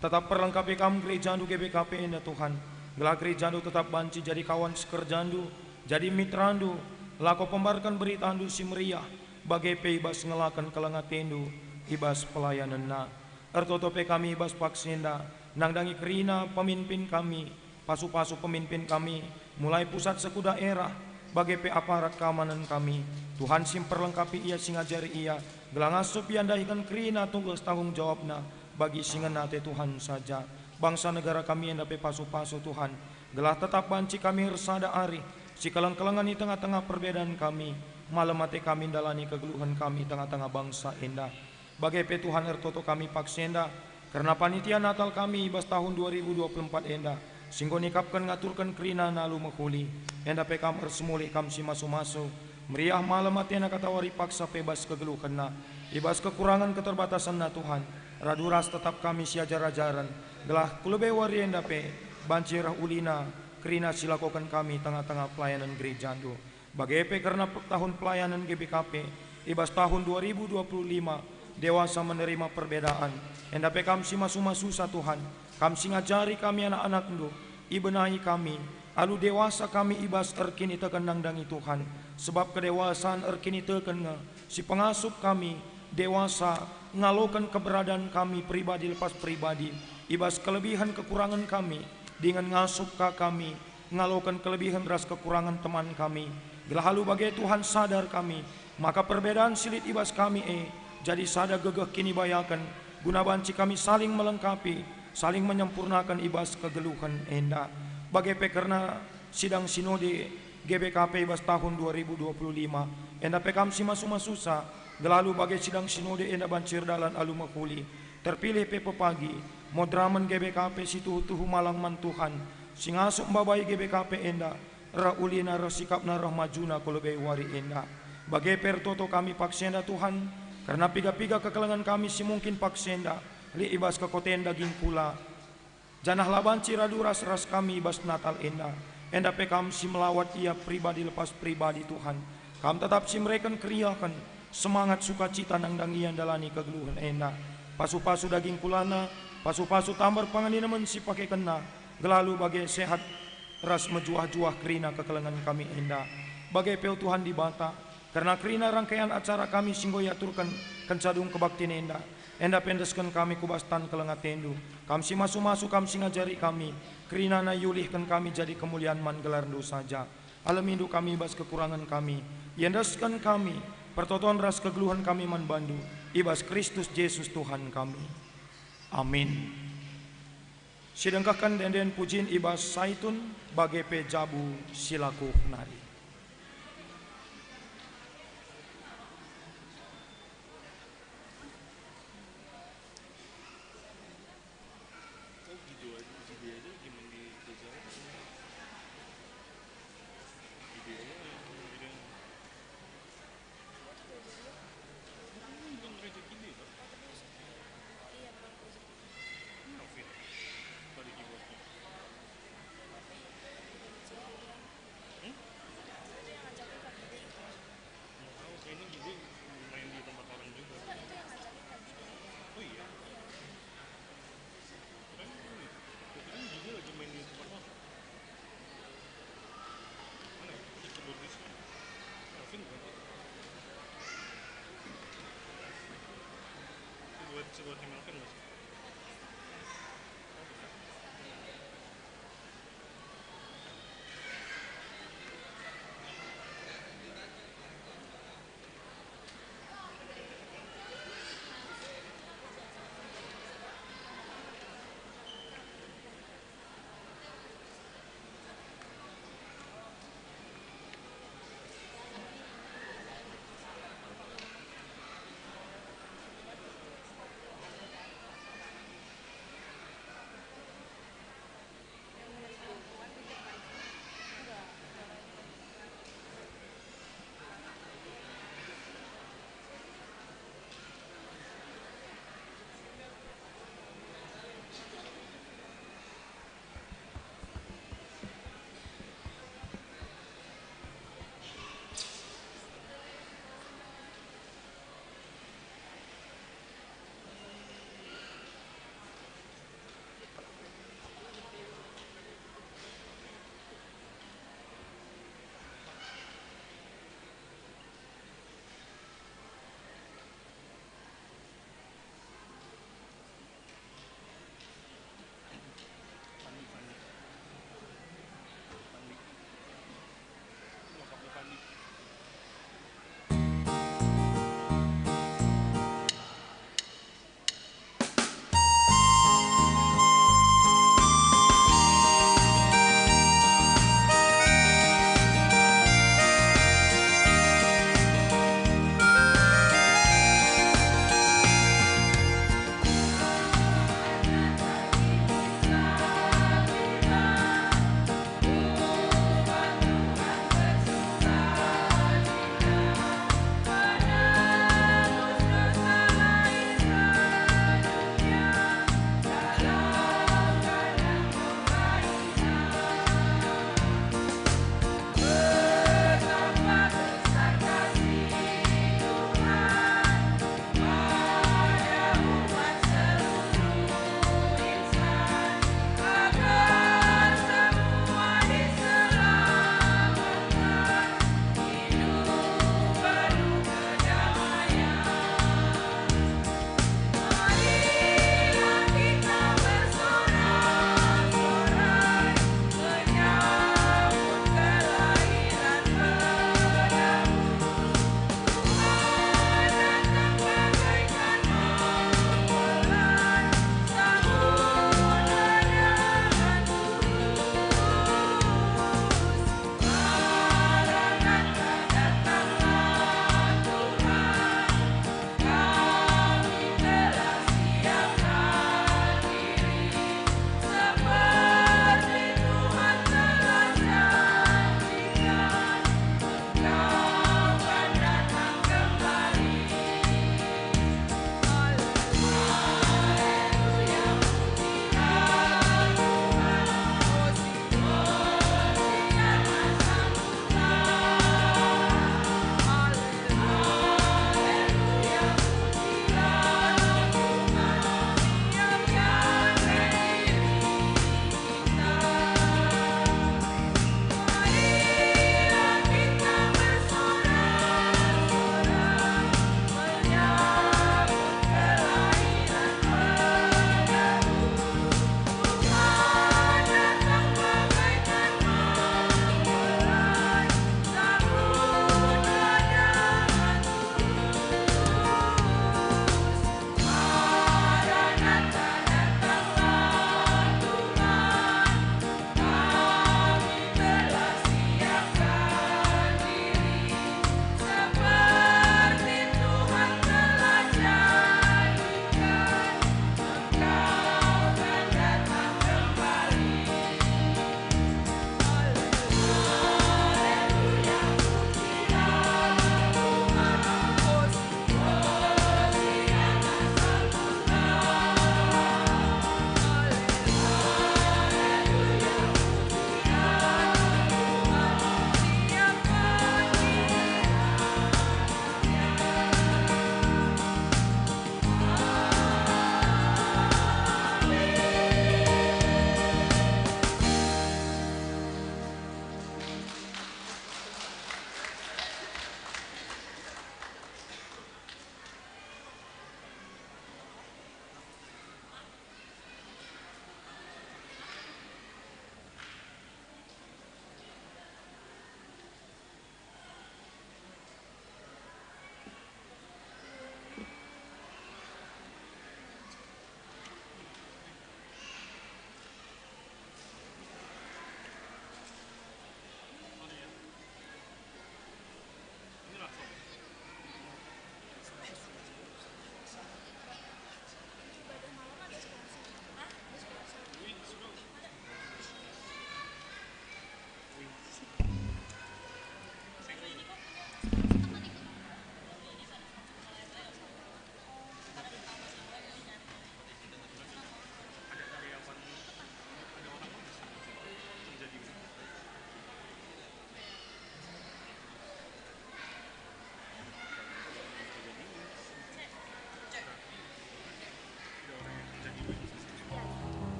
Tetap perlengkapi kam gerejandu G B K P enda, Tuhan, gelah gerejandu tetap banci jadi kawan sekerjandu, jadi mitrandu, lako pembarken beritandu si meriah, bage pe i bas ngelaken keleng atendu i bas pelayanenna. Ertoto pe kami i bas paksa enda, nandangi kerina pemimpin kami, pasu-pasu pemimpin kami, mulai pusat seh ku daerah, bage pe aparat keamanen kami. Tuhan si mperlengkapi ia, si ngajari ia, gelah ngasup ia ndahiken kerina tugas tanggung jawabna bagi si ngena ate Tuhan saja. Bangsa negara kami enda pe pasu-pasu, Tuhan, gelah tetap banci kami ersada arih, sikeleng-kelengen i tengah-tengah perbedaan kami, malem ate kami ndalani kegeluhen kami i tengah-tengah bangsa enda. Bage pe, Tuhan, ertoto kami paksa enda kerna panitia Natal kami i bas tahun dua ribu dua puluh empat enda, si enggo nikapken ngaturken kerina alu mehuli. Enda pe kam ersemulih, kam si masu-masu, meriah malem atena katawari paksa pe bas kegeluhenna, i bas kekurangen keterbatasenna, Tuhan, radu ras tetap kami siajar-ajaren, gelah ku lebe wari enda pe banci reh ulina kerina si lakoken kami tengah-tengah pelayanan gerejandu. Bage pe kerna pe-, tahun pelayanan G B K P, i bas tahun dua ribu dua puluh lima, dewasa menerima perbedaan. Enda pe kam si masu-masusa, Tuhan, kam si ngajari kami anak-anakndu, ibenahi kami, alu dewasa kami i bas erkiniteken nandangi Tuhan, sebab kedewasaan erkiniteken nge si pengasup kami dewasa ngaloken keberadaan kami pribadi lepas pribadi, i bas kelebihen kekurangen kami, dingen ngasup ka kami ngaloken kelebihen ras kekurangen teman kami, gelah alu bage Tuhan sadar kami, maka perbedaan si lit i bas kami e jadi sada gegeh kinibayaken, guna banci kami saling melengkapi, saling menyempurnaken i bas kegeluhen enda. Bage pe kerna sidang sinode G B K P i bas tahun dua ribu dua puluh lima, enda pe kam si masu-masusa, gelah alu bage sidang sinode enda banci erdalan alu mehuli, terpilih pe pepagi, moderamen G B K P si tuhu-tuhu malang man Tuhan, si ngasup mbabai G B K P enda, reh ulina reh sikapna reh majuna ku lebe wari enda. Bage pe ertoto kami paksa enda Tuhan, kerna piga-piga kekelengen kami si mungkin paksa enda lit i bas kekoten daging kula, janah la banci radu ras-ras kami i bas Natal enda. Enda pe kam si melawat ia pribadi lepas pribadi Tuhan. Kam tetap si mereken keriahen, semangat sukacita nandangi ia ndalani kegeluhen enda. Pasu-pasu daging kulana, pasu-pasu tambar pangan inemen si pakekenna, gelah alu bage sehat ras mejuah-juah kerina kekelengen kami enda. Bage pe, o Tuhan Dibata, kerna kerina rangkaian acara kami si enggo iaturken kenca dung kebaktin enda, enda pe endesken kami ku bas tan keleng atendu. Kam si masu-masu, kam si ngajari kami, kerinana iulihken kami jadi kemulian man gelarndu saja. Alemindu kami i bas kekurangen kami, iendesken kami pertoton ras kegeluhen kami man bandu, i bas Kristus Jesus Tuhan kami. Amin. Sidengkehken ende-enden pujin i bas Saitun, bage pe jabu si lakuh nari.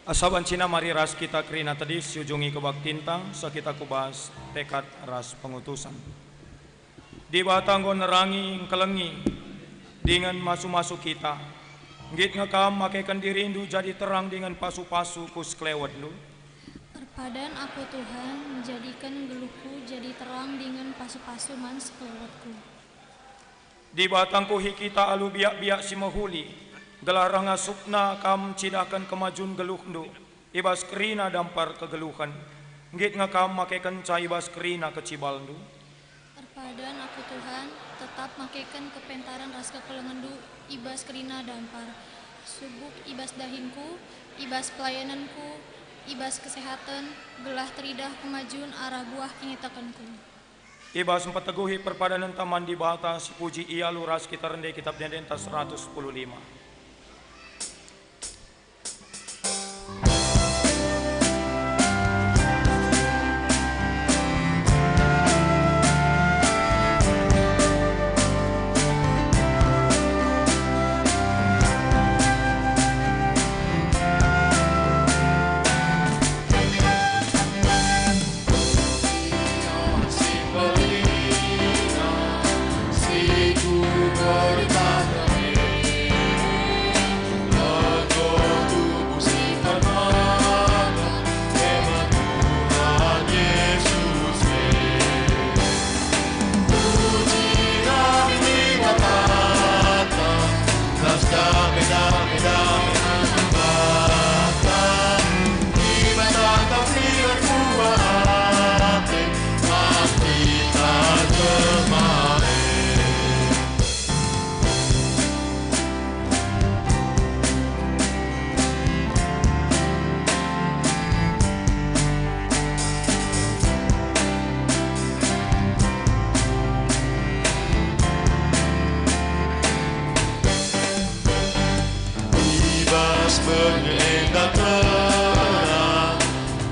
Asa banci mari ras kita kerina tedis siujungi kebaktinta, seh kita ku bas tekad ras pengutusen. Dibata enggo nerangi, engkelengi, dingen masu-masu kita. Nggit nge Kam makeken dirindu jadi terang dingen pasu-pasu ku sekelewetndu. Erpadan aku, Tuhan, menjadiken geluhku jadi terang dingen pasu-pasu man sekelewetku. Dibata ngkuhi kita alu biak-biak si mehuli, gelah reh ngasupna Kam ncidahken kemajun geluhndu i bas kerina dampar kegeluhen. Nggit nge Kam makekenca i bas kerina kecibalndu. Erpadan aku, Tuhan, tetap makeken kepentaren ras kekelengenndu i bas kerina dampar, subuk i bas dahinku, i bas pelayanenku, i bas kesehaten, gelah teridah kemajun arah buah kinitekenku. I bas mpeteguhi perpadanenta man Dibata, sipuji ia alu ras kita rende Kitab Ende-endenta seratus sepuluh lima. I bas berngi enda terang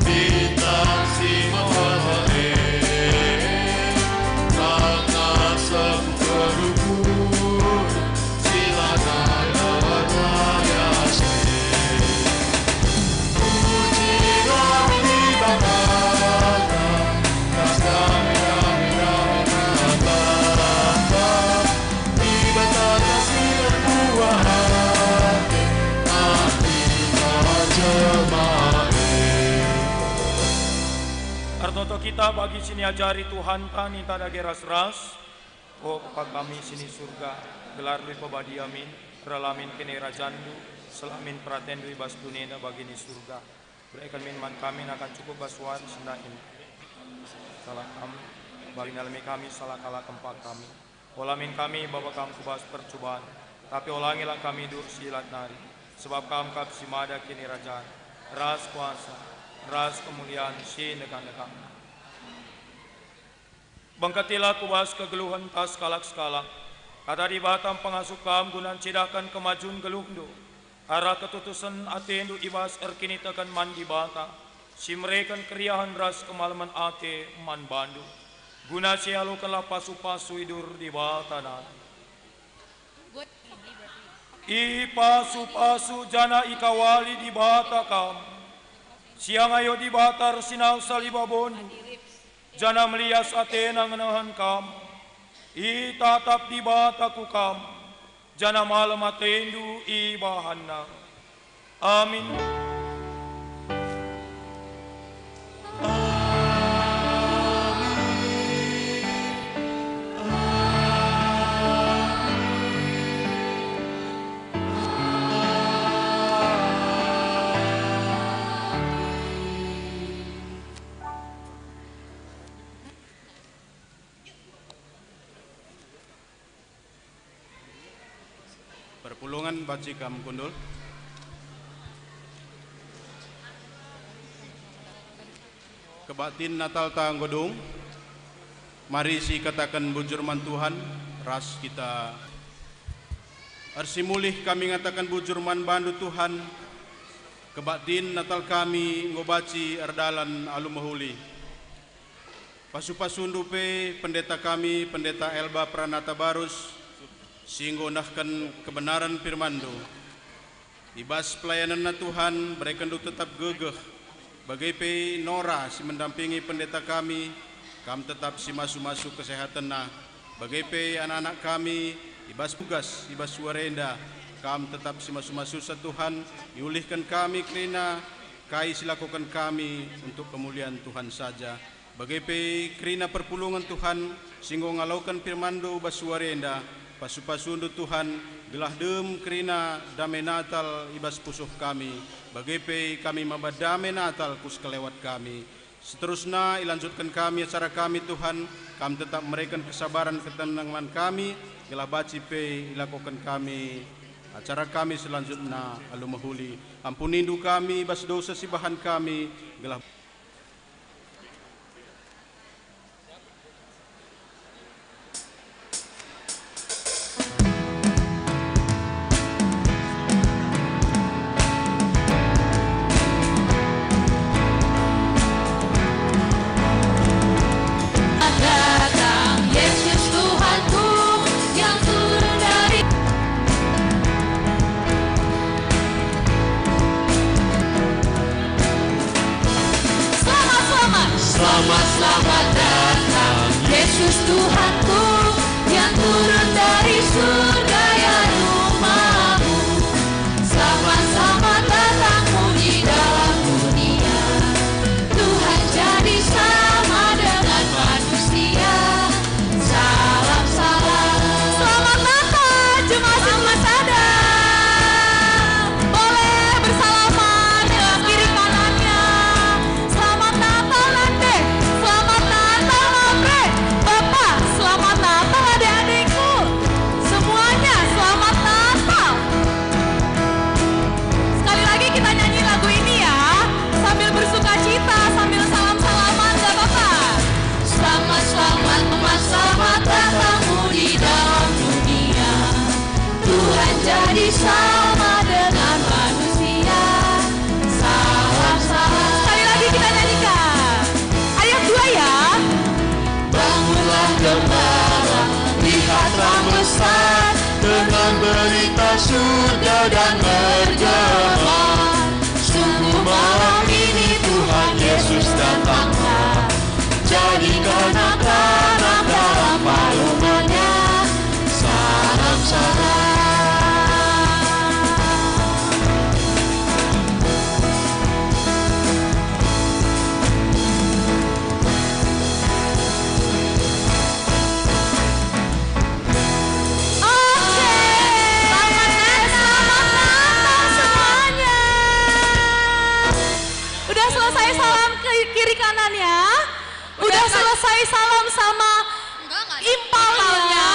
bintang si mehuli, tangan semu kerukur si lanai lawar layas. Puji kami Dibata, ras kami, kami, kami Dibata. Ertoto kita bagi si niajari Tuhanta, ninta dage ras-ras. O Bapa kami si ni Surga, gelarNdu ipebadia min, reh la min kene rajanNdu, seh la min peratenNdu i bas doni enda bagi ni Surga. Bereken min man kami nakan cukup bas wari si enda. Salah kami, bagi nalemi kami salah kalak kempak kami. Ola min kami baba Kam ku bas percuban, tapi olangilah kami idur si lat nari, sebab Kam kap si mada kinirajan, ras kuasa, ras kemulian si ndekah-ndekahna. Bengketilah ku bas kegeluhenta sekalak-sekalak, kata Dibata mpengasup Kam guna ncidahken kemajun geluhNdu, arah ketutusen ateNdu i bas erkiniteken man Dibata, si mereken keriahen ras kemalemen ate man baNdu, guna si ialokenlah pasu-pasu idur Dibata nari. Ipasu-pasu janah ikawali Dibata kam. Siangayo Dibata ersinalsal i babondu, janah melias ateNa ngenehen kam. Itatap Dibata ku kam, janah malem atendu ibahanNa. Amin. Perpulungen banci kam kundul. Kebaktin Natalta enggo dung. Mari sikataken bujur man Tuhan ras kita. Ersimulih kami ngataken bujur man baNdu, Tuhan. Kebaktin Natal kami enggo banci erdalan alu mehuli. Pasu-pasundu pe pendeta kami, Pendeta Elba Pranata Barus, si enggo nehken kebenaran firmanNdu. I bas pelayanenna Tuhan, berekenndu tetap gegeh, bage pe Nora si mendampingi pendeta kami, kam tetap simasu-masu kesehatenna, bage pe anak-anak kami, i bas tugas, i bas suara enda, kam tetap simasu-masusa Tuhan, iulihken kami kerina kai si lakoken kami untuk kemulian Tuhan saja. Bage pe kerina perpulungen Tuhan, si enggo ngaloken firmanNdu bas suari enda, pasu-pasundu Tuhan, gelah dem kerina dame Natal i bas pusuh kami, bage pe kami maba dame Natal ku sekelewat kami. Seterusna ilanjutken kami acara kami, Tuhan, Kam tetap mereken kesabaran ketenangen kami, gelah banci pe ilakoken kami acara kami selanjutna alu mehuli. Ampunindu kami bas dosa si bahan kami, gelah Datang Yesus Tuhanku yang turun dari Selamat, selamat. Selamat, selamat datang, Yesus Tuhanku, yang turun dari surga ya rumahmu. Selamat, selamat datangmu di dalam dunia. Tuhan jadi sama dengan manusia. Salam, salam. Selamat Natal, jemaat Sinmasada. Boleh bersalaman dengan kiri kanannya. Selamat Natal, Nande. Selamat Natal, Mamre. Bapak, selamat Natal, adik-adikku. Semuanya, selamat Natal. Sekali lagi kita nyanyi lagu ini ya, sambil bersuka cita, sambil salam-salaman, gak apa-apa. Selamat, selamat, selamat datangmu di dalam dunia. Tuhan jadi sama dengan manusia. Salam, salam. Sekali lagi kita nyanyikan. Ayat dua ya. Bangunlah gembala, lihatlah mesat dengan berita surga dan bergema. Sungguh malam ini Tuhan Yesus datanglah. Jadikan anak-anak dalam palungannya. Salam, salam. Oke. Selamat Natal. Selamat Natal semuanya. Udah selesai salam ke kiri kanan ya. Udah selesai salam sama impalnya. Impalnya.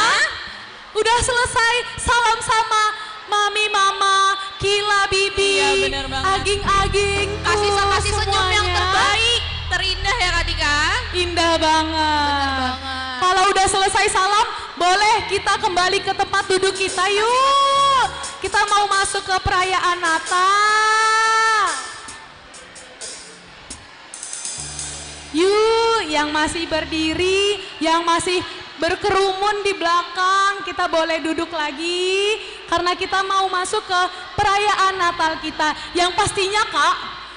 Udah selesai salam sama mami, mama, kila, bibi, iya, bener banget, aging-aging, kasih, kasih senyum yang semuanya terbaik, terindah ya, Kak Tika. Indah banget. Bener banget. Kalau udah selesai salam, boleh kita kembali ke tempat duduk kita, yuk. Kita mau masuk ke perayaan Natal. Yuk, yang masih berdiri, yang masih berkerumun di belakang, kita boleh duduk lagi, karena kita mau masuk ke perayaan Natal kita. Yang pastinya, Kak,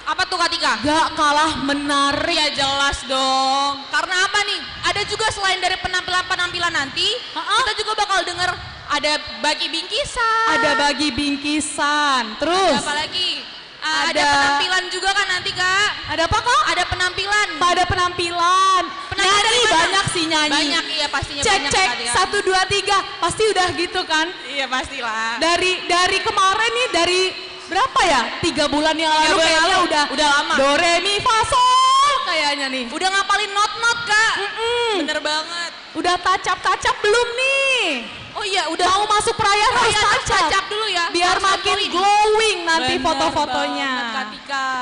apa tuh, Kak Tika? Gak kalah menarik. Ya, jelas dong. Karena apa nih? Ada juga, selain dari penampilan-penampilan nanti, heeh, kita juga bakal denger ada bagi bingkisan. Ada bagi bingkisan. Terus? Ada apa lagi? Ah, ada, ada penampilan juga kan nanti, Kak? Ada apa, Kak? Ada penampilan. Pada penampilan. Penampilan dari mana? Nyanyi banyak sih, nyanyi. Banyak, iya, pastinya. Cek, banyak, cek, Kak Tika. Satu, dua, tiga. Pasti udah gitu kan? Iya, pastilah. Dari, dari kemarin nih, dari berapa ya? Tiga bulan yang lalu kayaknya udah, udah lama. Do, re, mi, fa, sol kayaknya nih. Udah ngapalin not-not, Kak. Mm-mm. Bener banget. Udah tacap-tacap belum nih? Oh iya, udah. Mau masuk perayaan harus tacap. Oh iya, harus tacap dulu ya. Biar makin glowing nanti foto-fotonya. Bener banget, Kak Tika.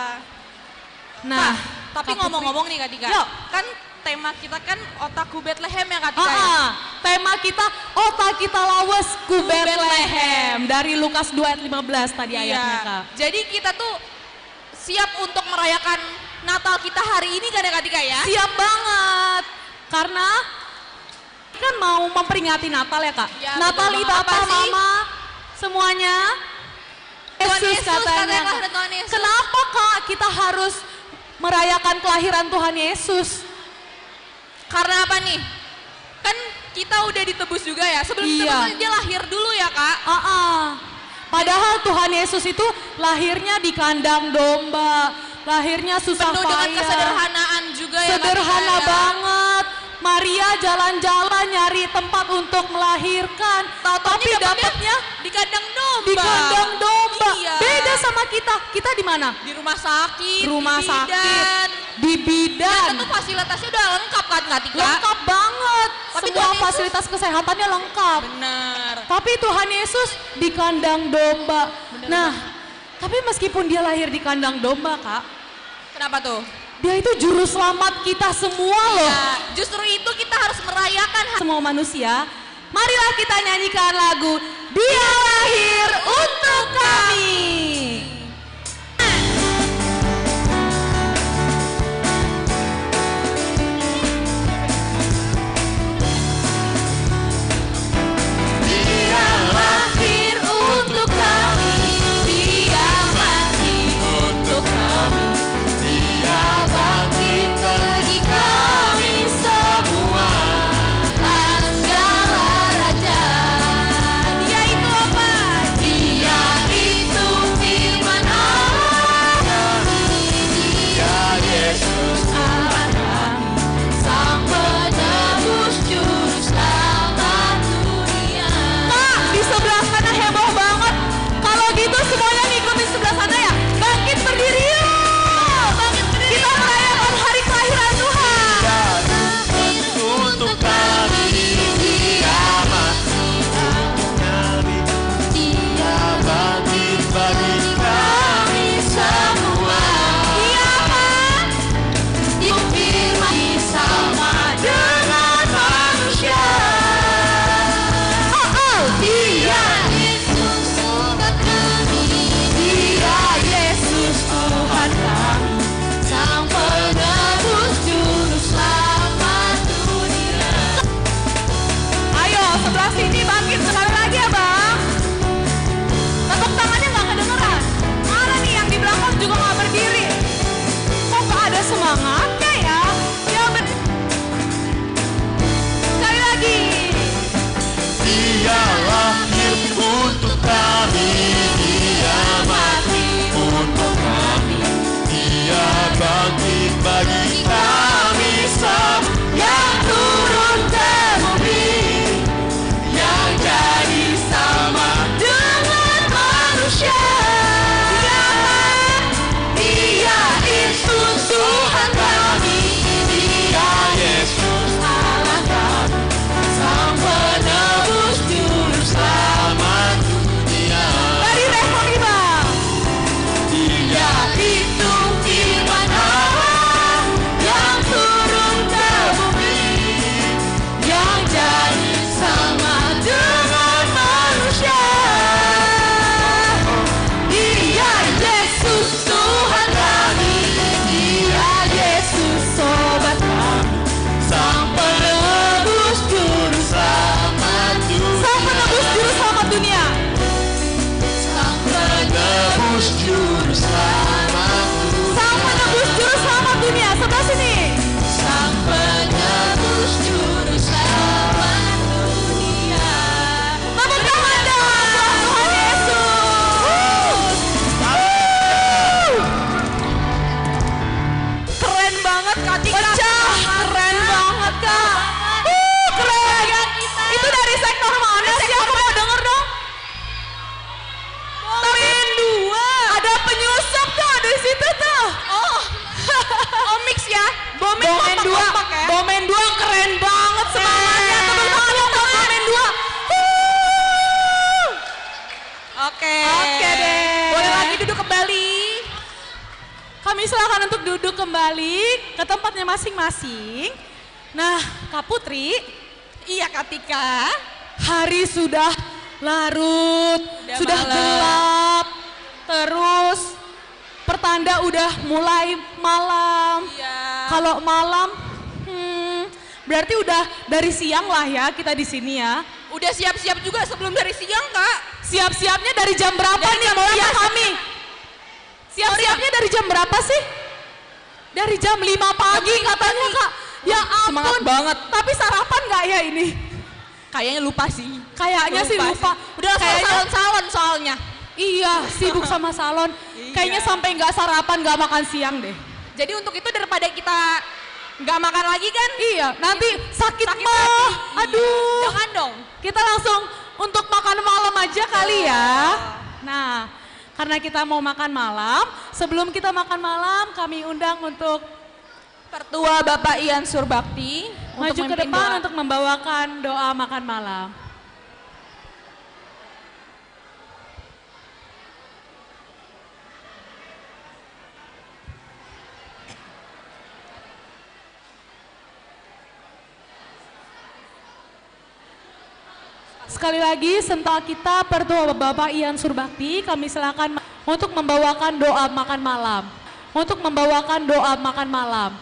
Nah, Kak, tapi ngomong-ngomong nih, Kak Tika. Yuk. Kan tema kita kan Otaku Betlehem ya, Kak Tika, ya? Heeh. Tema kita Ota Kita Lawes ku Betlehem. Betlehem. Dari Lukas dua ayat lima belas tadi ayatnya, Kak. Iya. Jadi kita tuh siap untuk merayakan Natal kita hari ini kan ya, Kak Tika, ya? Siap banget. Karena kan mau memperingati Natal ya, Kak? Ya, betul banget. Natal i Bapa, Mama, semuanya. Tuhan Yesus, Yesus, katanya, katanya, kelahiran Tuhan Yesus. Kenapa, Kak, kita harus merayakan kelahiran Tuhan Yesus? Karena apa nih? Kan kita udah ditebus juga ya. Sebelum Iya. ditebus dia lahir dulu ya, Kak. Ah, ah. Padahal Tuhan Yesus itu lahirnya di kandang domba, lahirnya susah Penuh dengan payah. kesederhanaan juga ya, Kak Sederhana Tika, ya. banget. Maria jalan-jalan nyari tempat untuk melahirkan. Tau-taunya Tapi dapetnya dapetnya di kandang domba. di kandang domba. Iya. Beda sama kita. Kita di mana? Di rumah sakit, Rumah di sakit, bidan. di bidan. Nah, tentu fasilitasnya udah lengkap kan, Kak Tika? Lengkap banget. Tapi Semua Tuhan Yesus fasilitas kesehatannya lengkap. Benar. Tapi Tuhan Yesus di kandang domba. Benar Nah, banget. tapi meskipun dia lahir di kandang domba, Kak, Kenapa tuh? dia itu juru selamat kita semua loh. Ya, justru itu kita harus merayakan ha- Semua manusia. Marilah kita nyanyikan lagu Dia Lahir Untuk Kami. Dia lahir untuk kami, Dia mati untuk kami, Dia bangkit bagi kami semua. Segala raja, Dia itu apa? Dia itu firman Allah. Dia Yesus Tuhan kami, Sang Penebus Juru Selamat dunia. Kak, di sebelah sana heboh banget. Kalau gitu semuanya ngikutin sebelah sana ya. Bangkit berdiri yuk. Bangkit berdiri. Kita merayakan hari kelahiran Tuhan. Untuk kami, Dia mati. Dia bangkit bagi kami semua. Dia apa? Dia firman sama dengan manusia. Oh, oh. Dia Yesus Tuhan kami. Dia Yesus Tuhan kami. Sang Penebus Juru Selamat dunia. Ayo, sebelah sini bangkit sekali lagi ya, Bang. Tepuk tangannya nggak kedengeran. Mana nih yang di belakang juga nggak berdiri? Kok nggak ada semangatnya ya? Ya, ber- Sekali lagi. Dia lahir untuk kami, Dia mati untuk kami, Dia bangkit bagi kami semua. Yang turun ke bumi, yang jadi sama dengan manusia. Dia itu Tuhan kami, Dia Yesus Allah kami, Sang Penebus Juru Selamat dunia. Mari respon, Iba. Dia itu firman Allah yang turun ke bumi, yang jadi sama dengan manusia. Dia Yesus Tuhan kami, Dia Yesus Sobat kami, Sang Penebus Juru Selamat dunia. Sang Penebus Juru Selamat dunia. Sang Penebus Juru Selamat dunia. Sang Penebus Juru Selamat dunia. Sebelah sini. Sang Penebus Juru Selamat dunia. Tepuk tangan dong buat Tuhan Yesus. Keren banget, Kak Tika. Pecah, keren banget, Kak. Uh, keren. Itu dari sektor mana sih? Aku mau denger dong. Bomen dua. Ada penyusup tuh di situ tuh. Oh. Oh, mix ya. Bomen Bomen kompak, dua. kompak ya. Bomen dua keren banget semangatnya. Tepuk tangan dong buat Bomen dua. Huh. Oke. Oke deh. Boleh lagi duduk kembali. Kami silakan untuk duduk kembali ke tempatnya masing-masing. Nah, Kak Putri. Iya, Kak Tika. Hari sudah larut, Udah sudah malam. gelap. Terus pertanda udah mulai malam. Iya. Kalau malam, hmm, berarti udah dari siang lah ya kita di sini ya. Udah siap-siap juga sebelum dari siang, Kak. Siap-siapnya dari jam berapa Dari nih jam maunya berapa? kami? Siap-siapnya dari jam berapa sih? Dari jam lima pagi Jam lima katanya, pagi. Kak. Ya ampun. Semangat banget. Tapi sarapan nggak ya ini? Kayaknya lupa sih. Kayaknya sih Lupa lupa. sih. Udah langsung Kayaknya salon-salon soalnya. Iya, sibuk sama salon. Iya. Kayaknya sampai nggak sarapan, nggak makan siang deh. Jadi untuk itu daripada kita nggak makan lagi kan? Iya, nanti sakit Sakit mah. hati. Aduh. Jangan dong. Kita langsung untuk makan malam aja kali ya. Nah, karena kita mau makan malam, sebelum kita makan malam, kami undang untuk Pertua Bapak Ian Surbakti untuk maju ke memimpin depan doa. untuk membawakan doa makan malam. Sekali lagi, serentak kita, Pertua Bapak Ian Surbakti, kami silakan untuk membawakan doa makan malam. Untuk membawakan doa makan malam.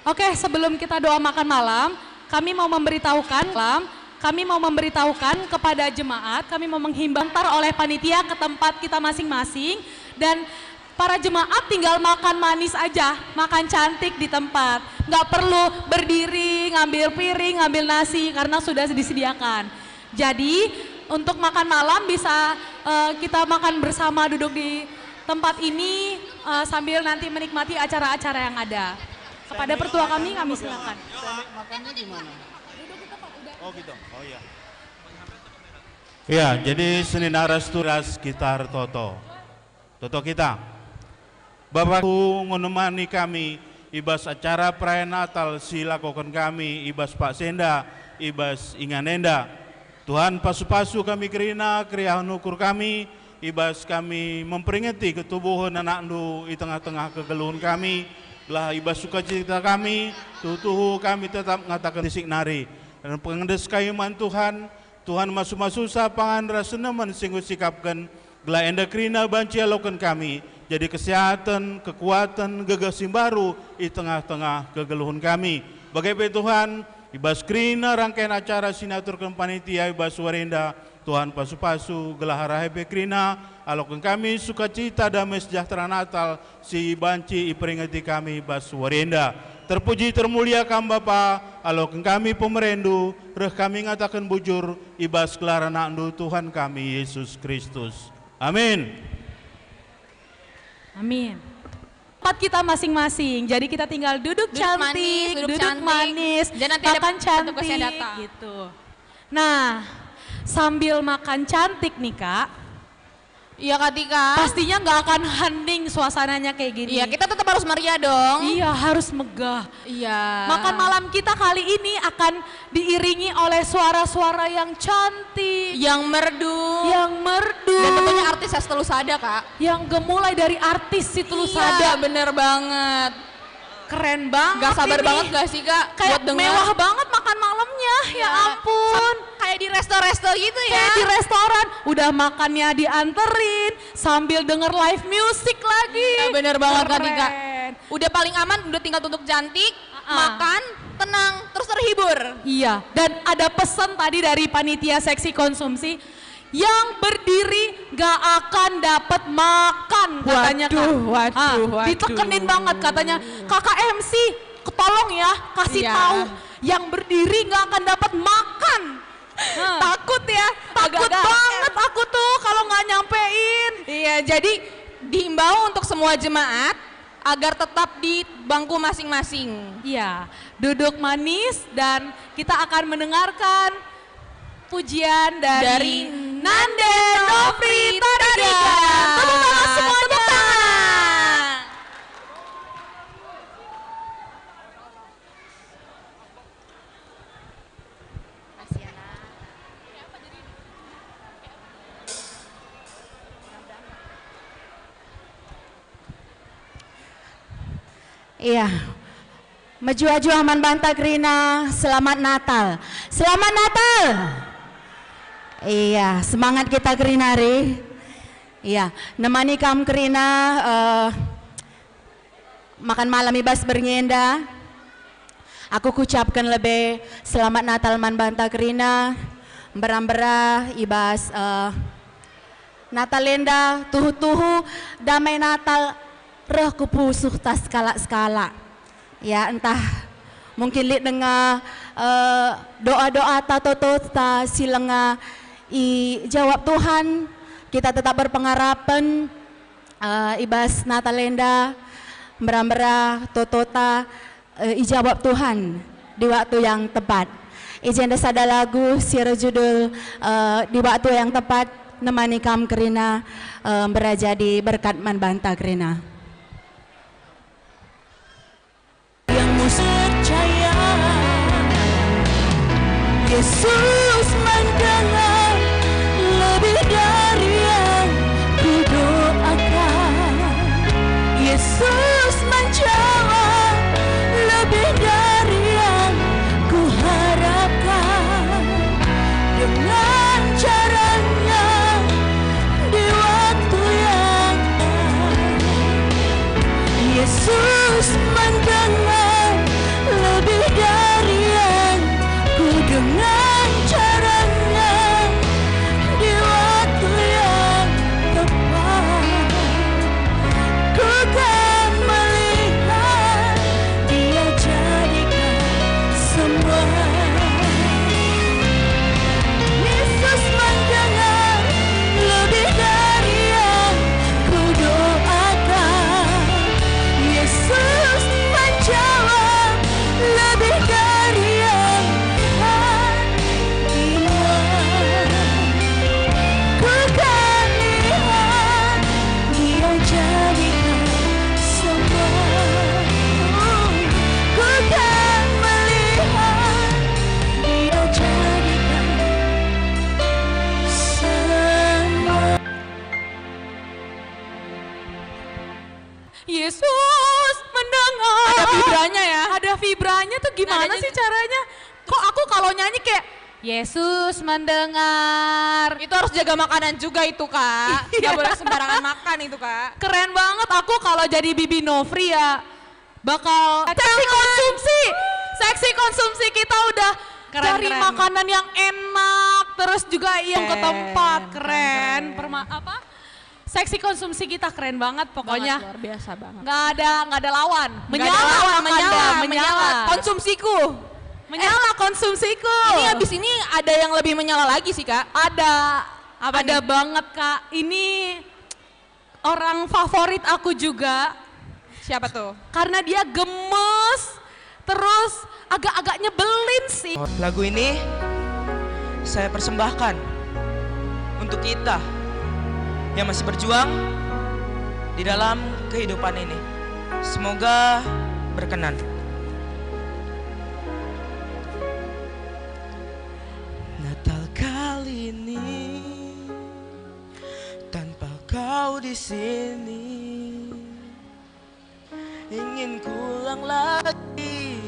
Oke, sebelum kita doa makan malam, kami mau memberitahukan, kami mau memberitahukan kepada jemaat, kami mau menghimbau antar oleh panitia ke tempat kita masing-masing, dan para jemaat tinggal makan manis aja, makan cantik di tempat. Nggak perlu berdiri, ngambil piring, ngambil nasi, karena sudah disediakan. Jadi, untuk makan malam bisa, eh, kita makan bersama duduk di tempat ini, eh, sambil nanti menikmati acara-acara yang ada. Kepada pertua kami, kami silakan. Makannya gimana? Oh gitu. Oh iya. Ya, jadi senina ras turas kita ertoto. Toto kita. Bapa ku ngenemani kami i bas acara perayaan Natal si lakoken kami i bas paksa enda, i bas ingan enda. Tuhan, pasu-pasu kami kerina, keriahen ukur kami, i bas kami memperingeti ketubuhen anakndu i tengah-tengah kegeluhen kami, gelah i bas sukacita kami, tuhu-tuhu kami tetap ngataken sik nari. Dan pengendes kami man Tuhan, Tuhan masu-masusa pangan ras senemen si enggo sikapken, gelah enda kerina banci ialoken kami jadi kesehaten, kekuaten, gegeh si mbaru i tengah-tengah kegeluhen kami. Bage pe Tuhan, i bas kerina rangkaian acara si niaturken panitia i bas wari enda, Tuhan pasu-pasu, gelah arah e pe kerina, aloken kami sukacita dame sejahtera Natal si banci iperingeti kami bas wari enda. Terpuji termulia Kam Bapa, aloken kami pemerendu, reh kami ngataken bujur i bas gelar AnakNdu Tuhan kami, Yesus Kristus. Amin. Amin. Tempat kita masing-masing, jadi kita tinggal duduk Duduk cantik, manis, duduk duduk cantik. manis, Dan nanti ada makan petugasnya cantik, datang. gitu. Nah, sambil makan cantik nih, Kak, Iya, Kak Tika. pastinya nggak akan hening suasananya kayak gini. Iya, kita tetap harus meriah dong. Iya, harus megah. Iya. Makan malam kita kali ini akan diiringi oleh suara-suara yang cantik. Yang merdu. Yang merdu. Dan tentunya artis yang selalu ada, Kak. Yang gemulai dari artis si Tulus Iya, ada. bener banget. Keren banget Gak sabar ini. banget gak sih, Kak, Kayak buat denger? mewah banget makan malamnya, ya Iya. ampun. Sam-, kayak di resto-resto gitu ya. Kayak di restoran, udah makannya dianterin, sambil denger live music lagi. Iya, bener banget, Kak Tika. Keren. Udah paling aman, udah tinggal tutup jantik, Uh-uh. makan, tenang, terus terhibur. Iya, dan ada pesan tadi dari panitia seksi konsumsi, "Yang berdiri nggak akan dapat makan," katanya, Kak. Waduh, waduh, Ah, waduh. ditekenin banget katanya, "Kakak M C, tolong ya, kasih Iya. tahu, yang berdiri nggak akan dapat makan." Hah. Takut ya, takut Agak-agak. banget aku tuh kalau nggak nyampein. Iya, jadi diimbau untuk semua jemaat agar tetap di bangku masing-masing. Iya, duduk manis dan kita akan mendengarkan pujian dari Dari Nande Nofri Tarigan. Tepuk tangan semuanya. Tepuk tangan. Iya. Mejuah-juah man banta kerina, selamat Natal. Selamat Natal. Iya, semangat kita kerina ari. Iya, nemani kam kerina, eh, makan malam i bas berngi enda. Aku kucapken lebe selamat Natal man banta kerina, mbera-mbera i bas, eh, Natal enda tuhu-tuhu damai Natal reh ku pusuhta sekalak-sekalak. Ya, entah mungkin lit denga, eh, doa-doata, totota si langa ijawab Tuhan, kita tetap berpengharapen, eh, i bas Natal enda, mbera-mbera, totota, eh, ijawab Tuhan di waktu yang tepat. I jenda sada lagu si erjudul, eh, Di Waktu Yang Tepat, nemani kam kerina, eh, mbera jadi berkat man banta kerina. Yang percaya, Yesus mendengar lebih dari yang kudoakan. Yesus menjawab lebih dari yang kuharapkan. Dengan caranya di waktu yang tepat. Yesus mendengar lebih dari yang ku dengan caranya di waktu yang tepat. Ku kan melihat Dia jadikan semua. Yesus mendengar lebih dari yang kudoakan. Yesus menjawab lebih dari yang hatimu. Ku kan lihat Dia jadikan semua. Ku kan melihat Dia jadikan semua. Yesus mendengar. Ada vibranya ya? Ada vibranya tuh gimana Nadanya sih caranya? Kok aku kalau nyanyi kayak, "Yesus mendengar"? Itu harus jaga makanan juga itu, Kak. Iya. Nggak boleh sembarangan makan itu, Kak. Keren banget aku kalau jadi Bibi Nofri ya. Bakal seksi konsumsi. Seksi konsumsi kita udah Keren, cari keren. makanan yang enak, terus juga yang ke Eh, tempat. Keren, Keren. keren. Perma-, apa? Seksi konsumsi kita keren banget pokoknya. Banget, luar biasa banget. Nggak ada, nggak ada lawan. Nggak ada Menyala lawan, Wakanda, menyala, menyala. menyala. Konsumsiku. Menyala Eh, konsumsiku. Ini habis ini ada yang lebih menyala lagi sih, Kak. Ada. Apa Ada nih? banget, Kak. Ini orang favorit aku juga. Siapa tuh? Karena dia gemes, terus agak-agak nyebelin sih. Lagu ini saya persembahkan untuk kita yang masih berjuang di dalam kehidupan ini. Semoga berkenan. Natal kali ini tanpa kau di sini. Ingin kuulang lagi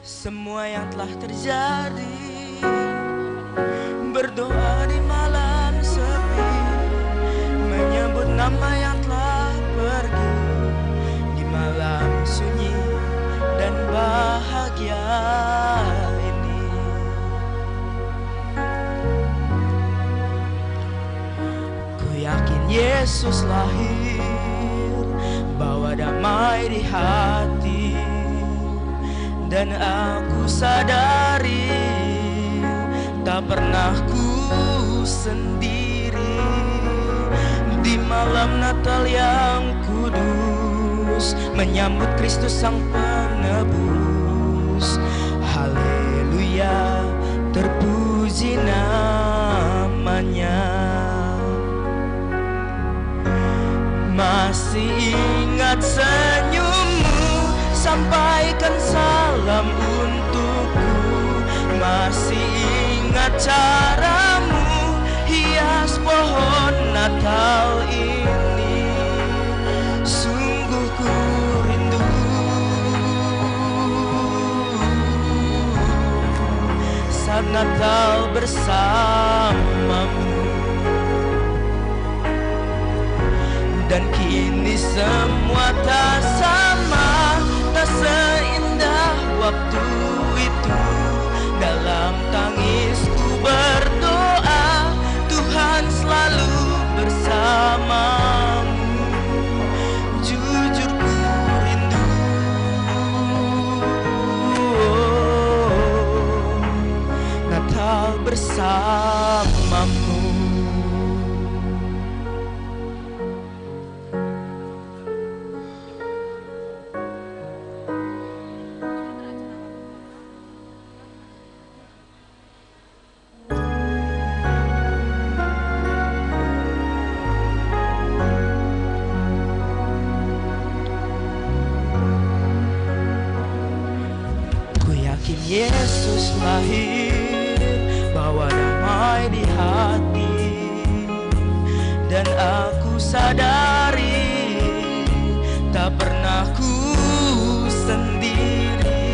semua yang telah terjadi. Berdoa di malam sepi, menyebut nama yang telah pergi. Di malam sunyi dan bahagia ini. Ku yakin Yesus lahir, bawa damai di hati, dan aku sadari tak pernah ku sendiri. Di malam Natal yang kudus, menyambut Kristus Sang Penebus. Haleluya, terpuji namanya. Masih ingat senyummu, sampaikan salam untukku. Masih ingat caramu hias pohon Natal ini. Sungguh ku rindu saat Natal bersamamu. Dan kini semua tak sama, tak seindah waktu itu. Dalam tangisku berdoa, Tuhan selalu bersamamu. Jujur ku rindu Natal bersamamu. Ku yakin Yesus lahir, bawa damai di hati. Dan aku sadari, tak pernah ku sendiri.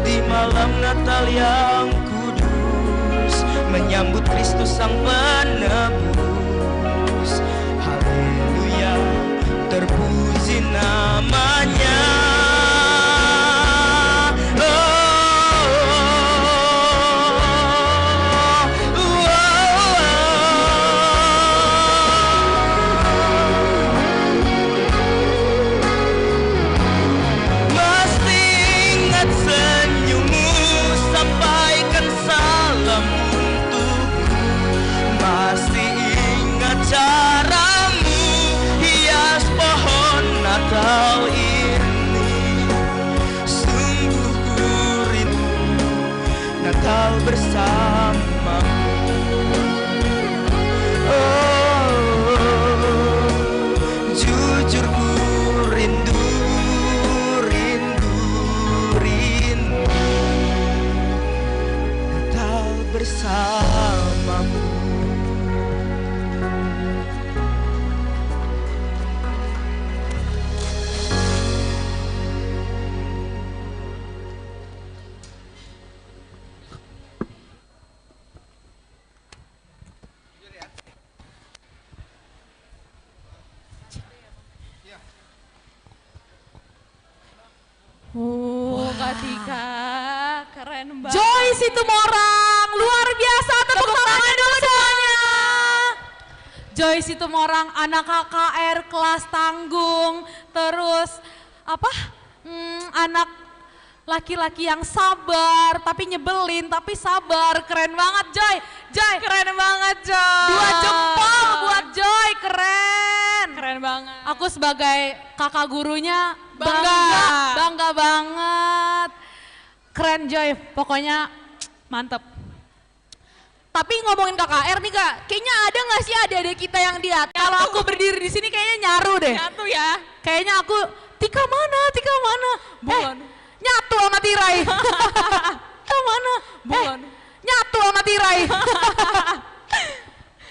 Di malam Natal yang kudus, menyambut Kristus Sang Penebus. Haleluya, terpuji namanya. Oh, oh, oh, oh. Masih ingat senyummu, sampaikan salam untukku. Masih ingat caramu hias pohon Natal ini. Sungguh ku rindu Natal bersamamu. Oh, jujur ku rindu, rindu, rindu Natal bersamamu. Oh, Kak Tika, keren banget. Joy Situmorang, luar biasa, tepuk tangan dulu semuanya. Joy Situmorang, anak K K R kelas tanggung, terus apa? Hmm, anak laki-laki yang sabar, tapi nyebelin, tapi sabar. Keren banget, Joy. Joy. Keren banget, Joy. Dua jempol buat Joy, keren. Keren banget. Aku sebagai kakak gurunya bangga, bangga, bangga banget. Keren, Joy. Pokoknya mantep. Tapi ngomongin K K R nih, Kak, kayaknya ada nggak sih adik-adik kita yang di atas? Kalau aku berdiri di sini kayaknya nyaru deh. Nyatu ya. Kayaknya aku, "Tika mana? Tika mana?" Bukan. Eh, nyatu sama tirai. Tika mana? Bukan. Eh, nyatu sama tirai.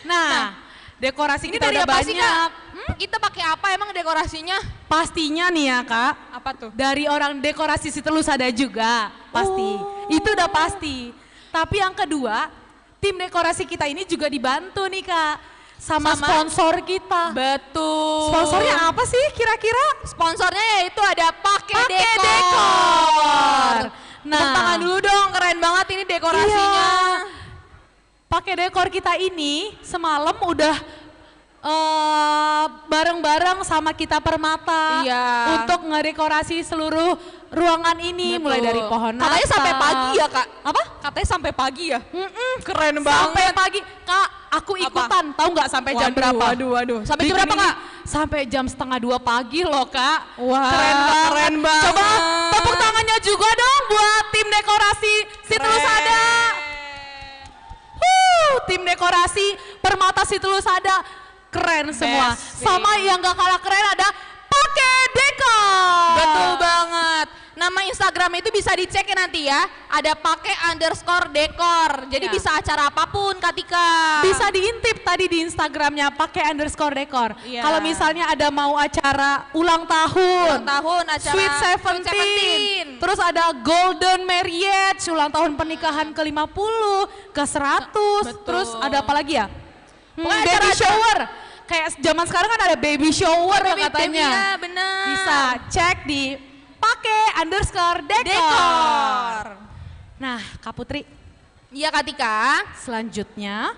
Nah, nah, dekorasi ini kita dari udah apa sih, Kak? Banyak. Hmm? Kita pakai apa emang dekorasinya? Pastinya nih ya, Kak. Apa tuh? Dari orang dekorasi Situlusada juga, pasti. Oh. Itu udah pasti. Tapi yang kedua, tim dekorasi kita ini juga dibantu nih, Kak, sama, sama sponsor kita. Betul. Sponsornya apa sih kira-kira? Sponsornya yaitu ada Pakai, Pakai Dekor. Dekor. Nah. Tepuk tangan dulu dong, keren banget ini dekorasinya. Iya. Pakai Dekor kita ini semalam udah eh, bareng-bareng sama Kita Permata, iya, untuk ngedekorasi seluruh ruangan ini, betul, mulai dari pohon Natal. Katanya sampai pagi ya, Kak? Apa? Katanya sampai pagi ya? Mm-mm. Keren banget. Sampai pagi, Kak. Aku ikutan, tahu nggak sampai jam berapa? Waduh, waduh. Sampai jam berapa, Kak? Sampai jam setengah dua pagi loh, Kak. Wah, keren banget. Keren banget. Coba tepuk tangannya juga dong buat tim dekorasi Situlusada. Keren. Huh, tim dekorasi Permata Situlusada. keren semua. Best sih. Sama yang gak kalah keren ada Pake Dekor. Betul banget. Nama Instagram itu bisa dicek ya nanti ya. Ada pake underscore dekor. Jadi, iya, bisa acara apapun, Kak Tika. Bisa diintip tadi di Instagramnya, pake underscore dekor. Iya. Kalau misalnya ada mau acara ulang tahun, ulang tahun, acara Sweet Seventeen, Sweet Seventeen, terus ada Golden Marriage, ulang tahun pernikahan ke lima puluh, ke seratus, betul, terus ada apa lagi ya? Hmm, pokoknya baby acara-acara shower. Kayak zaman sekarang kan ada baby shower, oh, baby, katanya. Baby, iya, benar. Bisa cek di pake underscore dekor. Dekor. Nah, Kak Putri. Iya, Kak Tika. Selanjutnya,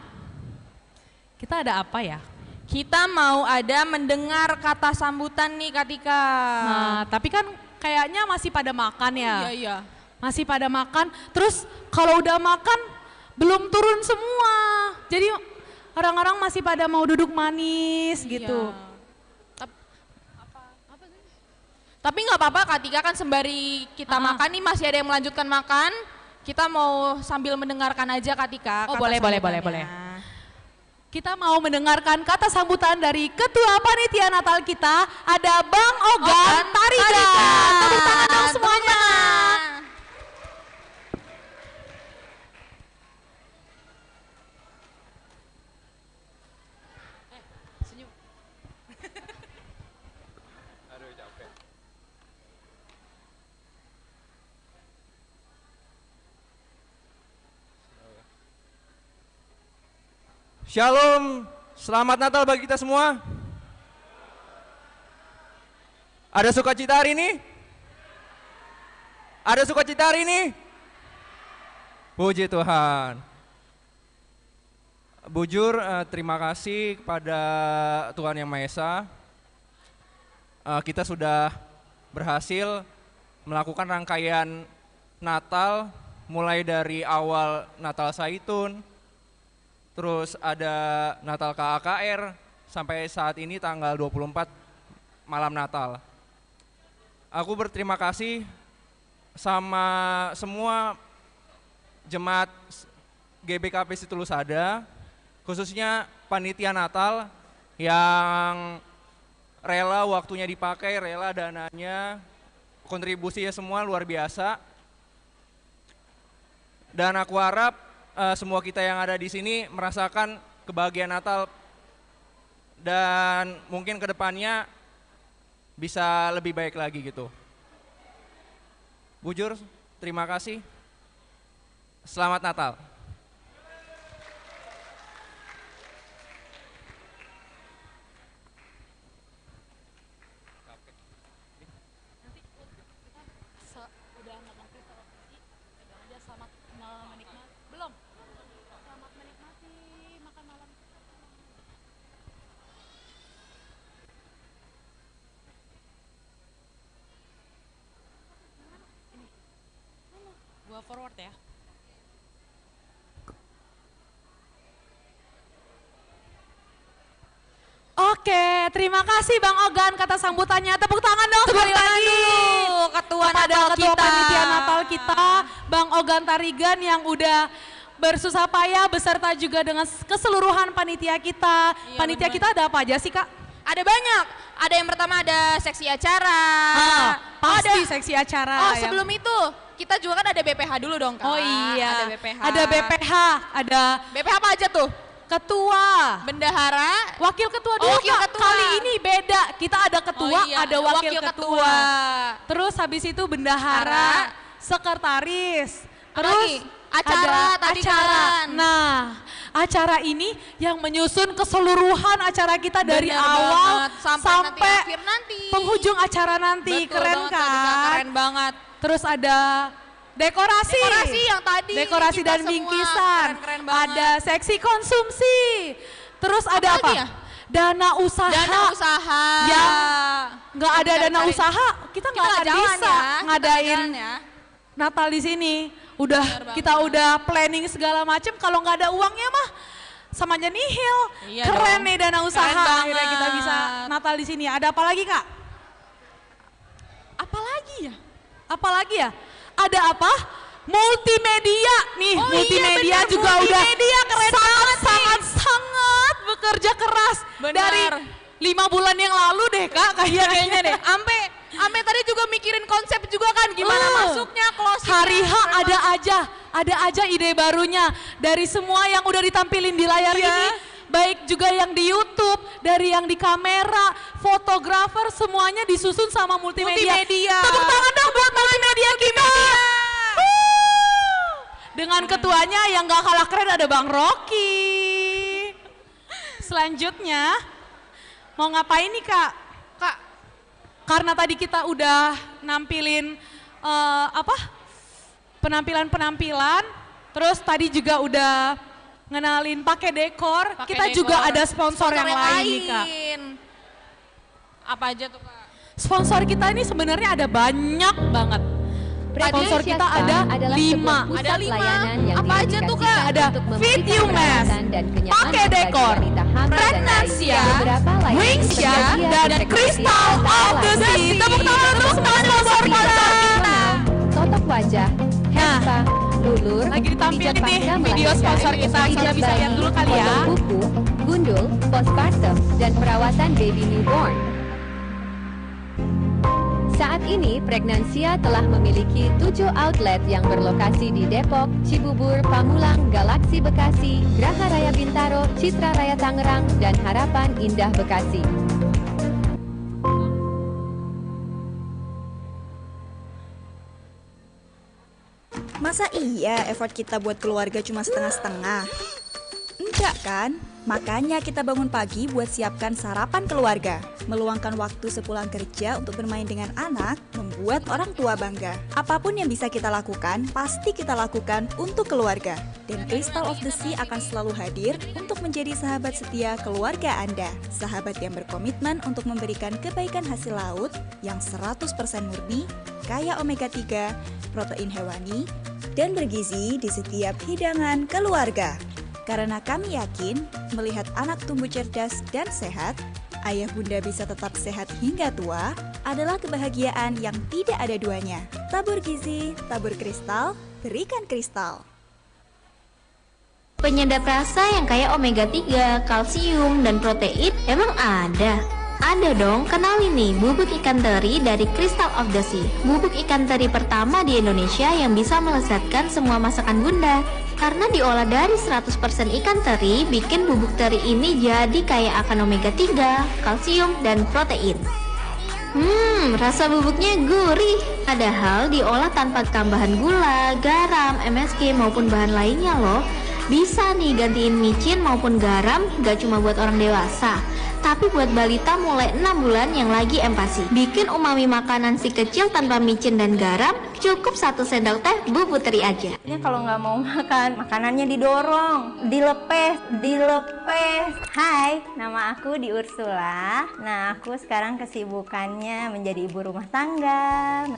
kita ada apa ya? Kita mau ada mendengar kata sambutan nih, Kak Tika. Nah, tapi kan kayaknya masih pada makan ya? Iya, iya. Masih pada makan, terus kalau udah makan, belum turun semua. Jadi, orang-orang masih pada mau duduk manis gitu. Iya. Tap-, apa, apa sih? Tapi nggak apa-apa, Kak Tika, kan sembari kita, ah, makan nih, masih ada yang melanjutkan makan. Kita mau sambil mendengarkan aja, Kak Tika, oh, kata sambutannya. Boleh, boleh, boleh, boleh. Kita mau mendengarkan kata sambutan dari Ketua Panitia Natal kita, ada Bang Ogan, Ogan Tarigan. Tarigan. Tepuk tangan dong semuanya. Tepuk tangan. Eh, senyum. Aduh, capek. Shalom, selamat Natal bagi kita semua. Ada sukacita hari ini? Ada sukacita hari ini? Puji Tuhan. Bujur, eh, terima kasih kepada Tuhan Yang Maha Esa. Eh, kita sudah berhasil melakukan rangkaian Natal, mulai dari awal Natal Saitun, terus ada Natal K A K R, sampai saat ini tanggal dua puluh empat malam Natal. Aku berterima kasih sama semua jemaat G B K P Situlusada, khususnya panitia Natal yang rela waktunya dipakai, rela dananya, kontribusinya semua luar biasa. Dan aku harap, eh, semua kita yang ada di sini merasakan kebahagiaan Natal dan mungkin ke depannya bisa lebih baik lagi gitu. Bujur, terima kasih. Selamat Natal. Nanti kita se-, udah ngomong kita, kita bilang aja selamat me-, menikmati. Belum. Selamat menikmati makan malam. Ini. Gua forward ya. Oke, terima kasih Bang Ogan kata sambutannya. Tepuk tangan dong sekali lagi. Tepuk tangan dulu, Ketua Natal kita. Kepada Ketua Panitia Natal kita, Bang Ogan Tarigan yang udah bersusah payah beserta juga dengan s-, keseluruhan panitia kita. Iya, bener. Panitia kita ada apa aja sih, Kak? Ada banyak. Ada yang pertama ada seksi acara. Ah, pasti ada seksi acara. Oh, ya. Sebelum itu, kita juga kan ada B P H dulu dong, Kak. Oh iya. Ada B P H. Ada B P H, ada B P H apa aja tuh? Ketua. Bendahara. Wakil ketua dulu, oh, wakil ketua. Kak. Kali ini beda. Kita ada ketua, oh, iya, ada wakil ketua. Wakil ketua. Terus habis itu bendahara, ara, sekretaris. Terus lagi, acara ada tadi acara. Kan. Nah, acara ini yang menyusun keseluruhan acara kita dari awal sampai nanti akhir nanti. Bener banget, sampai penghujung acara nanti. Betul banget, Kak Dika, keren banget. Keren banget. Terus ada dekorasi. Dekorasi yang tadi. Dekorasi dan bingkisan. Keren-keren banget. Ada seksi konsumsi. Terus ada apa? Apa lagi ya? Dana usaha. Dana usaha. Yang nggak ada dana usaha, kita nggak akan bisa ngadain Natal di sini. Bener banget. Udah, kita udah planning segala macem, kalau nggak ada uangnya mah sama aja nihil. Iya dong. Keren nih dana usaha, akhirnya kita bisa Natal di sini. Ada apa lagi, Kak? Apa lagi ya? Apa lagi ya? Ada apa? Multimedia nih, oh iya, multimedia bener, juga udah multimedia keren banget nih. Sangat, sangat, sangat kerja keras. Benar. Dari lima bulan yang lalu deh, Kak, kayaknya. Iya, kayaknya deh. Ampe, ampe tadi juga mikirin konsep juga kan, gimana Eh, masuknya, closing-nya, hari H segala ada macam. Aja, ada aja ide barunya dari semua yang udah ditampilin di layar Iya. ini, baik juga yang di YouTube, dari yang di kamera, fotografer, semuanya disusun sama multimedia. Multimedia. Tepuk tangan dong buat multimedia kita. Multimedia. Wuh. Dengan ketuanya yang gak kalah keren ada Bang Rocky. Selanjutnya, mau ngapain nih, Kak? Kak, karena tadi kita udah nampilin, eh, apa? Penampilan-penampilan, terus tadi juga udah ngenalin pakai dekor. Pakai Kita dekor. juga ada sponsor Sponsor yang yang lain nih, Kak. lain. Apa aja tuh, Kak? Sponsor kita ini sebenarnya ada banyak banget. Sponsor Pregnansia kita Spa ada adalah lima. sebuah pusat Ada lima. layanan yang Apa aja tuh, didedikasikan Kak? Ada untuk memberikan Fit You perawatan Mask, dan kenyamanan Pakai bagi Dekor, wanita hamil dan bayi. Pregnansia, Beberapa layanan Wings ya, tersedia dan di Pregnansia Crystal Spa of the lain. Sea. Tepuk tangan, tepuk tangan, sponsor kita. Totok wajah, Nah, Hepa, Lulur, lagi ditampilin pijat nih pangka video melahirkan, sponsor kita. Kita pijat bisa lihat bayi, dulu kali ya. Potong kuku, gundul, postpartum, dan perawatan baby newborn. Saat ini, Pregnansia telah memiliki tujuh outlet yang berlokasi di Depok, Cibubur, Pamulang, Galaksi Bekasi, Graha Raya Bintaro, Citra Raya Tangerang, dan Harapan Indah Bekasi. Masa iya effort kita buat keluarga cuma setengah-setengah? Enggak kan? Makanya kita bangun pagi buat siapkan sarapan keluarga, meluangkan waktu sepulang kerja untuk bermain dengan anak, membuat orang tua bangga. Apapun yang bisa kita lakukan, pasti kita lakukan untuk keluarga. Dan Crystal of the Sea akan selalu hadir untuk menjadi sahabat setia keluarga Anda. Sahabat yang berkomitmen untuk memberikan kebaikan hasil laut yang seratus persen murni, kaya omega tiga, protein hewani, dan bergizi di setiap hidangan keluarga. Karena kami yakin, melihat anak tumbuh cerdas dan sehat, ayah bunda bisa tetap sehat hingga tua, adalah kebahagiaan yang tidak ada duanya. Tabur gizi, tabur kristal, berikan kristal. Penyedap rasa yang kaya omega tiga, kalsium, dan protein emang ada? Ada dong, kenal ini, bubuk ikan teri dari Crystal of the Sea. Bubuk ikan teri pertama di Indonesia yang bisa melezatkan semua masakan bunda. Karena diolah dari seratus persen ikan teri, bikin bubuk teri ini jadi kaya akan omega tiga, kalsium, dan protein. Hmm, rasa bubuknya gurih. Padahal diolah tanpa tambahan gula, garam, M S G, maupun bahan lainnya loh. Bisa nih gantiin micin maupun garam, gak cuma buat orang dewasa. Tapi buat balita mulai enam bulan yang lagi empasi. Bikin umami makanan si kecil tanpa micin dan garam, cukup satu sendok teh bubuk teri aja. Ini kalau nggak mau makan, makanannya didorong, dilepeh, dilepeh. Hai, nama aku Di Ursula. Nah, aku sekarang kesibukannya menjadi ibu rumah tangga.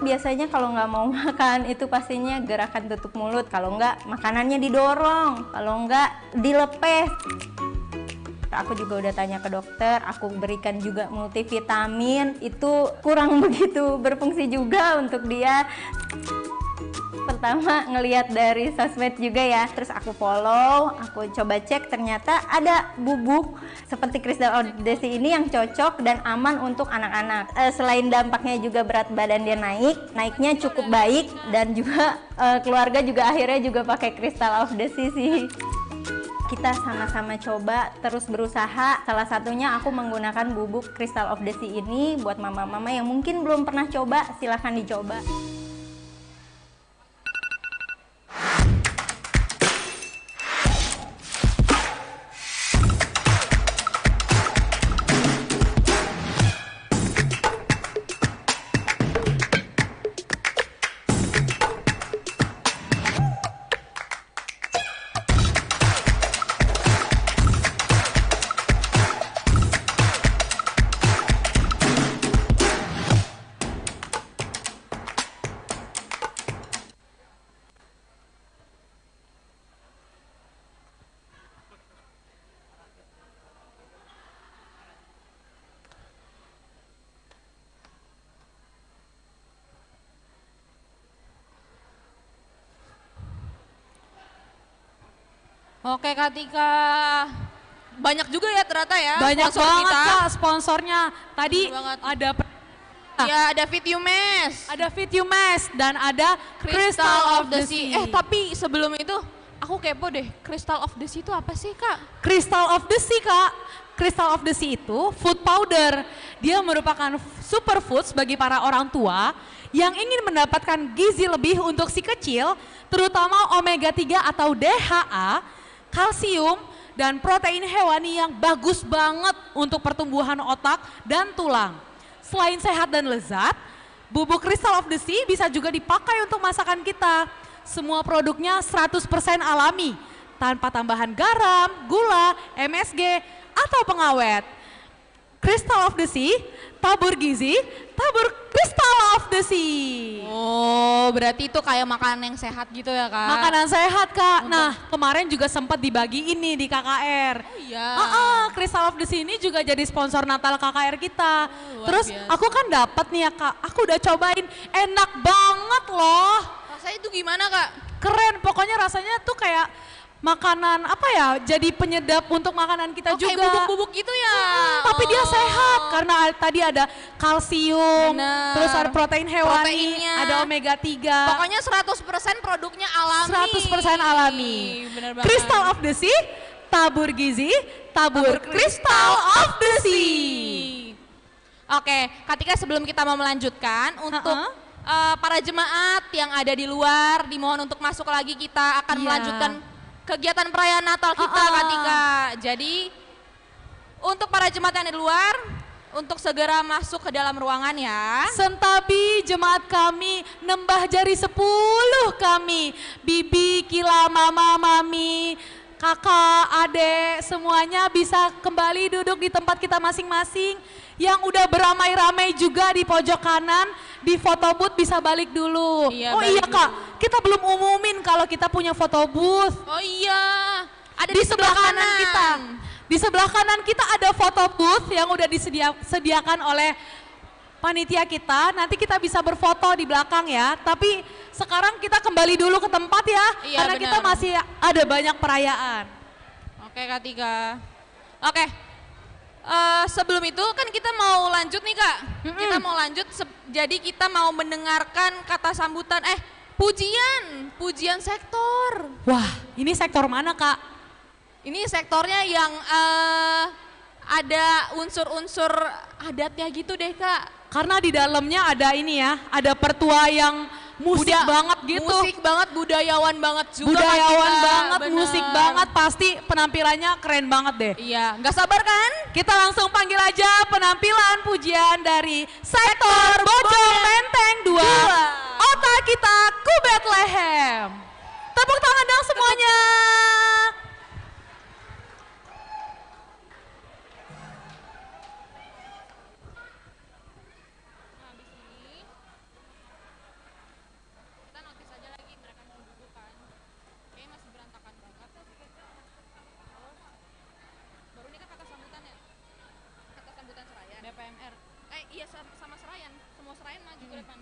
Biasanya kalau nggak mau makan itu pastinya gerakan tutup mulut. Kalau nggak, makanannya didorong. Kalau nggak, dilepeh. Aku juga udah tanya ke dokter, aku berikan juga multivitamin, itu kurang begitu berfungsi juga untuk dia. Pertama ngelihat dari sosmed juga ya, terus aku follow, aku coba cek, ternyata ada bubuk seperti Crystal of the Sea ini yang cocok dan aman untuk anak-anak. Eh, selain dampaknya juga berat badan dia naik, naiknya cukup baik dan juga eh, keluarga juga akhirnya juga pakai Crystal of the Sea sih. Kita sama-sama coba, terus berusaha. Salah satunya aku menggunakan bubuk Crystal of the Sea ini. Buat mama-mama yang mungkin belum pernah coba, silahkan dicoba. Oke, Kak Tika. Banyak juga ya ternyata ya. Banyak sponsor banget kita. Kak, sponsornya. Tadi banyak banget. Ada per- Ya, ada Vitiumes. Ada Vitiumes dan ada Crystal Crystal of of the the Sea. Sea. Eh, tapi sebelum itu, aku kepo deh, Crystal of the Sea itu apa sih, Kak? Crystal of the Sea, Kak. Crystal of the Sea itu food powder. Dia merupakan superfoods bagi para orang tua yang ingin mendapatkan gizi lebih untuk si kecil, terutama omega tiga atau D H A, kalsium, dan protein hewani yang bagus banget untuk pertumbuhan otak dan tulang. Selain sehat dan lezat, bubuk Crystal of the Sea bisa juga dipakai untuk masakan kita. Semua produknya seratus persen alami, tanpa tambahan garam, gula, M S G, atau pengawet. Crystal of the Sea, tabur gizi, tabur Crystal of the Sea. Oh, berarti itu kayak makanan yang sehat gitu ya, Kak? Makanan sehat, Kak. Mudah. Nah, kemarin juga sempat dibagi ini di K K R. Oh, iya. Heeh, Crystal of the Sea ini juga jadi sponsor Natal K K R kita. Oh, luar Terus biasa. Aku kan dapat nih ya, Kak. Aku udah cobain, enak banget loh. Rasanya itu gimana, Kak? Keren, pokoknya rasanya tuh kayak makanan apa ya, jadi penyedap untuk makanan kita Oh, kayak juga. Bubuk-bubuk gitu ya? Mm-mm, tapi dia Oh. sehat karena al- tadi ada kalsium, Bener. Terus ada protein hewani, Proteinnya. Ada omega tiga. Pokoknya seratus persen produknya alami. Seratus persen alami. Bener banget. Crystal of the Sea, tabur gizi, tabur Tabur Crystal of the Sea. Oke, Kak Tika, sebelum kita mau melanjutkan, untuk, Heeh. eh, para jemaat yang ada di luar, dimohon untuk masuk lagi, kita akan Iya. melanjutkan kegiatan perayaan Natal kita, Heeh. Kak Tika. Jadi, untuk para jemaat yang ada di luar, untuk segera masuk ke dalam ruangan ya. Sentabi jemaat kami, nembah jari sepuluh kami, bibi, kila, mama, mami, kakak, adek, semuanya bisa kembali duduk di tempat kita masing-masing. Yang udah beramai-ramai juga di pojok kanan, di foto booth bisa balik dulu. Iya, Oh balik iya, dulu. Kak, kita belum umumin kalau kita punya foto booth. Oh iya, ada Di di sebelah sebelah kanan kanan. kita. Di sebelah kanan kita ada foto booth yang udah disedia- sediakan oleh panitia kita. Nanti kita bisa berfoto di belakang ya. Tapi sekarang kita kembali dulu ke tempat ya, Iya, karena kita benar. masih ada banyak perayaan. Oke, Kak Tika. Oke. Eh, sebelum itu kan kita mau lanjut nih, Kak. Mm-mm. Kita mau lanjut, se- jadi kita mau mendengarkan kata sambutan, eh, pujian, pujian sektor. Wah, ini sektor mana, Kak? Ini sektornya yang, eh, ada unsur-unsur adatnya gitu deh, Kak. Karena di dalamnya ada ini ya, ada pertua yang musik Buda- banget gitu. Musik banget, budayawan banget juga, Kak Budayawan Tika. banget, Bener. musik banget, pasti penampilannya keren banget deh. Iya, nggak sabar kan? Kita langsung panggil aja penampilan pujian dari Sektor Bojong Bojong Menteng dua. Dua. Ota kita ku Betlehem. Tepuk tangan dong semuanya. Habis ini, kita notice aja lagi mereka mau duduk kan. Kayaknya masih berantakan banget. Halo? Baru ini kan kata sambutan ya? Kata sambutan Serayan. B P M R. Eh, iya, sama, sama Serayan. Semua Serayan maju ke Hmm. depan.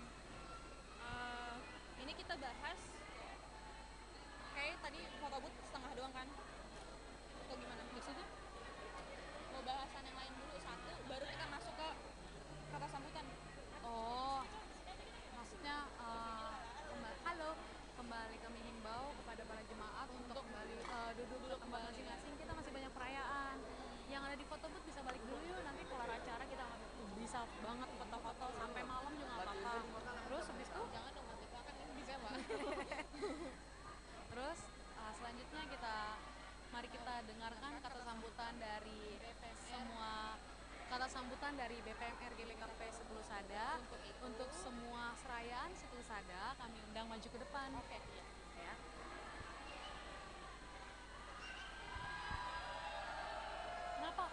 Eh, ini kita bahas, kayak tadi foto booth setengah doang kan? Atau gimana? Maksudnya? Mau bahasan yang lain dulu satu, baru kita masuk ke kata sambutan. Oh, maksudnya, eh, kemba- halo, kembali kami himbau kepada para jemaat untuk kembali, eh, duduk dulu ke tempat masing-masing. Kita masih banyak perayaan. Yang ada di foto booth bisa balik dulu yuk, nanti kelar acara kita bisa banget foto-foto sampai malam juga nggak apa-apa. Terus habis itu Jangan dong, Mas, itu akan bisa, Pak. Terus, uh, selanjutnya kita, mari kita dengarkan kata sambutan dari semua, kata sambutan dari B P M R G B K P sepuluh Sada. Untuk itu, untuk semua Serayan sepuluh Sada, kami undang maju ke depan. Oke. Ya. Kenapa?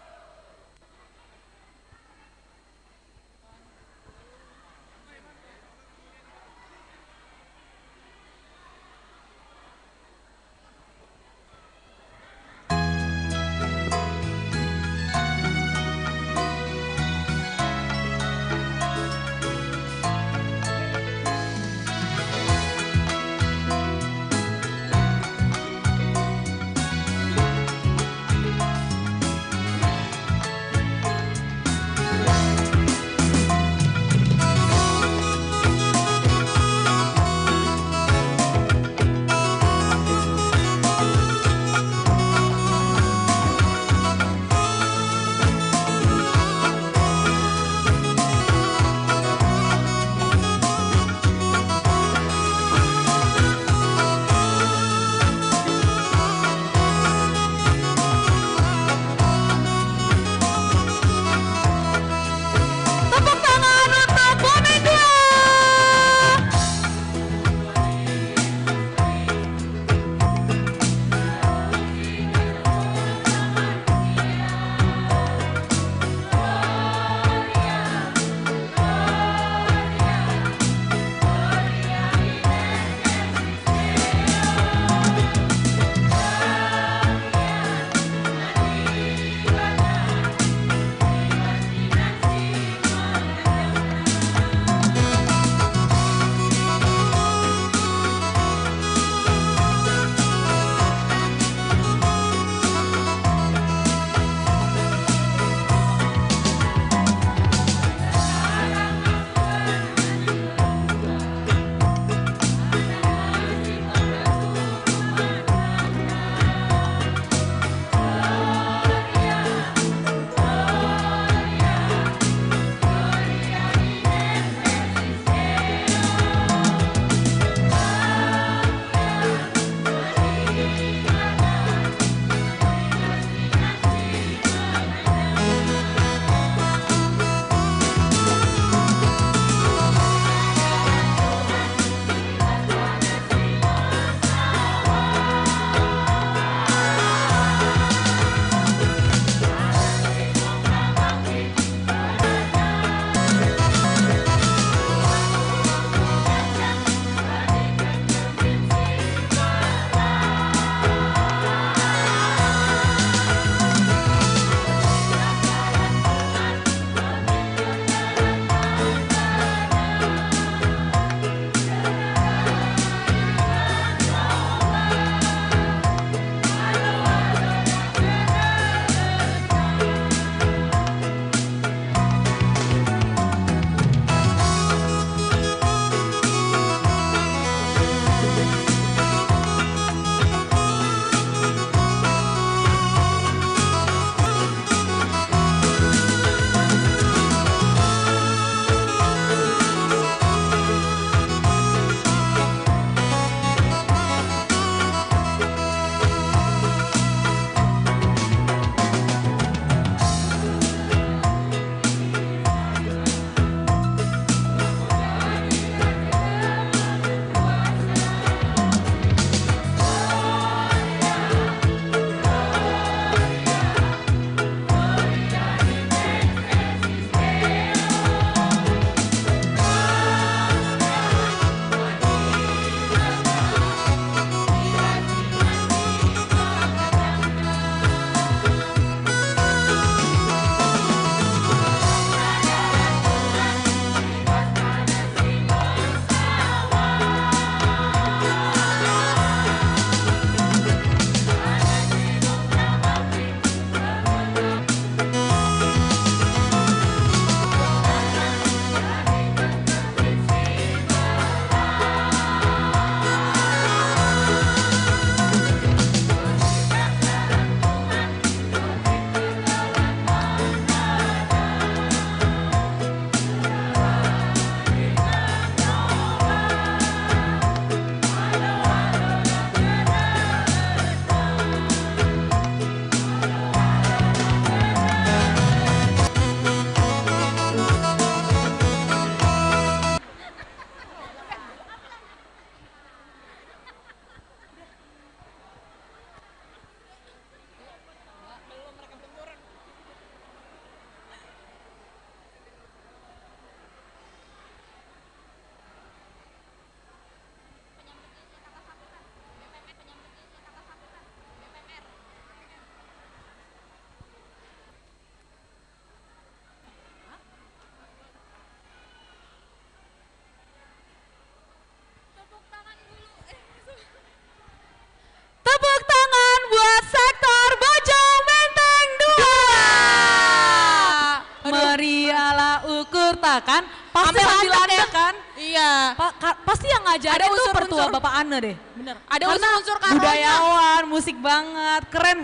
kan? Pasti Ame sambil landek, landek, kan? Iya. Pa-, ka-, pasti yang ngajarin Ada itu unsur-unsur pertua Bapak Ane deh. Bener. Ada Karena unsur-unsur karo-nya. budayawan, musik banget, keren.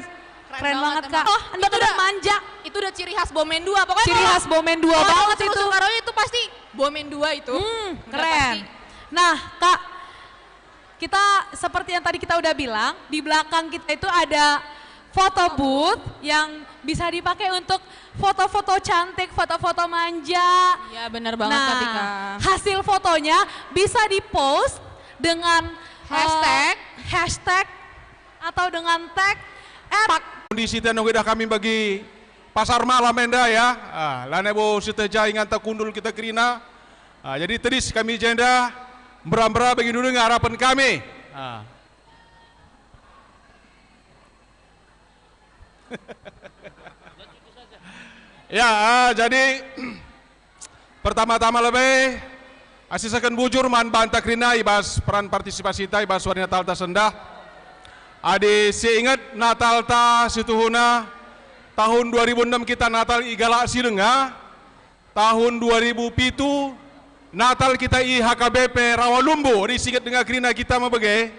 Keren Keren banget, banget, Kak. emang. Oh, Itu enggak udah manja. Itu udah ciri khas Bomen dua. Pokoknya Ciri kalau, khas Bomen dua kalau ada banget unsur-unsur itu. karo-nya itu pasti Bomen dua itu. Hmm, Udah keren. pasti. Nah, Kak, kita seperti yang tadi kita udah bilang, di belakang kita itu ada foto booth yang bisa dipakai untuk foto-foto cantik, foto-foto manja. Iya, benar banget, Nah, Kak Tika. hasil fotonya bisa di-post dengan, eh, Hashtag. hashtag atau dengan tag at Kondisi teh nunggu idah kami bagi pasar malam enda ya. Ah, lanai bo sieteh ja inganta kundul kita kerina. Ah, jadi tedis kami jenda, mbera-mbera bagi dulu nge harapan kami. Ah. Ya, ah, jadi pertama-tama lebe, asisaken bujur man banta kerina i bas peran partisipasita i bas wari Natalta sendah. Adi si inget Natalta si tuhuna, tahun dua ribu enem kita Natal i Galak Silenga, tahun dua ribu pitu Natal kita i H K B P Rawalumbu, adi si inget denga kerina kita me bage.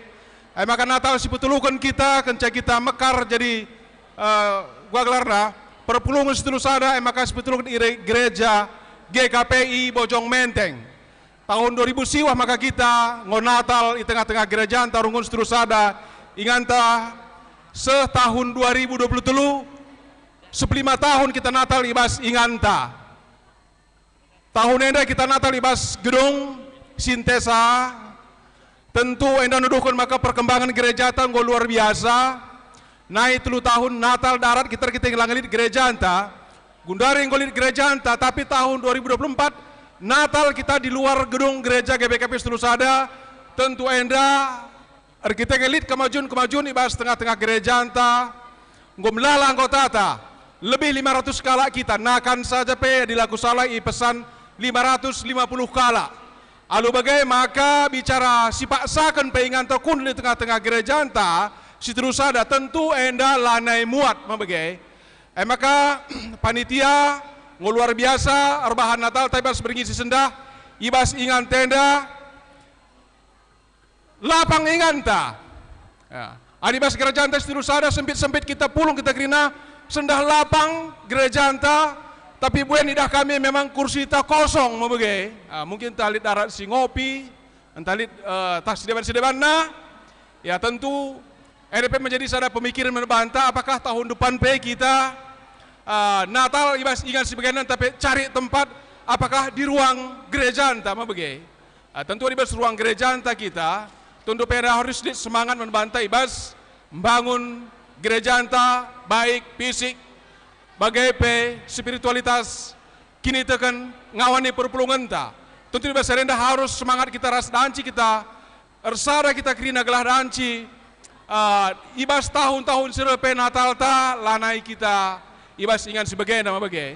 E maka Natal si peteluken kita, kenca kita mekar jadi, eh, gua gelarna, perpulungen si telu sada, e maka si peteluken i re-, gereja G K P I Bojong Menteng. Tahun dua ribu siwah maka kita enggo Natal i tengah-tengah gerejanta runggun si telu sada, inganta seh tahun dua ribu dua puluh telu, sepelima tahun kita Natal i bas inganta. Tahun enda kita Natal i bas gedung Sintesa. Tentu enda nuduhken maka perkembangan gerejata enggo luar biasa. Nai telu tahun Natal darat kita, kita la nge lit gerejanta. Gundari enggo lit gerejanta, tapi tahun dua ribu dua puluh empat Natal kita di luar gedung gereja G B K P si telu sada. Tentu enda erkiteken lit kemajuan-kemajuan i bas tengah-tengah gerejanta, enggo melala anggotata, lebih lima ratus kalak kita, nakan saja pe adi la kusalah ipesan lima ratus lima puluh kalak. Alu bage maka bicara sipaksaken pe inganta kundul i tengah-tengah gerejanta si telu sada, tentu enda lanai muat me bage. E maka panitia enggo luar biasa erbahan Natalta i bas berngi si sendah, i bas inganta enda lapang inganta. Ya. Adi bas gerejanta si telu sada sempit-sempit kita pulung kita kerina, sendah lapang gerejanta, tapi buen idah kami memang kursita kosong me bage. Ah, mungkin ntah lit darat si ngopi, ntah lit, eh, ntah si deban-debanna. Ya, tentu enda pe menjadi sada pemikiran man banta, apakah tahun depan pe kita, eh, Natal i bas ingan si bagenda, tapi cari tempat, apakah di ruang gerejanta me bage. Ah, tentu i bas ruang gerejanta kita, tentu pe harus lit semangat man banta i bas mbangun gerejanta, baik fisik, bage pe spiritualitas, kiniteken, ngawani perpulungenta. Tentu i bas enda harus semangat kita ras danci kita, ersada kita kerina gelah danci, ah, i bas tahun-tahun si reh pe Natalta lanai kita i bas ingan si bagenda me bage.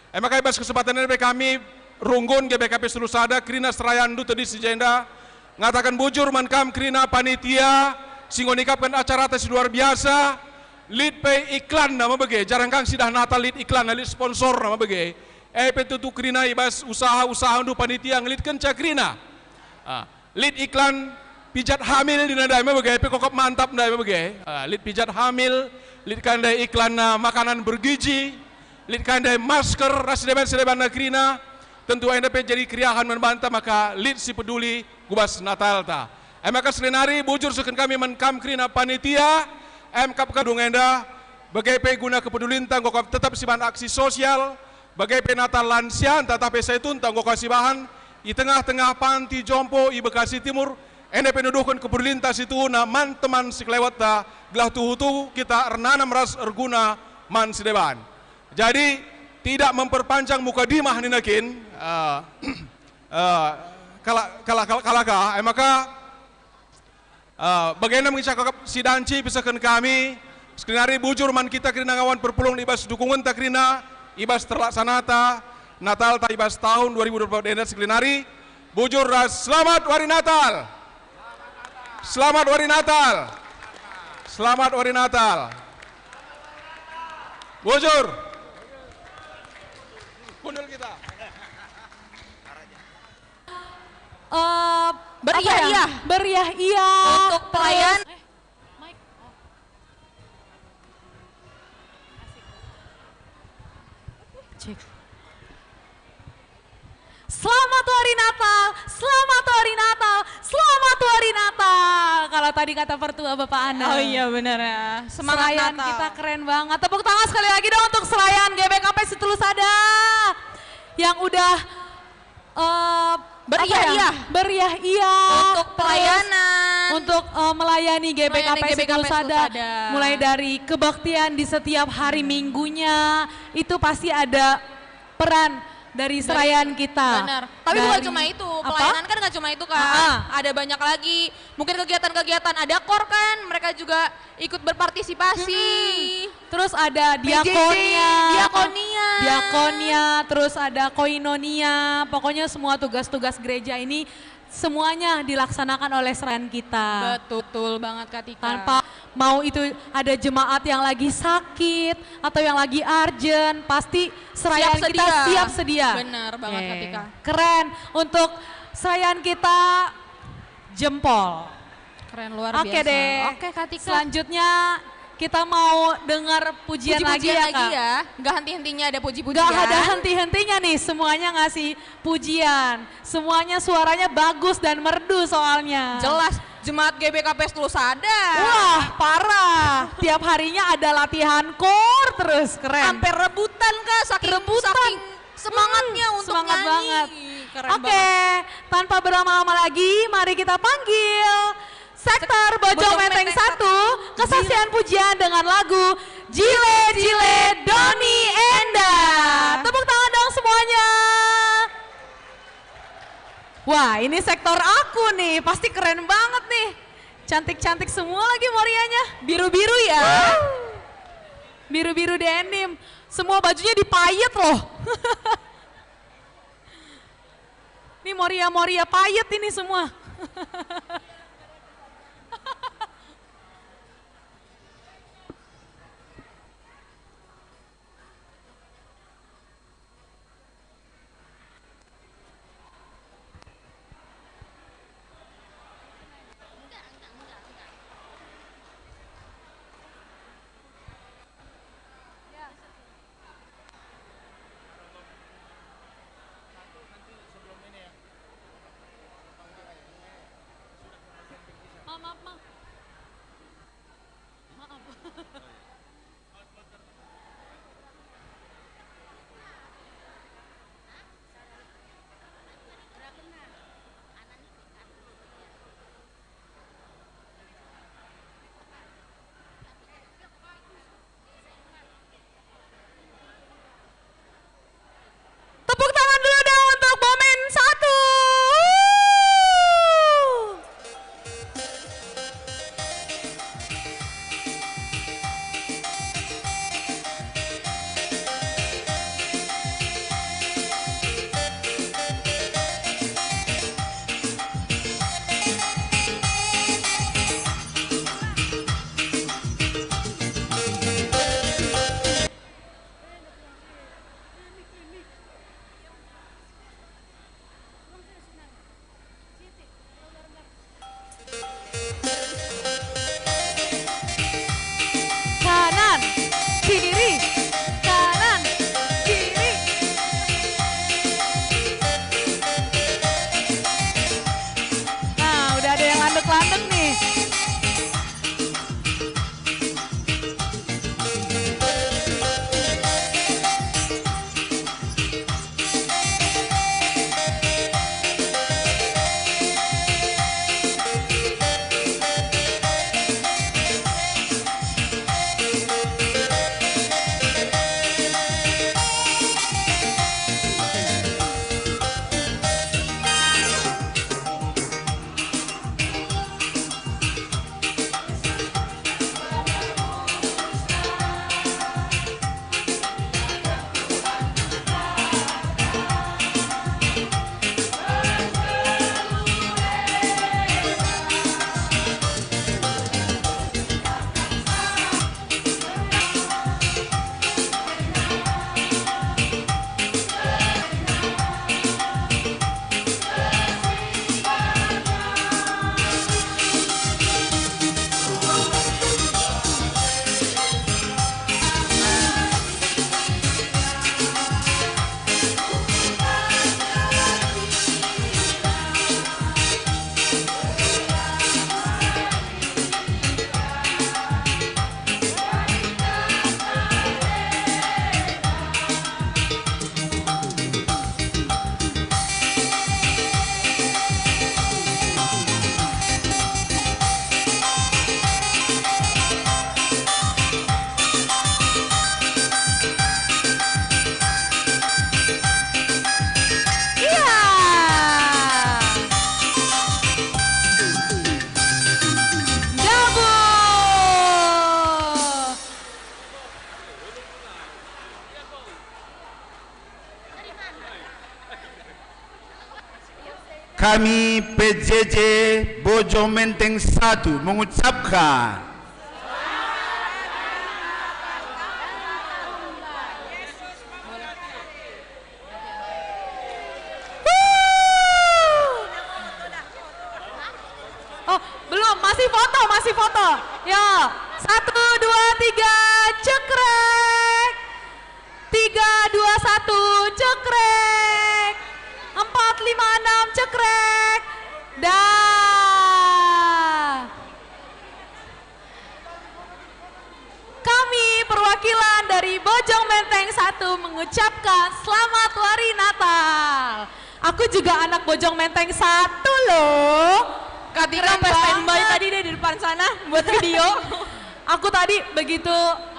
E maka i bas kesempatan enda pe kami runggun G B K P si telu sada kerina serayandu tedis si jenda ngataken bujur man kam kerina panitia si enggo nikapken acarata si luar biasa. Lit pe iklanna me bage, jarang kang sidah Natal lit iklanna, lit sponsorna me bage. E pe tutu kerina i bas usaha-usahandu panitia ngelitkenca kerina. Ah, lit iklan pijat hamil nina ndai me bage, pe kokop mantap ndai me bage. Ah, lit pijat hamil, lit ka ndai iklan, ah, makanan bergizi, lit ka ndai masker ras sideban-sidebanna kerina. Tentu enda pe jadi keriahen man banta maka lit si peduli ku bas Natalta. E maka seninari bujur seken kami man kam kerina panitia, emkap ka gedung enda, bage pe guna kepedulinta enggo kap tetap sibahan aksi sosial, bage pe Natal lansianta tah pe saitunta enggo kap sibahan i tengah-tengah panti jompo i Bekasi Timur, enda pe nuduhken kepedulinta si tuhuna man teman si kelewetta, gelah tuhu-tuhu kita ernanam ras erguna man si deban. Jadi, tidak memperpanjang mukadimah nina kin, eh, eh, kalak, kalak, kalak, kalak, eh, maka, eh, bagenda me ngenca kap si danci pisehken kami, sekenari bujur man kita kerina ngawan perpulung i bas dukungenta kerina, i bas terlaksanata Natalta i bas tahun dua ribu dua puluh empat enda sekenari, bujur ras selamat Wari Natal! Selamat Wari Natal! Selamat Wari Natal! Bujur! Kundul kita. Eh, Beriah apa ya? Iya. Beriah iya. Untuk pelayan. Terus, eh, mic. Oh. Asik. Cek. Selamat Hari Natal, selamat Hari Natal, selamat Hari Natal. Kalau tadi kata pertua Bapak Ana. Oh iya, benar ya. Semangat Serayan Natal. Kita keren banget. Tepuk tangan sekali lagi dong untuk Serayan G B K P Situlusada yang udah, eh, Beriah, apa ya? Iya. Beriah, iya. Untuk terus pelayanan. Untuk, eh, melayani G B K P Melayani G B K P Situlusada. Situlusada. Mulai dari kebaktian di setiap hari Minggunya, itu pasti ada peran dari Dari Serayan kita. Benar. Tapi bukan Dari cuma itu, apa? Pelayanan kan nggak cuma itu, Kak. Ah, ah. Ada banyak lagi. Mungkin kegiatan-kegiatan, ada kor kan, mereka juga ikut berpartisipasi. Mm-mm. Terus ada P J J, diakonia. Diakonia. Diakonia, terus ada koinonia. Pokoknya semua tugas-tugas gereja ini semuanya dilaksanakan oleh serayan kita. Betul banget, Kak Tika. Tanpa mau itu ada jemaat yang lagi sakit atau yang lagi urgent, pasti serayan Siap kita sedia. Siap sedia. Benar banget, Kak Oke. Tika. Keren. Untuk serayan kita jempol. Keren, luar Oke biasa. Deh. Oke, Kak Tika. Selanjutnya kita mau dengar pujian Puji-pujian lagi ya, lagi Kak? Ya. Nggak henti-hentinya ada puji-pujian. Nggak ada henti-hentinya nih, semuanya ngasih pujian. Semuanya suaranya bagus dan merdu soalnya. Jelas, jemaat G B K P Situlusada. Wah, parah. Tiap harinya ada latihan kor terus, keren. Sampai rebutan, Kak, saking, Rebutan. Saking semangatnya Hmm, untuk semangat nyanyi. Banget. Keren Oke, banget. Tanpa berlama-lama lagi, mari kita panggil Sektor Bojong Bojong Menteng Menteng satu, kesaksian pujian dengan lagu Jile Jile Doni Enda. Tepuk tangan dong semuanya. Wah, ini sektor aku nih, pasti keren banget nih. Cantik-cantik semua lagi Morianya. Biru-biru ya. Wuh. Biru-biru denim. Semua bajunya dipayet loh. Ini Moria-Moria payet ini semua. Kami P J J Bojong Menteng satu mengucapkan. Oh, belum, masih foto, masih foto. Ya, satu, dua, tiga, cekrek. Tiga, dua, satu, cekrek. Empat, lima, enam, cekrek. Dah. Kami perwakilan dari Bojong Menteng satu mengucapkan selamat Hari Natal. Aku juga anak Bojong Menteng satu loh. Kak Tika Keren pas standby banget. Tadi deh di depan sana buat video. Aku tadi begitu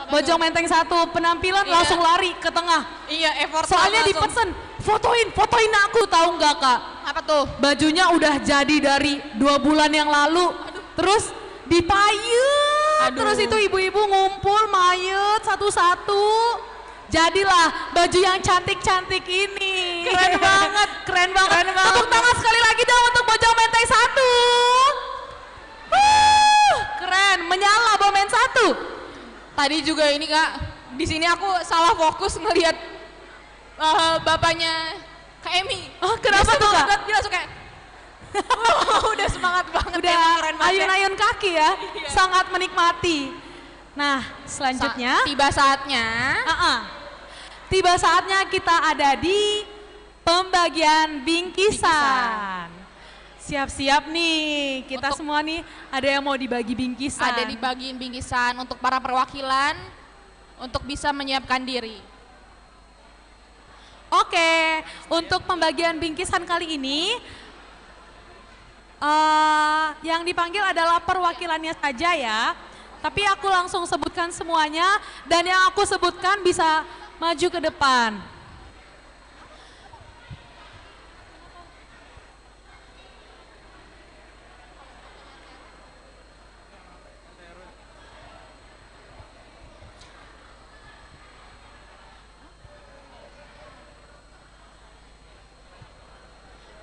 Bojong Menteng satu penampilan. Iya. Langsung lari ke tengah. Iya, effort. Soalnya langsung dipesen, "Fotoin, fotoin aku," tahu nggak, Kak? Apa tuh? Bajunya udah jadi dari dua bulan yang lalu. Aduh. Terus dipayet. Aduh. Terus itu ibu-ibu ngumpul mayet satu-satu. Jadilah baju yang cantik-cantik ini. Keren banget. Keren banget. Keren banget. Tepuk tangan sekali lagi dong untuk Bojong Menteng satu. Huh, keren. Menyala Bojong Menteng satu. Tadi juga ini, Kak, di sini aku salah fokus ngelihat, eh, bapaknya Kak Emi. Oh, kenapa tuh, Kak? Dia langsung kayak, "Wah, udah semangat banget." Udah emang keren banget ya. Ayun-ayun kaki ya, iya. Sangat menikmati. Nah, selanjutnya. Sa-, tiba saatnya. Heeh. Tiba saatnya kita ada di pembagian bingkisan. Bingkisan. Siap-siap nih, kita semua nih ada yang mau dibagi bingkisan. Ada dibagiin bingkisan untuk para perwakilan untuk bisa menyiapkan diri. Oke, untuk pembagian bingkisan kali ini, eh, yang dipanggil adalah perwakilannya saja ya. Tapi aku langsung sebutkan semuanya, dan yang aku sebutkan bisa maju ke depan.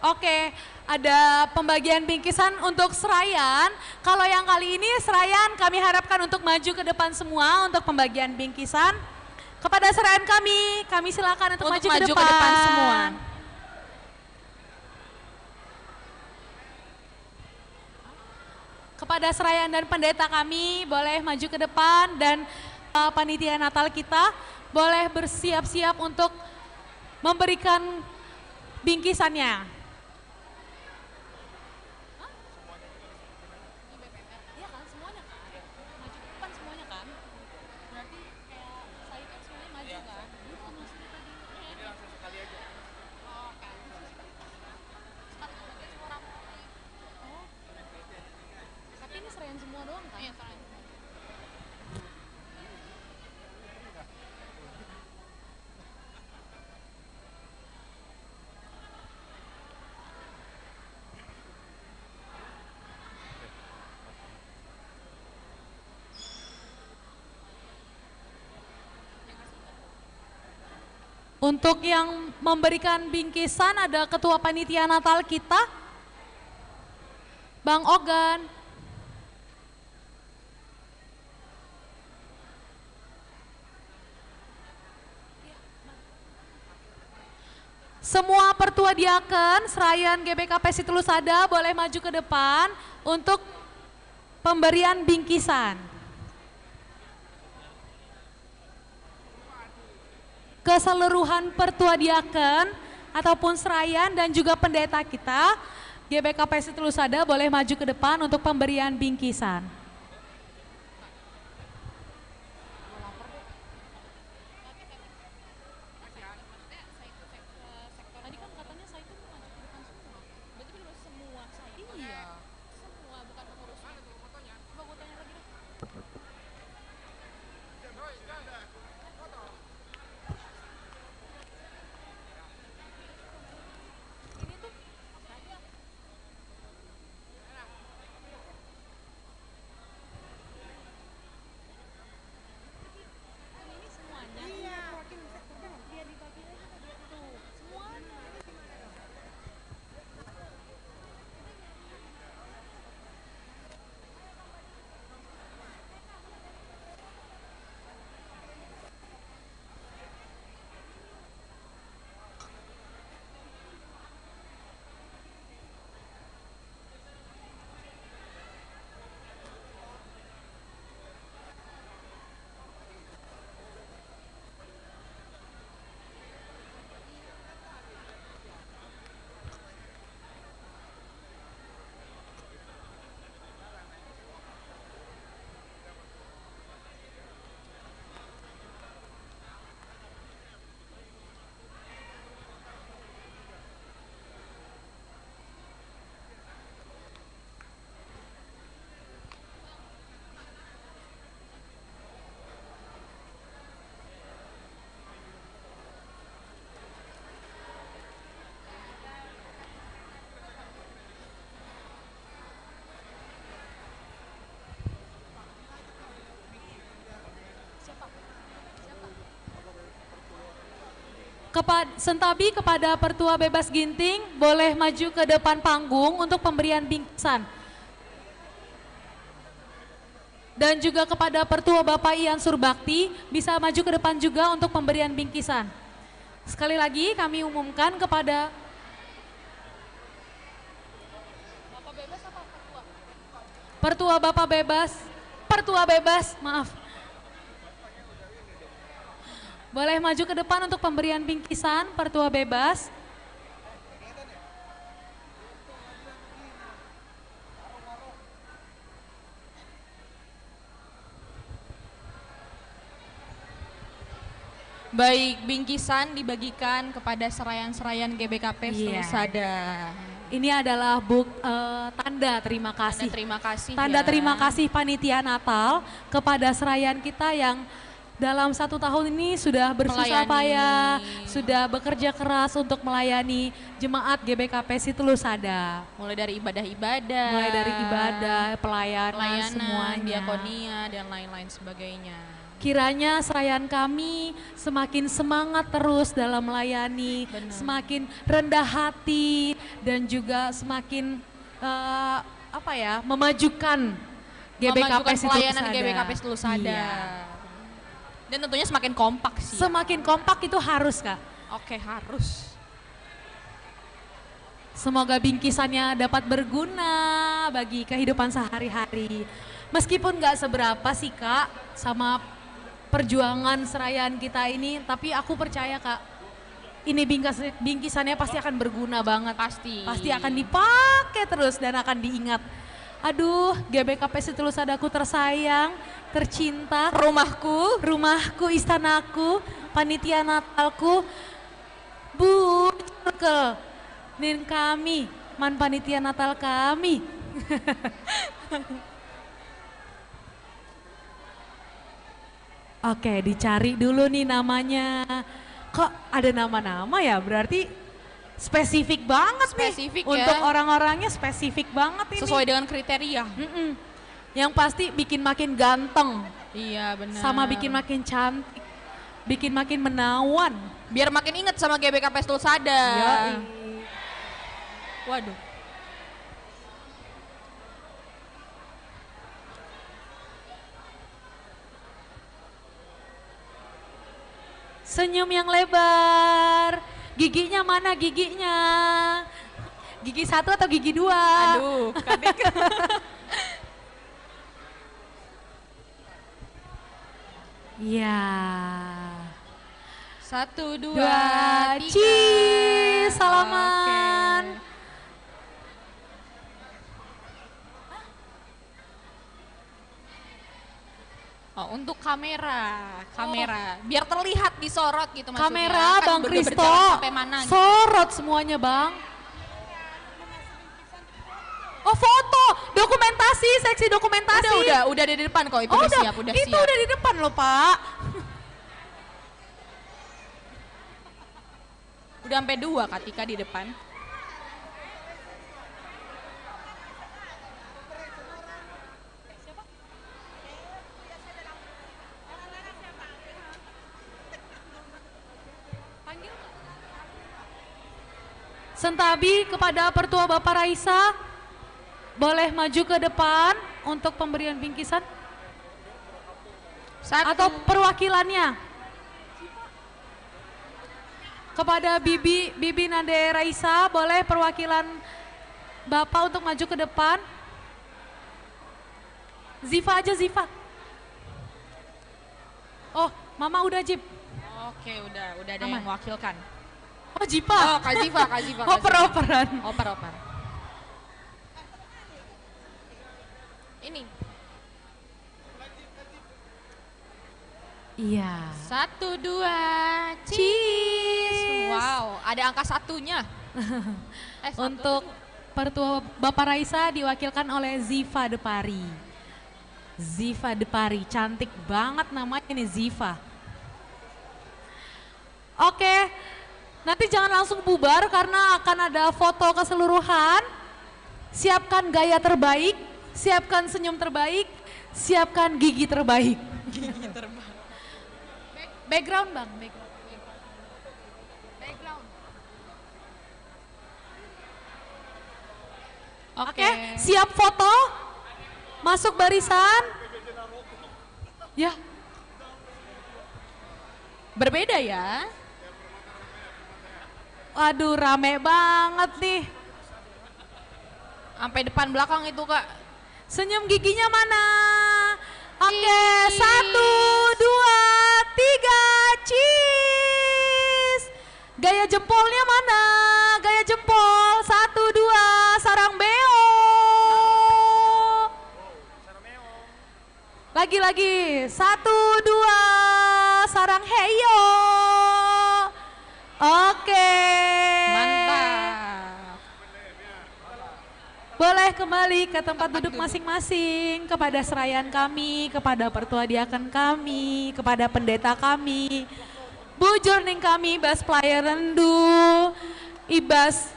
Oke, ada pembagian bingkisan untuk serayan. Kalau yang kali ini serayan kami harapkan untuk maju ke depan semua untuk pembagian bingkisan. Kepada serayan kami, kami silakan untuk maju ke depan semua. Kepada serayan dan pendeta kami, boleh maju ke depan, dan, eh, panitia Natal kita boleh bersiap-siap untuk memberikan bingkisannya. Iya kan, semuanya kan? Maju ke depan semuanya kan? Berarti kayak saya kan semuanya maju kan? Iya. Jadi langsung sekali aja. Oh, kan. Sekarang bagian suara. Oh. Tapi ini serayan semua doang kan? Iya, serayan semua. Untuk yang memberikan bingkisan ada Ketua Panitia Natal kita, Bang Ogan. Semua pertua diaken, serayan G B K P Situlusada boleh maju ke depan untuk pemberian bingkisan. Keseluruhan pertua diaken ataupun serayan dan juga pendeta kita, G B K P Situlusada boleh maju ke depan untuk pemberian bingkisan. Iya. Semua, bukan pengurusnya. Coba gua tanya lagi deh. Ini tuh. Kepa-, sentabi kepada Pertua Bebas Ginting, boleh maju ke depan panggung untuk pemberian bingkisan. Dan juga kepada Pertua Bapak Ian Surbakti, bisa maju ke depan juga untuk pemberian bingkisan. Sekali lagi kami umumkan kepada Pertua Bapak Bebas, Pertua Bebas, maaf. Boleh maju ke depan untuk pemberian bingkisan, Pertua Bebas. Baik, bingkisan dibagikan kepada serayan-serayan G B K P Iya. Seluruh Sada. Ini adalah buk-, eh, tanda terima Tanda kasih. terima kasih, Tanda ya. terima kasih Panitia Natal kepada serayan kita yang dalam satu tahun ini sudah bersusah Melayani. payah, sudah bekerja keras untuk melayani jemaat G B K P Situlusada. Mulai dari ibadah-ibadah, Mulai dari ibadah, pelayanan, pelayanan, semuanya. diakonia, dan lain-lain sebagainya. Kiranya serayan kami semakin semangat terus dalam melayani, Benar. semakin rendah hati, dan juga semakin, eh, apa ya, memajukan G B K P Memajukan Situlusada. pelayanan G B K P Situlusada. Iya. Dan tentunya semakin kompak sih, ya. Semakin kompak itu harus, Kak. Oke, harus. Semoga bingkisannya dapat berguna bagi kehidupan sehari-hari. Meskipun nggak seberapa sih, Kak, sama perjuangan serayan kita ini, tapi aku percaya, Kak, ini bingkas-, bingkisannya pasti akan berguna banget. Pasti. Pasti akan dipakai terus dan akan diingat. Aduh, G B K P Situlusadaku tersayang, tercinta. Rumahku. Rumahku, istanaku, panitia Natalku. Bujur kal nin kami, man panitia Natal kami. Oke, dicari dulu nih namanya. Kok ada nama-nama ya? Berarti spesifik banget nih. Spesifik ya. Untuk orang-orangnya spesifik banget ini. Sesuai dengan kriteria. Mm-mm. Yang pasti bikin makin ganteng. Iya, benar. Sama bikin makin cantik. Bikin makin menawan. Biar makin inget sama G B K P Situlusada. Yoi. Waduh. Senyum yang lebar. Giginya mana giginya? Gigi satu atau gigi dua? Aduh, kadek. Ya. Satu, dua, Dua, tiga. Cheese, salaman. Oke. Oh, untuk kamera, kamera. Oh. Biar terlihat disorot gitu maksudnya. Kamera, kan Bang udah Kristo, berjalan sampai mana gitu. Sorot semuanya, Bang. Oh, foto, dokumentasi, seksi dokumentasi. Udah, udah, udah di depan kok, itu Oh, udah udah. siap, udah Itu siap. udah di depan loh, Pak. Udah sampai dua, Kak Tika di depan. Sentabi kepada Pertua Bapak Raisa, boleh maju ke depan untuk pemberian bingkisan? Satu. Atau perwakilannya? Kepada Bibi, Bibi Nande Raisa, boleh perwakilan Bapak untuk maju ke depan? Ziva aja, Ziva. Oh, Mama udah, Jip. Oke, udah, udah ada Aman. yang mewakilkan. Oh, Jipa. Oh, Kak Ziva, Kak Ziva, Kak Ziva. Oper-operan. Oper-oper. Ini. Iya. Satu, dua, cheese. Cheese. Wow, ada angka satunya. Eh, satu Untuk tuh. Pertua Bapak Raisa diwakilkan oleh Ziva Depari. Ziva Depari, cantik banget namanya nih, Ziva. Oke, nanti jangan langsung bubar karena akan ada foto keseluruhan. Siapkan gaya terbaik, siapkan senyum terbaik, siapkan gigi terbaik. Gigi terbaik. Background, Bang, background. Oke, siap foto? Masuk barisan? Ya. Berbeda ya. Waduh, rame banget nih. Sampai depan belakang itu, Kak. Senyum giginya mana? Oke, satu, dua, tiga, cheese. Gaya jempolnya mana? Gaya jempol, satu, dua, sarang beo. Lagi-lagi, satu, dua, sarang heyo. Oke. Mantap. Boleh kembali ke tempat duduk masing-masing, kepada serayan kami, kepada pertua diaken kami, kepada pendeta kami. Bujur ning kami bas pelayanan ndu, ibas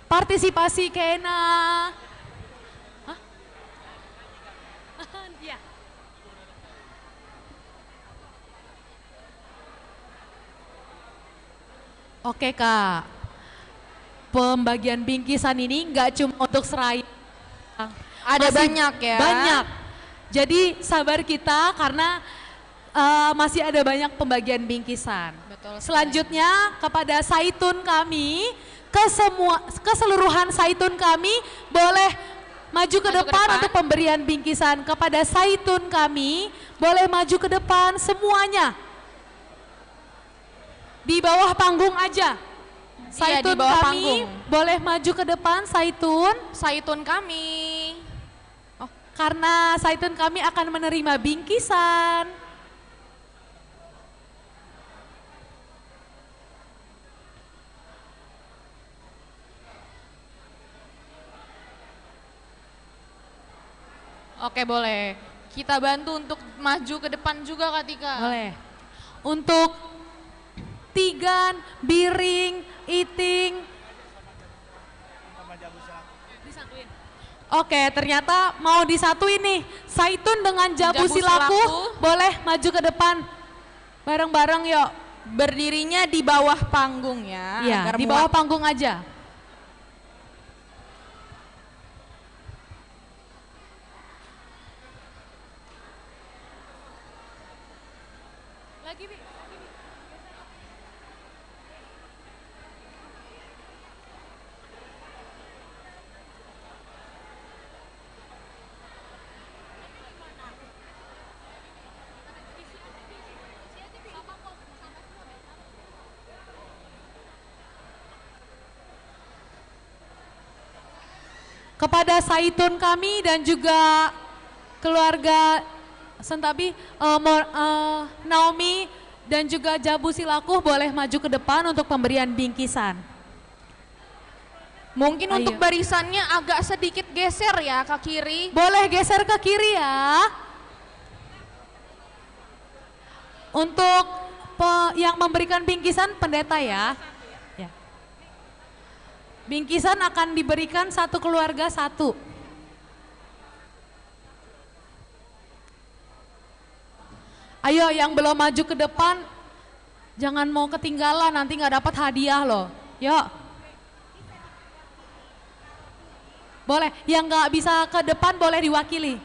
partisipasi kena. Hah? Iya. Oke, Kak. Pembagian bingkisan ini nggak cuma untuk serai. Ada banyak, ya. Banyak. Jadi sabar kita karena, eh, masih ada banyak pembagian bingkisan. Betul sekali. Selanjutnya kepada Saitun kami, ke semua, keseluruhan Saitun kami boleh maju ke depan untuk pemberian bingkisan. Kepada Saitun kami boleh maju ke depan semuanya. Di bawah panggung aja. Iya, di bawah panggung. Saitun kami boleh maju ke depan, Saitun. Saitun kami. Oh, karena Saitun kami akan menerima bingkisan. Oke, boleh. Kita bantu untuk maju ke depan juga, Kak Tika. Boleh. Untuk Tigan, Biring, Iting. Disatuin. Oke, ternyata mau disatuin nih. Saitun dengan Jabu Silaku boleh maju ke depan. Bareng-bareng yuk. Berdirinya di bawah panggung ya. Iya, di bawah panggung aja. Lagi, Bi. Kepada Saitun kami dan juga keluarga Sentabi, eh, mo-, eh, Naomi dan juga Jabu Silaku boleh maju ke depan untuk pemberian bingkisan. Mungkin untuk barisannya agak sedikit geser ya ke kiri. Boleh geser ke kiri ya. Untuk pe-, yang memberikan bingkisan pendeta ya. Ya. Bingkisan akan diberikan satu keluarga satu. Ayo, yang belum maju ke depan, jangan mau ketinggalan, nanti nggak dapat hadiah loh. Yuk. Boleh, yang nggak bisa ke depan boleh diwakili.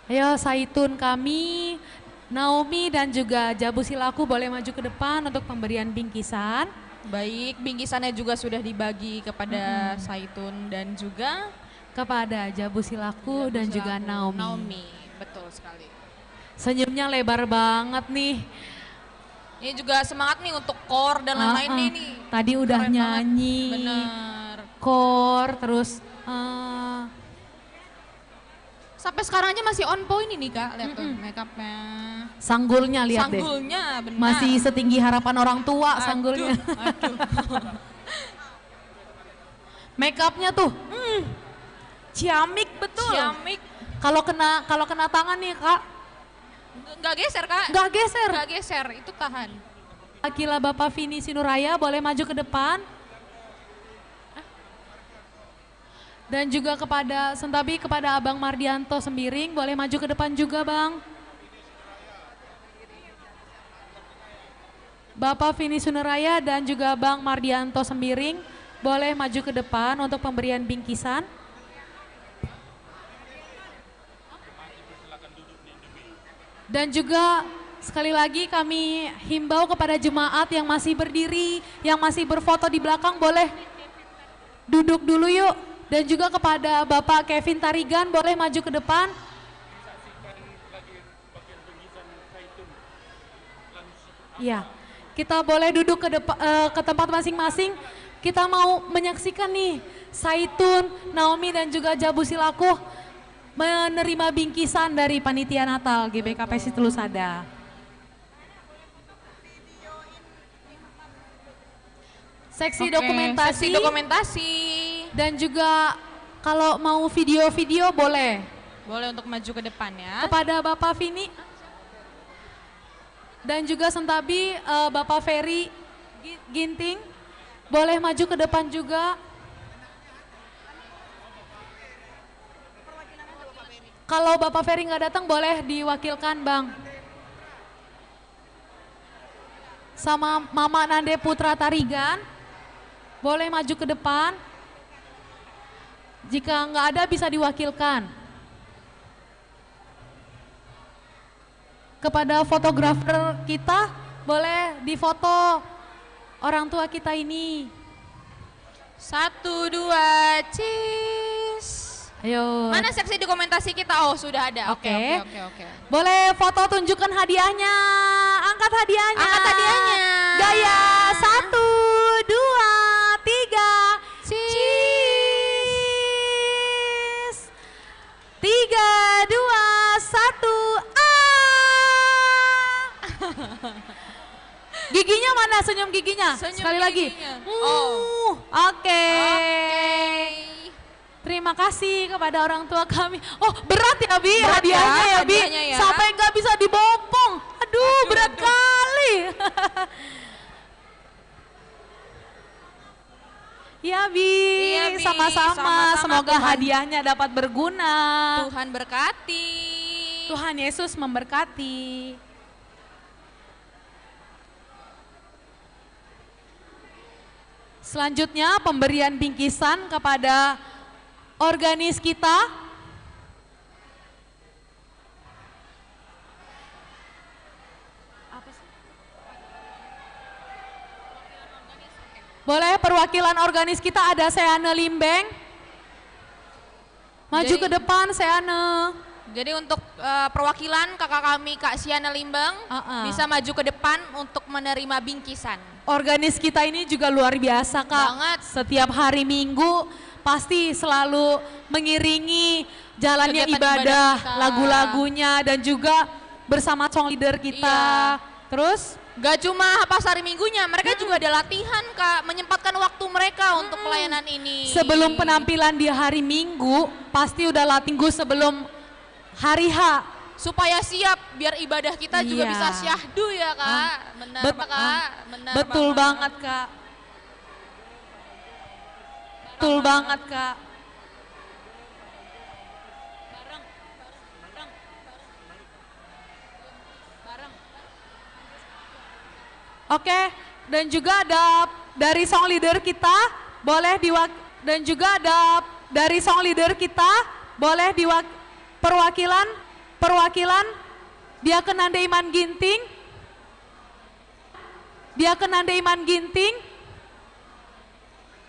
Ayo, Saitun kami, Naomi dan juga Jabu Silaku boleh maju ke depan untuk pemberian bingkisan. Baik, bingkisannya juga sudah dibagi kepada Saitun dan juga kepada Jabu Silaku dan juga Naomi. Naomi, betul sekali. Senyumnya lebar banget nih. Ini juga semangat nih untuk kor dan lain-lain nih, nih. Tadi udah nyanyi. Bener. Kor, terus, eh, sampai sekarang aja masih on point ini, Kak. Lihat tuh, makeupnya. Sanggulnya, lihat deh. Sanggulnya, benar. Masih setinggi harapan orang tua sanggulnya. Aduh, aduh. Makeupnya tuh, hmm, ciamik betul. Ciamik. Kalau kena, kalau kena tangan nih, Kak. Nggak geser, Kak. Nggak geser. Nggak geser, itu tahan. Kila Bapak Vini Sinuraya, boleh maju ke depan. Dan juga kepada, sentabi kepada Abang Mardianto Sembiring, boleh maju ke depan juga, Bang. Bapak Vini Sinuraya dan juga Bang Mardianto Sembiring, boleh maju ke depan untuk pemberian bingkisan. Dan juga sekali lagi kami himbau kepada jemaat yang masih berdiri, yang masih berfoto di belakang, boleh duduk dulu yuk. Dan juga kepada Bapak Kevin Tarigan, boleh maju ke depan. Ya, kita boleh duduk ke depa-, eh, ke tempat masing-masing. Kita mau menyaksikan nih, Saitun, Naomi, dan juga Jabu Silaku menerima bingkisan dari Panitia Natal G B K P Situlusada. Seksi Oke, dokumentasi. Seksi dokumentasi. Dan juga kalau mau video-video boleh. Boleh untuk maju ke depan ya. Kepada Bapak Vini. Dan juga sentabi, eh, Bapak Ferry Gi-, Ginting. Boleh maju ke depan juga. Kalau Bapak Ferry nggak datang, boleh diwakilkan, Bang. Sama Mama Nande Putra Tarigan, boleh maju ke depan. Jika nggak ada, bisa diwakilkan. Kepada fotografer kita, boleh difoto orang tua kita ini. Satu, dua, cheese. Ayo. Mana seksi dokumentasi kita? Oh, sudah ada. Oke, Oke. oke, oke, oke. Boleh foto, tunjukkan hadiahnya. Angkat hadiahnya. Angkat hadiahnya. Gaya. Satu, dua, tiga. Cheese. Cheese. Tiga, dua, satu, ah! Giginya mana? Senyum giginya. Senyum Sekali lagi. giginya. Uh, Oh. oke. Oke. Terima kasih kepada orang tua kami. Oh, berat ya, Bi, Berat ya, hadiahnya ya, Bi. hadiahnya ya. Sampai nggak bisa dibopong. Aduh, Aduh, berat aduh. kali. Ya, Bi. Iya, Bi. Sama-sama. Sama-sama, Semoga Tuhan. hadiahnya dapat berguna. Tuhan berkati. Tuhan Yesus memberkati. Selanjutnya, pemberian bingkisan kepada organis kita. Boleh, perwakilan organis kita ada Seane Limbeng. Maju Jadi ke depan, Seane. Jadi untuk, eh, perwakilan kakak kami, Kak Siana Limbeng, Heeh. bisa maju ke depan untuk menerima bingkisan. Organis kita ini juga luar biasa, Kak. Banget. Setiap hari Minggu pasti selalu mengiringi jalannya Kegiatan ibadah, ibadah kita. lagu-lagunya, dan juga bersama song leader kita. Iya. Terus? Gak cuma pas hari Minggunya, mereka Mm-mm. juga ada latihan, Kak, menyempatkan waktu mereka untuk Mm-mm. pelayanan ini. Sebelum penampilan di hari Minggu, pasti udah latihan minggu sebelum hari H. Supaya siap, biar ibadah kita juga Iya. bisa syahdu ya, Kak. Ah, Benar, bet-, Kak. ah, Benar betul banget. banget, Kak. Betul banget, Kak. Oke, dan juga ada dari song leader kita, boleh diwak-, dan juga ada dari song leader kita, boleh diwak-, perwakilan, perwakilan Diaken Nande Iman Ginting. Diaken Nande Iman Ginting.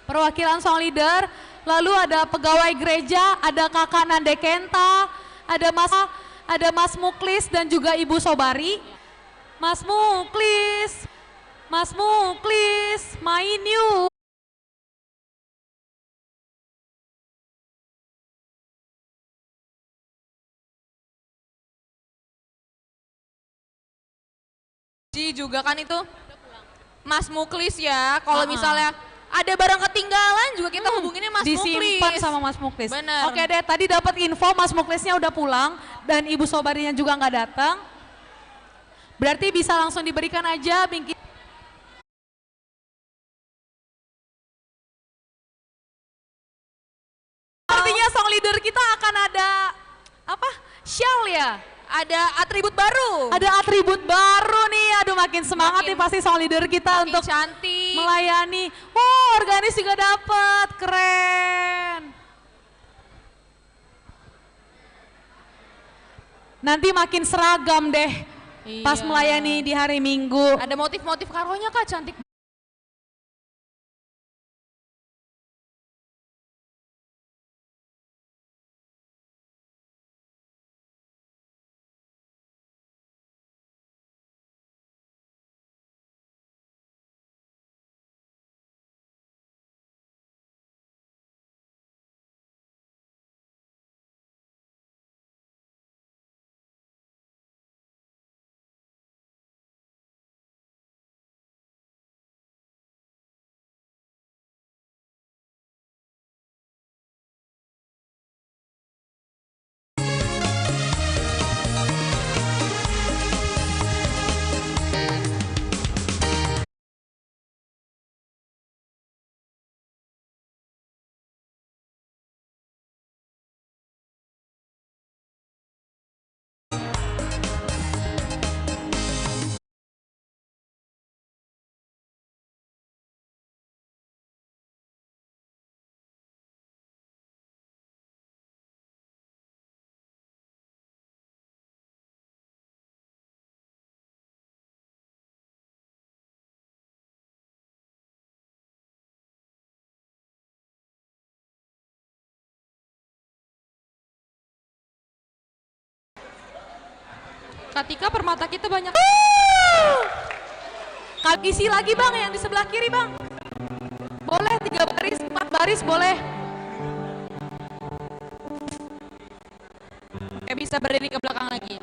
Perwakilan song leader, lalu ada pegawai gereja, ada Kakak Nande Kenta, ada Mas, ada Mas Muklis dan juga Ibu Sobari. Mas Muklis, Mas Muklis, main yuk. Juga kan itu Mas Muklis ya, kalau Ah, ah. misalnya ada barang ketinggalan juga kita Hmm, hubunginnya Mas disimpan Muklis. sama Mas Muklis. Bener. Oke deh, tadi dapat info Mas Muklisnya udah pulang dan Ibu Sobarinya juga nggak datang. Berarti bisa langsung diberikan aja bingki-, Leader kita akan ada apa? Shawl ya? Ada atribut baru. Ada atribut baru nih. Aduh, makin semangat nih pasti song leader kita makin untuk cantik. Melayani. Oh, organis juga dapat. Keren. Nanti makin seragam deh pas, iya, melayani di hari Minggu. Ada motif-motif karonya, Kak, cantik. Katika permata kita banyak. Kal-, isi lagi, Bang, yang di sebelah kiri, Bang. Boleh tiga baris, empat baris boleh. Oke, bisa berdiri ke belakang lagi.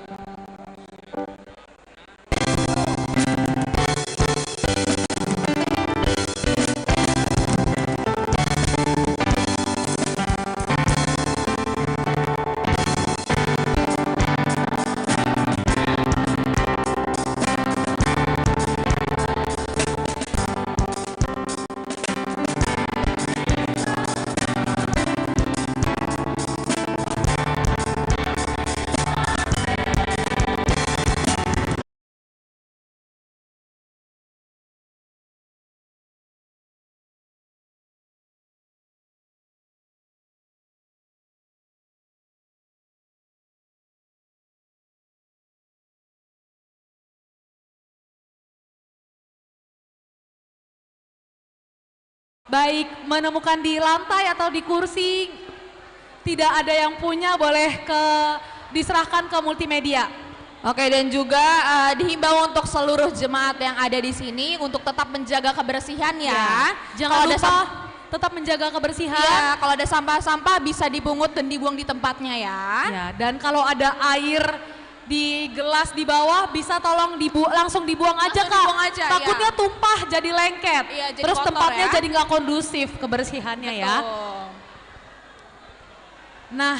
Baik, menemukan di lantai atau di kursi, tidak ada yang punya, boleh ke, diserahkan ke multimedia. Oke, dan juga, eh, dihimbau untuk seluruh jemaat yang ada di sini untuk tetap menjaga kebersihan, ya. Ya, jangan lupa tetap menjaga kebersihan. Iya, kalau ada sampah-sampah bisa dipungut dan dibuang di tempatnya, ya. Ya, dan kalau ada air di gelas di bawah, bisa tolong dibu-, langsung dibuang aja, Kak. Langsung dibuang aja, ya. Takutnya tumpah jadi lengket. Iya, jadi kotor, ya. Terus tempatnya jadi nggak kondusif kebersihannya, ya. Betul. Nah,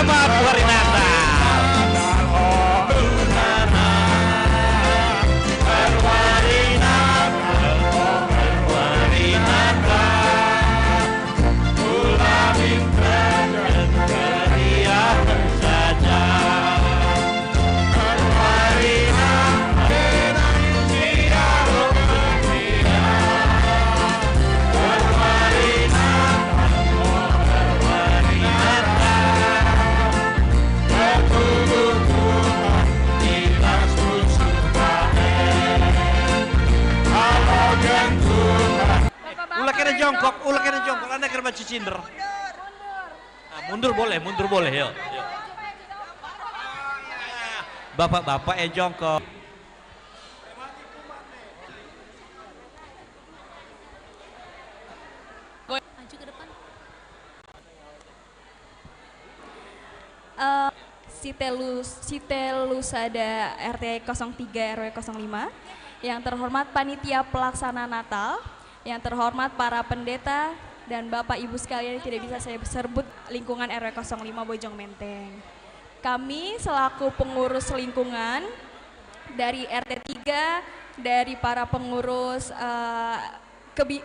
Selamat Hari Natal. Ula kena jongkok, ula kena jongkok, anda kena banci cinder. Ah, mundur boleh, mundur boleh, yo, yo. Bapak-bapak, eh, jongkok. Sitelu-, Sitelusada R T kosong tiga R W kosong lima, yang terhormat panitia pelaksana Natal, yang terhormat para pendeta dan Bapak Ibu sekalian yang tidak bisa saya sebut, lingkungan R W kosong lima Bojong Menteng. Kami selaku pengurus lingkungan dari R T tiga, dari para pengurus, eh, kebi-,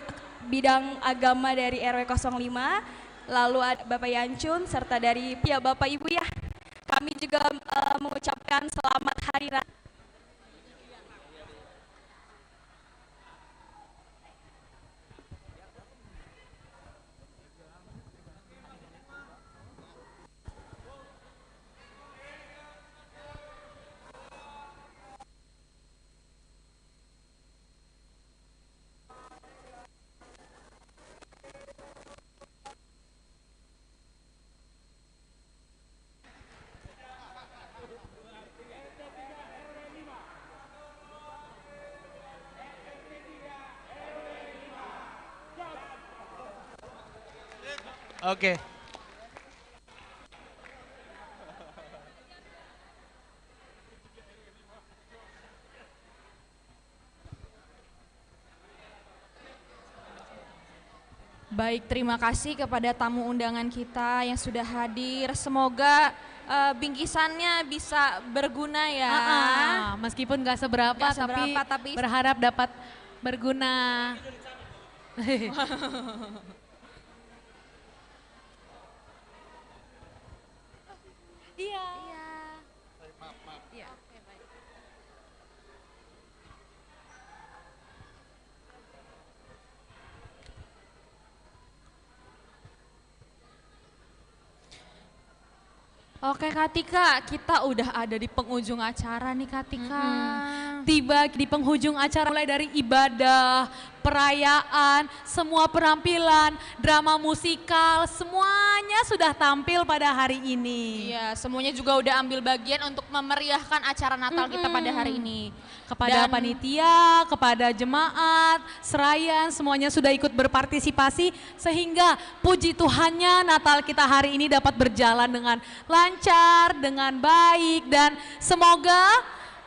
bidang agama dari R W kosong lima, lalu ada Bapak Yancun, serta dari, ya, Bapak Ibu, ya. Kami juga, eh, mengucapkan selamat Hari Raya. Oke. Baik, terima kasih kepada tamu undangan kita yang sudah hadir. Semoga, eh, bingkisannya bisa berguna, ya. Ah, ah, meskipun nggak seberapa, nggak seberapa, tapi tapi berharap dapat berguna. Iya. Iya. Iya. Oke, baik. Oke, Kak Tika, kita udah ada di penghujung acara nih, Kak Tika. Mm-mm. Tiba di penghujung acara, mulai dari ibadah, perayaan, semua penampilan, drama musikal, semuanya sudah tampil pada hari ini. Iya, semuanya juga udah ambil bagian untuk memeriahkan acara Natal kita pada hari ini. Mm-mm. Kepada panitia, kepada jemaat, serayan, semuanya sudah ikut berpartisipasi, sehingga puji Tuhannya Natal kita hari ini dapat berjalan dengan lancar, dengan baik, dan semoga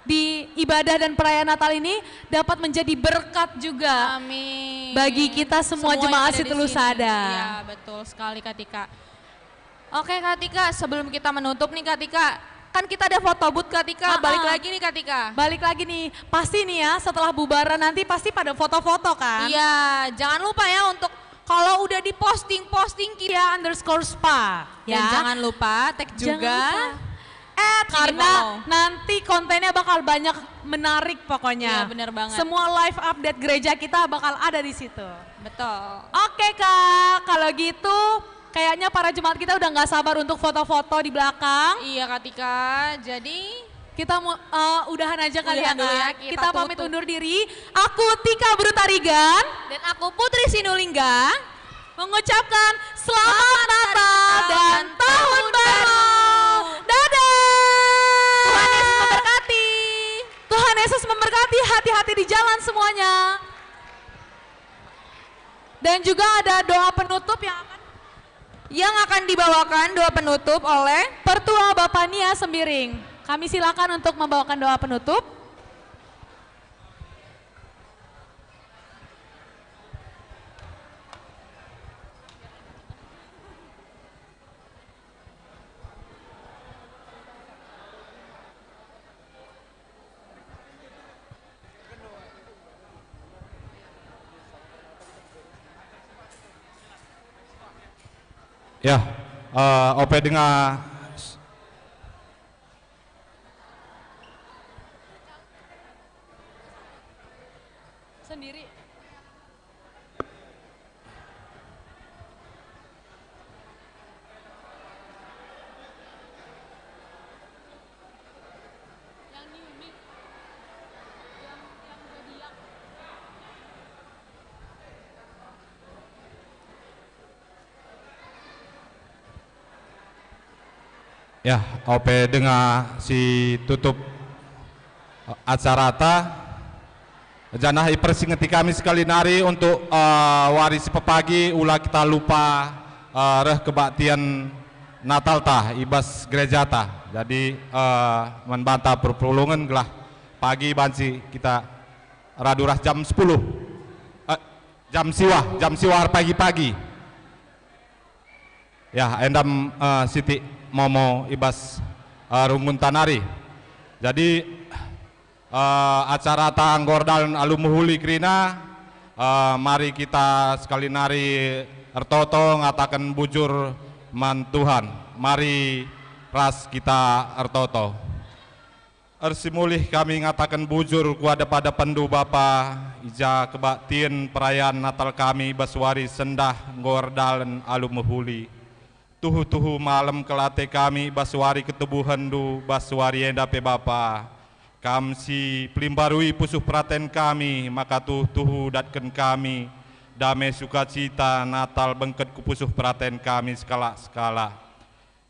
di ibadah dan perayaan Natal ini dapat menjadi berkat juga, amin, bagi kita semua, semua yang jemaat ada di sini. Setelusada. Iya, betul sekali, Kak Tika. Oke, Kak Tika, sebelum kita menutup nih, Kak Tika, kan kita ada foto booth, Kak Tika. Ah, balik ah. Lagi nih, Kak Tika. Balik lagi nih. Pasti nih ya, setelah bubaran nanti pasti pada foto-foto, kan? Iya, jangan lupa ya untuk kalau udah diposting, posting kita underscore spa, dan ya. Jangan lupa tag juga. Jangan lupa. Eh, karena nanti kontennya bakal banyak, menarik pokoknya. Iya, bener banget. Semua live update gereja kita bakal ada di situ. Betul. Oke, Kak, kalau gitu kayaknya para jemaat kita udah nggak sabar untuk foto-foto di belakang. Iya, Kak Tika. Jadi kita mu-, eh, udahan aja kali ya, udahan dulu ya, Kak. Kita pamit undur diri. Aku Tika Brutarigan. Dan aku Putri Sinulingga. Mengucapkan Selamat Natal dan Tahun Baru. Dadah. Tuhan Yesus memberkati. Tuhan Yesus memberkati, hati-hati di jalan semuanya. Dan juga ada doa penutup yang akan, yang akan dibawakan doa penutup oleh Pertua Bapak Nia Sembiring. Kami silakan untuk membawakan doa penutup. Ya, eh, ope denga sendiri. Ya, ope denga si tutup acarata, janah ipersingeti kami sekali nari untuk, eh, wari si pepagi, ula kita lupa, eh, reh kebaktian Natalta i bas gerejata. Jadi, eh, man banta perpulungen gelah pagi banci kita radu ras jam sepuluh. Eh, jam siwah, jam siwah pagi-pagi. Ya, enda, eh, sitik momo i bas, eh, runggunta nari. Jadi, eh, acarata enggo erdalen alu mehuli kerina, eh, mari kita sekali nari ertoto ngataken bujur man Tuhan. Mari ras kita ertoto. Ersimulih kami ngataken bujur ku adep-adepenNdu, Bapa, i ja kebaktin perayan Natal kami bas wari sendah enggo erdalen alu mehuli. Tuhu-tuhu malem kel ate kami bas wari ketubuhenNdu, bas wari enda pe, Bapa. Kam si pelimbarui pusuh peraten kami, maka tuhu-tuhu datken kami dame sukacita Natal bengket ku pusuh peraten kami sekalak-sekalak.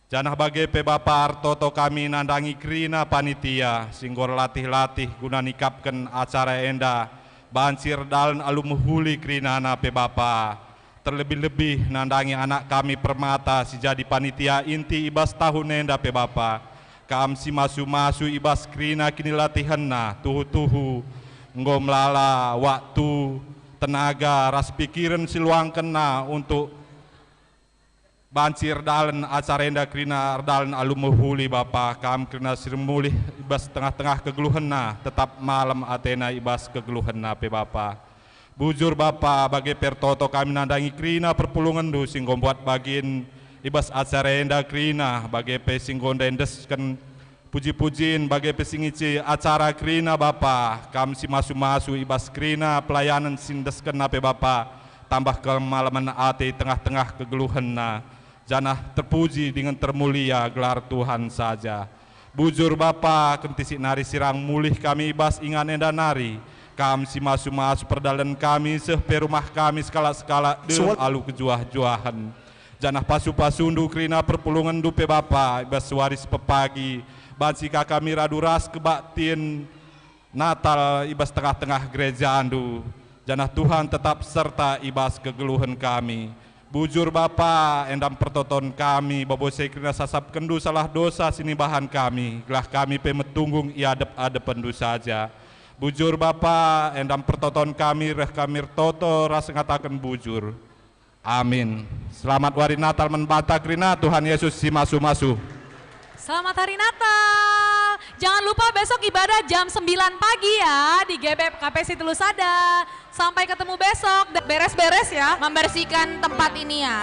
Janah bage pe, Bapa, ertoto kami nandangi kerina panitia si enggo erlatih-latih guna nikapken acara enda banci erdalen alu mehuli kerinana pe, Bapa. Terlebih-lebih nandangi anak kami Permata si jadi panitia inti i bas tahun enda pe, Bapa. Kam si masu-masu i bas kerina kinilatihenna, tuhu-tuhu enggo melala waktu, tenaga, ras pikiren si luangkenna untuk banci erdalen acara enda kerina erdalen alu mehuli, Bapa. Kam kerina si ersimulih i bas tengah-tengah kegeluhenna, tetap malem atena i bas kegeluhenna pe, Bapa. Bujur, Bapa, bage pe ertoto kami nandangi kerina perpulungenNdu si enggo mbuat bagin i bas acara enda kerina, bage pe si enggo ndai endesken puji-pujin, bage pe si ngici acara kerina, Bapa. Kam si masu-masu i bas kerina pelayanen si endeskenna pe, Bapa, tambah kemalemen ate i tengah-tengah kegeluhenna, janah terpuji dingen termulia gelar Tuhan saja. Bujur, Bapa, kentisik nari sirang mulih kami i bas ingan enda nari. Kam si masu-masu perdalanen kami seh pe rumah kami sekalak-sekalak dem Sual- alu kejuah-juahen. Janah pasu-pasuNdu kerina perpulungenNdu pe, Bapa, i bas wari si pepagi, banci ka kami radu ras kebaktin Natal i bas tengah-tengah gerejaNdu, janah Tuhan tetap serta i bas kegeluhen kami. Bujur, Bapa, enda me pertoton kami, babose kerina sasapkenNdu salah dosa si nibahan kami, gelah kami pe metunggung i adep-adepenNdu saja. Bujur, Bapa, enda me pertoton kami, reh kami ertoto ras ngataken bujur. Amin. Selamat Wari Natal man banta kerina, Tuhan Yesus si masu-masu. Selamat Hari Natal. Jangan lupa besok ibadah jam sembilan pagi ya di G B K P S I Telu Sada. Sampai ketemu besok. Beres-beres ya. Membersihkan tempat ini ya.